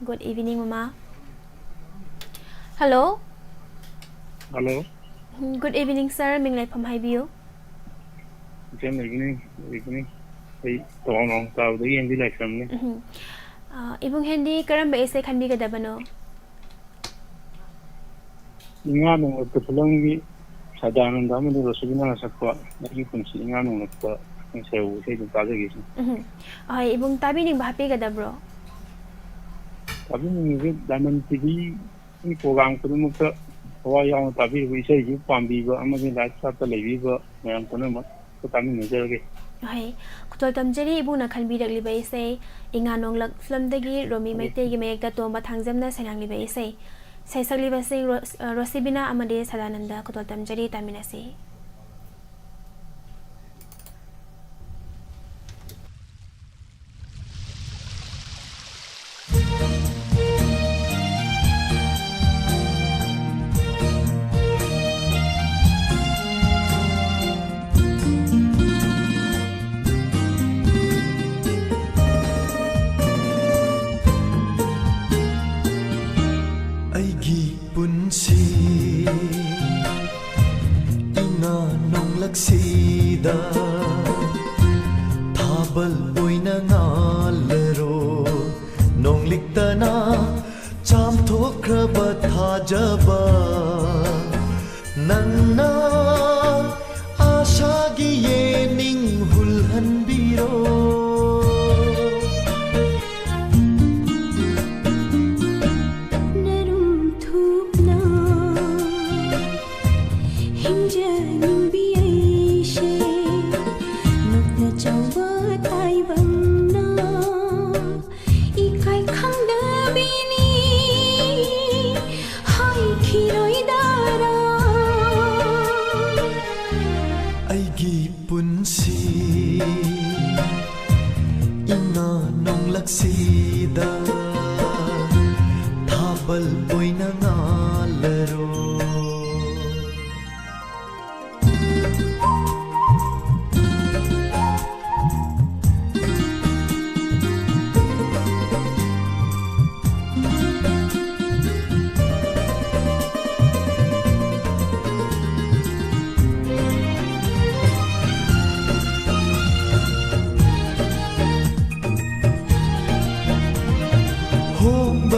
Good evening, ꯃꯃꯥ꯫ Hello꯫ Hello꯫ ꯎꯝ, good evening, sir꯫ ꯃꯤꯡ ꯂꯩꯐꯝ ꯍꯥꯏꯕꯤꯌꯨ꯫ Good evening, good evening꯫ ꯑꯩ ꯇꯋꯥꯡ ꯋꯥꯡ ꯇꯥꯕꯗꯒꯤ ꯑꯦꯟꯗꯤ ꯂꯥꯏꯁ꯭ꯔꯝꯅꯤ꯫ ꯎꯝ꯫ ꯑ, ꯏꯕꯨꯡ ꯍꯦꯟꯗꯤ ꯀꯔꯝꯕ ꯏꯁꯩ ꯈꯟꯕꯤꯒꯗꯕꯅꯣ? ꯏꯉꯥ ꯅꯣꯡꯂꯛꯇ ꯐꯤꯂꯝꯒꯤ ꯁꯗꯥꯅꯟꯗ ꯑꯃꯗꯤ ꯔꯣꯁꯤꯕꯤꯅꯥꯅ ꯁꯛꯄ ꯑꯩꯒꯤ ꯄꯨꯟꯁꯤ ꯏꯉꯥ ꯅꯣꯡꯂꯛꯇ ꯁꯩꯍꯧꯕ ꯏꯁꯩꯗꯨ ꯇꯥꯖꯒꯦ ꯁꯤꯅꯤ꯫ ꯎꯝ꯫ ꯍꯣꯏ, ꯏꯕꯨꯡ ꯇꯥꯕꯤꯅꯤꯡꯕ ꯍꯥꯞꯄꯤꯒꯗꯕ꯭ꯔꯣ? ꯇꯥꯕꯤꯅꯤꯡꯉꯤꯁꯦ ꯗꯥꯏꯃꯟ ꯇꯤ ꯚꯤꯒꯤ ꯄ꯭ꯔꯣꯒ꯭ꯔꯥꯝ ꯈꯨꯗꯤꯡꯃꯛꯇ ꯊꯋꯥꯏ ꯌꯥꯎꯅ ꯇꯥꯕꯤꯔꯤꯕ, ꯏꯁꯩꯁꯨ ꯄꯥꯝꯕꯤꯕ ꯑꯃꯗꯤ ꯂꯥꯏꯐ ꯁꯥꯠꯇ ꯂꯩꯕꯤꯕ ꯃꯌꯥꯝ ꯄꯨꯝꯅꯃꯛ ꯇꯥꯃꯤꯟꯅꯖꯔꯒꯦ꯫ ꯍꯣꯏ, ꯈꯨꯗꯣꯜ ꯇꯝꯖꯔꯤ ꯏꯕꯨꯡꯅ ꯈꯟꯕꯤꯔꯛꯂꯤꯕ ꯏꯁꯩ ꯏꯉꯥ ꯅꯣꯡꯂꯛ ꯐꯤꯂꯝꯗꯒꯤ ꯔꯣꯃꯤ ꯃꯩꯇꯩꯒꯤ ꯃꯌꯦꯛꯇ ꯇꯣꯝꯕ ꯊꯥꯡꯖꯝꯅ ꯁꯩꯉꯥꯡꯂꯤꯕ ꯏꯁꯩ꯫ ꯁꯩꯁꯛꯂꯤꯕꯁꯤꯡ ꯔꯣ-, ꯑ, ꯔꯣꯁꯤꯕꯤꯅꯥ ꯑꯃꯗꯤ ꯁꯗꯥꯅꯟꯗ꯫ ꯈꯨꯗꯣꯜ ꯇꯝꯖꯔꯤ, ꯇꯥꯃꯤꯟꯅꯁꯤ꯫ ꯑꯩꯒꯤ ꯄꯨꯟꯁꯤ ꯏꯉꯥ ꯅꯣꯡꯂꯛꯁꯤꯗ ꯊꯥꯕꯜ ꯑꯣꯏꯅ ꯉꯥꯜꯂꯔꯣ꯫ ꯅꯣꯡꯂꯤꯛꯇꯅ ꯆꯥꯝꯊꯣꯛꯈ꯭ꯔꯕ ꯊꯥꯖꯕ ꯅꯪꯅ ꯑꯥꯁꯥꯒꯤ ꯌꯦꯅꯤꯡ ꯍꯨꯜꯍꯟꯕꯤꯔꯣ꯫ ꯅꯔꯨꯝ ꯊꯨꯞꯅ ꯍꯤꯡꯖꯅꯤꯡꯕꯤ ꯑꯩꯁꯦ ꯅꯣꯛꯅ ꯆꯥꯎꯕ ꯇꯥꯏꯕꯪꯅ ꯏꯀꯥꯏ ꯈꯪꯗꯕꯤꯅꯤ ꯍꯥꯏꯈꯤꯔꯣꯏꯗꯔꯥ꯫ ꯑꯩꯒꯤ ꯄꯨꯟꯁꯤ ꯏꯉꯥ ꯅꯣꯡꯂꯛꯁꯤꯗ ꯊꯥꯕꯜ ꯑꯣꯏꯅ ꯉꯥꯜꯂꯔꯣ꯫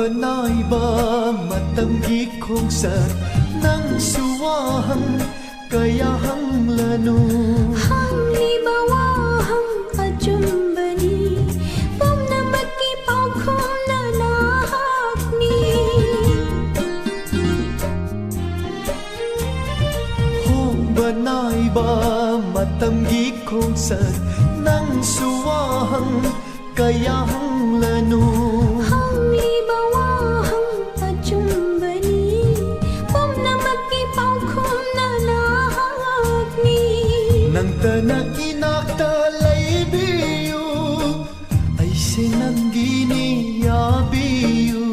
ꯑꯅꯥꯏꯕ ꯃꯇꯝꯒꯤ ꯈꯣꯡꯆꯠ, ꯅꯪꯁꯨ ꯋꯥꯍꯪ ꯀꯌꯥ ꯍꯪꯂꯅꯨ꯫ ꯍꯪꯂꯤꯕ ꯋꯥꯍꯪ ꯑꯆꯨꯝꯕꯅꯤ, ꯄꯨꯝꯅꯃꯛꯀꯤ ꯄꯥꯎꯈꯨꯝꯅ ꯅꯍꯥꯛꯅꯤ꯫ ꯍꯣꯡꯕ ꯅꯥꯏꯕ ꯃꯇꯝꯒꯤ ꯈꯣꯡꯆꯠ, ꯅꯪꯁꯨ ꯋꯥꯍꯪ ꯀꯌꯥ ꯍꯪꯂꯅꯨ꯫ ꯍꯪꯂꯤꯕ ꯋꯥꯍꯪ ꯑꯆꯨꯝꯕꯅꯤ, ꯄꯨꯝꯅꯃꯛꯀꯤ ꯄꯥꯎꯈꯨꯝꯅ ꯅꯍꯥꯛꯅꯤ꯫ ꯅꯪꯇꯅ ꯏꯅꯥꯛꯇ ꯂꯩꯕꯤꯌꯨ, ꯑꯩꯁꯦ ꯅꯪꯒꯤꯅꯤ ꯌꯥꯕꯤꯌꯨ꯫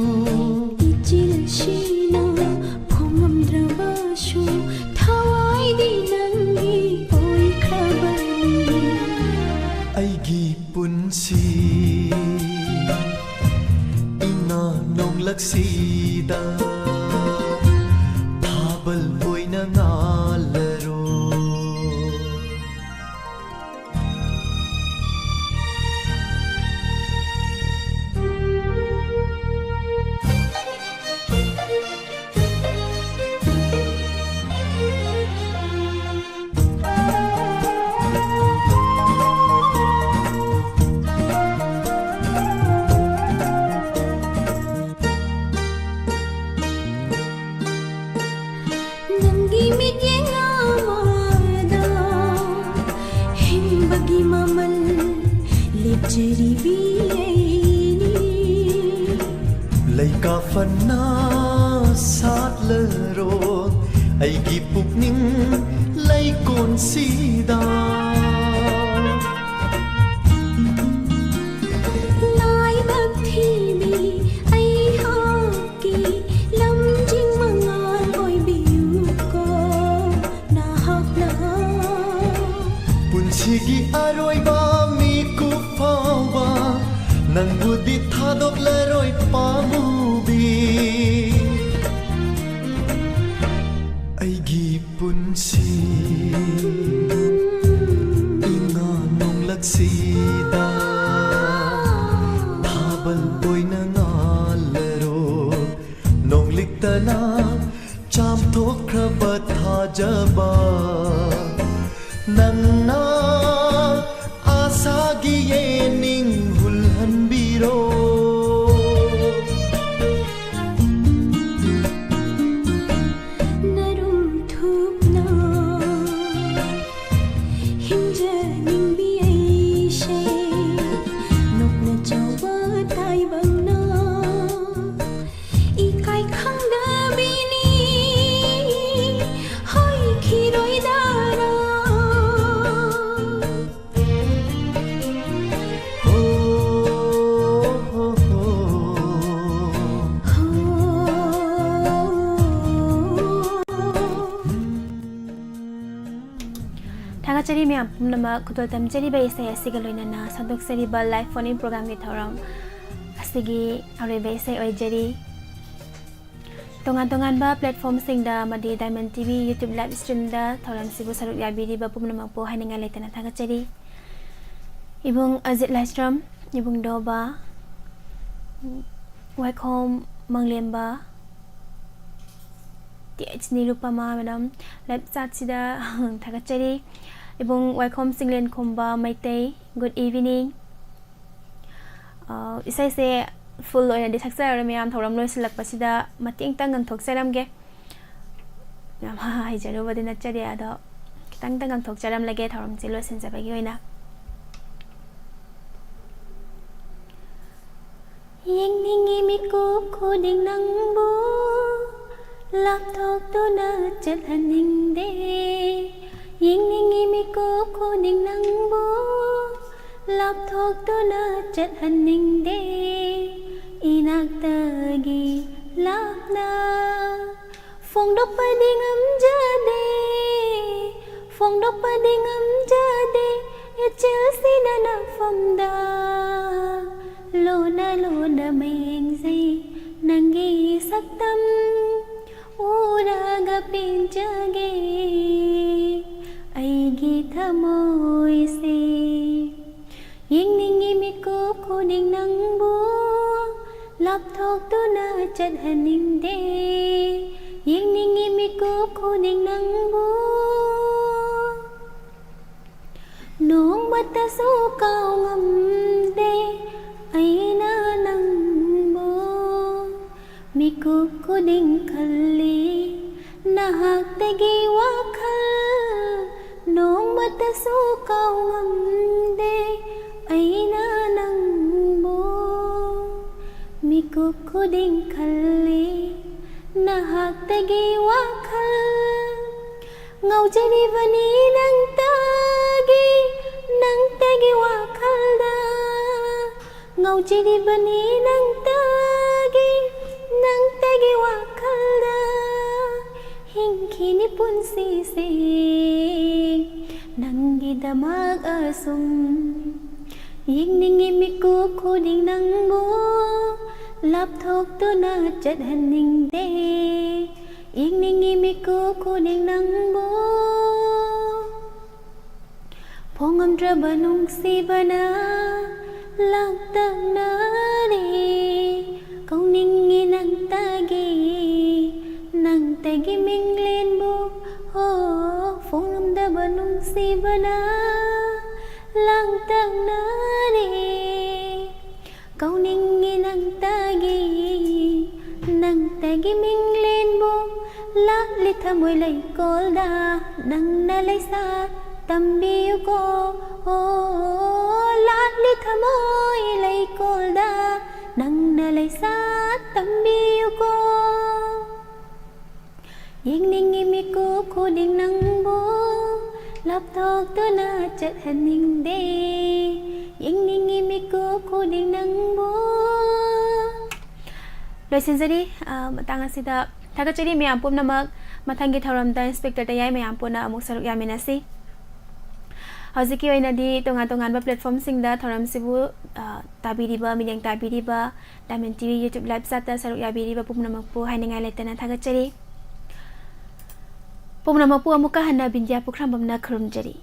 ꯏꯆꯤꯜꯁꯤꯅ ꯐꯣꯡꯉꯝꯗ꯭ꯔꯕꯁꯨ ꯊꯋꯥꯏꯗꯤ ꯅꯪꯒꯤ ꯑꯣꯏꯈ꯭ꯔꯕꯅꯤ꯫ ꯑꯩꯒꯤ ꯄꯨꯟꯁꯤ ꯏꯉꯥ ꯅꯣꯡꯂꯛꯁꯤꯗ ꯊꯥꯕꯜ ꯑꯣꯏꯅ ꯉꯥꯜꯂꯔꯣ꯫ ꯅꯪꯒꯤ ꯃꯤꯠꯌꯦꯡ ꯑꯃꯗ ꯍꯤꯡꯕꯒꯤ ꯃꯃꯜ ꯂꯦꯞꯆꯔꯤꯕꯤ ꯑꯩꯅꯤ꯫ ꯂꯩꯀꯥ ꯐꯅ ꯁꯥꯠꯂꯔꯣ ꯑꯩꯒꯤ ꯄꯨꯛꯅꯤꯡ ꯂꯩꯀꯣꯟꯁꯤꯗ꯫ ꯂꯥꯏꯕꯛ ꯊꯤꯕꯤ ꯑꯩꯍꯥꯛꯀꯤ ꯂꯝꯖꯤꯡ ꯃꯉꯥꯜ ꯑꯣꯏꯕꯤꯌꯨꯀꯣ ꯅꯍꯥꯛꯅ꯫ ꯄꯨꯟꯁꯤꯒꯤ ꯑꯔꯣꯏꯕ ꯃꯤꯀꯨꯞ ꯐꯥꯎꯕ ꯅꯪꯕꯨꯗꯤ ꯊꯥꯗꯣꯛꯂꯔꯣꯏ ꯄꯥꯝꯃꯨꯕꯤ꯫ ꯑꯩꯒꯤ ꯄꯨꯟꯁꯤ ꯏꯉꯥ ꯅꯣꯡꯂꯛꯁꯤꯗ ꯊꯥꯕꯜ ꯑꯣꯏꯅ ꯉꯥꯜꯂꯔꯣ꯫ ꯅꯤꯡꯕꯤ ꯑꯩꯁꯦ ꯅꯣꯛꯅ ꯆꯥꯎꯕ ꯇꯥꯏꯕꯪꯅ ꯏꯀꯥꯏ ꯈꯪꯗꯕꯤꯅꯤ ꯍꯣꯏꯈꯤꯔꯣꯏꯗꯔꯥ꯫ ꯊꯥꯒꯠꯆꯔꯤ ꯃꯌꯥꯝ ꯄꯨꯝꯅꯃꯛ꯫ ꯈꯨꯗꯣꯜ ꯇꯝꯖꯔꯤꯕ ꯏꯁꯩ ꯑꯁꯤꯒ ꯂꯣꯏꯅꯅ ꯁꯟꯗꯣꯛꯆꯔꯤꯕ live phone in program ꯒꯤ ꯊꯧꯔꯝ ꯑꯁꯤꯒꯤ ꯑꯔꯣꯏꯕ ꯏꯁꯩ ꯑꯣꯏꯖꯔꯤ꯫ ꯇꯣꯉꯥꯟ ꯇꯣꯉꯥꯟꯕ platform ꯁꯤꯡꯗ ꯑꯃꯗꯤ Diamond T V YouTube live stream ꯗ ꯊꯧꯔꯝꯁꯤꯕꯨ ꯁꯔꯨꯛ ꯌꯥꯕꯤꯔꯤꯕ ꯄꯨꯝꯅꯃꯛꯄꯨ ꯍꯥꯏꯅꯤꯡꯉꯥꯏ ꯂꯩꯇꯅ ꯊꯥꯒꯠꯆꯔꯤ꯫ ꯏꯕꯨꯡ ꯑꯖꯤꯠ ꯂꯥꯏꯁ꯭ꯔꯝ, ꯏꯕꯨꯡ ꯗꯣꯕꯥ, ꯋꯥꯏꯈꯣꯝ ꯃꯪꯂꯦꯝꯕ, T H Nirupama madam, live chat ꯁꯤꯗ ꯊꯥꯒꯠꯆꯔꯤ꯫ ꯏꯕꯨꯡ ꯋꯥꯏꯈꯣꯝ ꯆꯤꯡꯂꯦꯟꯈꯣꯝꯕ ꯃꯩꯇꯩ, good evening꯫ ꯑ, ꯏꯁꯩꯁꯦ full ꯑꯣꯏꯅꯗꯤ ꯁꯛꯆꯔꯔꯣꯏ ꯃꯌꯥꯝ, ꯊꯧꯔꯝ ꯂꯣꯏꯁꯤꯜꯂꯛꯄꯁꯤꯗ ꯃꯇꯦꯛ ꯑꯃꯇꯪ ꯉꯪꯊꯣꯛꯆꯔꯝꯒꯦ꯫ ꯌꯥꯝ ꯍꯩꯖꯔꯨꯕꯗꯤ ꯅꯠꯆꯗꯦ, ꯑꯗꯣ ꯈꯤꯇꯪꯇ ꯉꯪꯊꯣꯛꯆꯔꯝꯂꯒꯦ ꯊꯧꯔꯝꯁꯦ ꯂꯣꯏꯁꯤꯟꯖꯕꯒꯤ ꯑꯣꯏꯅ꯫ ꯌꯦꯡꯅꯤꯡꯉꯤ ꯃꯤꯀꯨꯞ ꯈꯨꯗꯤꯡ ꯅꯪꯕꯨ ꯂꯥꯞꯊꯣꯛꯇꯨꯅ ꯆꯠꯍꯟꯅꯤꯡꯗꯦ꯫ ꯌꯦꯡꯅꯤꯡꯉꯤ ꯃꯤꯀꯨꯞ ꯈꯨꯗꯤꯡ ꯅꯪꯕꯨ ꯂꯥꯞꯊꯣꯛꯇꯨꯅ ꯆꯠꯍꯟꯅꯤꯡꯗꯦ꯫ ꯏꯅꯥꯛꯇꯒꯤ ꯂꯥꯞꯅ ꯐꯣꯡꯗꯣꯛꯄꯗꯤ ꯉꯝꯖꯗꯦ, ꯐꯣꯡꯗꯣꯛꯄꯗꯤ ꯉꯝꯖꯗꯦ꯫ ꯏꯆꯤꯜꯁꯤꯅ ꯅꯐꯝꯗ ꯂꯣꯟꯅ ꯂꯣꯟꯅ ꯃꯌꯦꯡꯖꯩ ꯅꯪꯒꯤ ꯁꯛꯇꯝ ꯎꯔꯒ ꯄꯦꯟꯖꯒꯦ ꯑꯩꯒꯤ ꯊꯃꯣꯏꯁꯦ꯫ ꯌꯦꯡꯅꯤꯡꯉꯤ ꯃꯤꯀꯨꯞ ꯈꯨꯗꯤꯡ ꯅꯪꯕꯨ ꯂꯥꯞꯊꯣꯛꯇꯨꯅ ꯆꯠꯍꯟꯅꯤꯡꯗꯦ꯫ ꯌꯦꯡꯅꯤꯡꯉꯤ ꯃꯤꯀꯨꯞ ꯈꯨꯗꯤꯡ ꯅꯪꯕꯨ ꯅꯣꯡꯃꯇꯁꯨ ꯀꯥꯎ ꯉꯝꯗꯦ ꯑꯩꯅ ꯅꯪꯕꯨ꯫ ꯃꯤꯀꯨꯞ ꯈꯨꯗꯤꯡ ꯈꯜꯂꯤ ꯅꯍꯥꯛꯇꯒꯤ ꯋꯥꯈꯜ ꯅꯣꯡꯃꯇꯁꯨ ꯀꯥꯎꯉꯝꯗꯦ ꯑꯩꯅ ꯅꯪꯕꯨ꯫ ꯃꯤꯀꯨꯞ ꯈꯨꯗꯤꯡ ꯈꯜꯂꯤ ꯅꯍꯥꯛꯇꯒꯤ ꯋꯥꯈꯜ꯫ ꯉꯥꯎꯖꯔꯤꯕꯅꯤ ꯅꯪꯇꯒꯤ, ꯅꯪꯇꯒꯤ ꯋꯥꯈꯜꯗ꯫ ꯉꯥꯎꯖꯔꯤꯕꯅꯤ ꯅꯪꯇꯒꯤ, ꯅꯪꯇꯒꯤ ꯋꯥꯈꯜꯗ꯫ ꯍꯤꯡꯈꯤꯅꯤ ꯄꯨꯟꯁꯤꯁꯦ ꯅꯪꯒꯤꯗꯃꯛ ꯑꯁꯨꯝ꯫ ꯌꯦꯡꯅꯤꯡꯉꯤ ꯃꯤꯀꯨꯞ ꯈꯨꯗꯤꯡ ꯅꯪꯕꯨ, ꯂꯥꯞꯊꯣꯛꯇꯨꯅ ꯆꯠꯍꯟꯅꯤꯡꯗꯦ꯫ ꯌꯦꯡꯅꯤꯡꯉꯤ ꯃꯤꯀꯨꯞ ꯈꯨꯗꯤꯡ ꯅꯪꯕꯨ꯫ ꯐꯣꯡꯉꯝꯗ꯭ꯔꯕ ꯅꯨꯡꯁꯤꯕꯅ ꯂꯥꯡꯇꯛꯅꯔꯦ꯫ ꯀꯧꯅꯤꯡꯉꯤ ꯅꯪꯇꯒꯤ, ꯅꯪꯇꯒꯤ ꯃꯤꯡꯂꯦꯟꯕꯨ꯫ ꯍꯣ, ꯐꯣꯡꯉꯝꯗꯕ ꯅꯨꯡꯁꯤꯕꯅ ꯂꯥꯡꯇꯛꯅꯔꯦ꯫ ꯀꯧꯅꯤꯡꯉꯤ ꯅꯪꯇꯒꯤ, ꯅꯪꯇꯒꯤ ꯃꯤꯡꯂꯦꯟꯕꯨ꯫ ꯂꯥꯠꯂꯤ ꯊꯃꯣꯏ ꯂꯩꯀꯣꯜꯗ ꯅꯪꯅ ꯂꯩꯁꯥ ꯇꯝꯕꯤꯌꯨꯀꯣ꯫ ꯑꯣ, ꯂꯥꯠꯂꯤ ꯊꯃꯣꯏ ꯂꯩꯀꯣꯜꯗ ꯅꯪꯅ ꯂꯩꯁꯥ ꯇꯝꯕꯤꯌꯨꯀꯣ꯫ ꯌꯦꯡꯅꯤꯡꯉꯤ ꯃꯤꯀꯨꯞ ꯈꯨꯗꯤꯡ ꯅꯪꯕꯨ, ꯂꯥꯞꯊꯣꯛꯇꯨꯅ ꯆꯠꯍꯟꯅꯤꯡꯗꯦ꯫ ꯌꯦꯡꯅꯤꯡꯉꯤ ꯃꯤꯀꯨꯞ ꯈꯨꯗꯤꯡ ꯅꯪꯕꯨ꯫ ꯂꯣꯏꯁꯤꯟꯖꯔꯤ꯫ ꯑ, ꯃꯇꯥꯡ ꯑꯁꯤꯗ ꯊꯥꯒꯠꯆꯔꯤ ꯃꯌꯥꯝ ꯄꯨꯝꯅꯃꯛ꯫ ꯃꯊꯪꯒꯤ ꯊꯧꯔꯝꯗ ꯏꯟꯁꯄꯦꯛꯇꯔ ꯇꯌꯥꯏ ꯃꯌꯥꯝ ꯄꯨꯟꯅ ꯑꯃꯨꯛ ꯁꯔꯨꯛ ꯌꯥꯃꯤꯟꯅꯁꯤ꯫ ꯍꯧꯖꯤꯛꯀꯤ ꯑꯣꯏꯅꯗꯤ ꯇꯣꯉꯥꯟ ꯇꯣꯉꯥꯟꯕ ꯄ꯭ꯂꯦꯠꯐꯣꯝꯁꯤꯡꯗ ꯊꯧꯔꯝꯁꯤꯕꯨ, ꯑ, ꯇꯥꯕꯤꯔꯤꯕ, ꯃꯤꯠꯌꯦꯡ ꯇꯥꯕꯤꯔꯤꯕ, ꯗꯥꯏꯃꯟ ꯇꯤꯚꯤ YouTube ꯂꯥꯏꯚ ꯆꯥꯠꯇ ꯁꯔꯨꯛ ꯌꯥꯕꯤꯔꯤꯕ ꯄꯨꯝꯅꯃꯛꯄꯨ ꯍꯥꯏꯅꯤꯡꯉꯥꯏ ꯂꯩꯇꯅ ꯊꯥꯒꯠꯆꯔꯤ꯫ ꯄꯨꯝꯅꯃꯛꯄꯨ ꯑꯃꯨꯛꯀ ꯍꯟꯅ ꯕꯤꯟꯗꯤꯌꯥ ꯄꯨꯈ꯭ꯔꯝꯕꯝꯅ ꯈꯨꯔꯨꯝꯖꯔꯤ꯫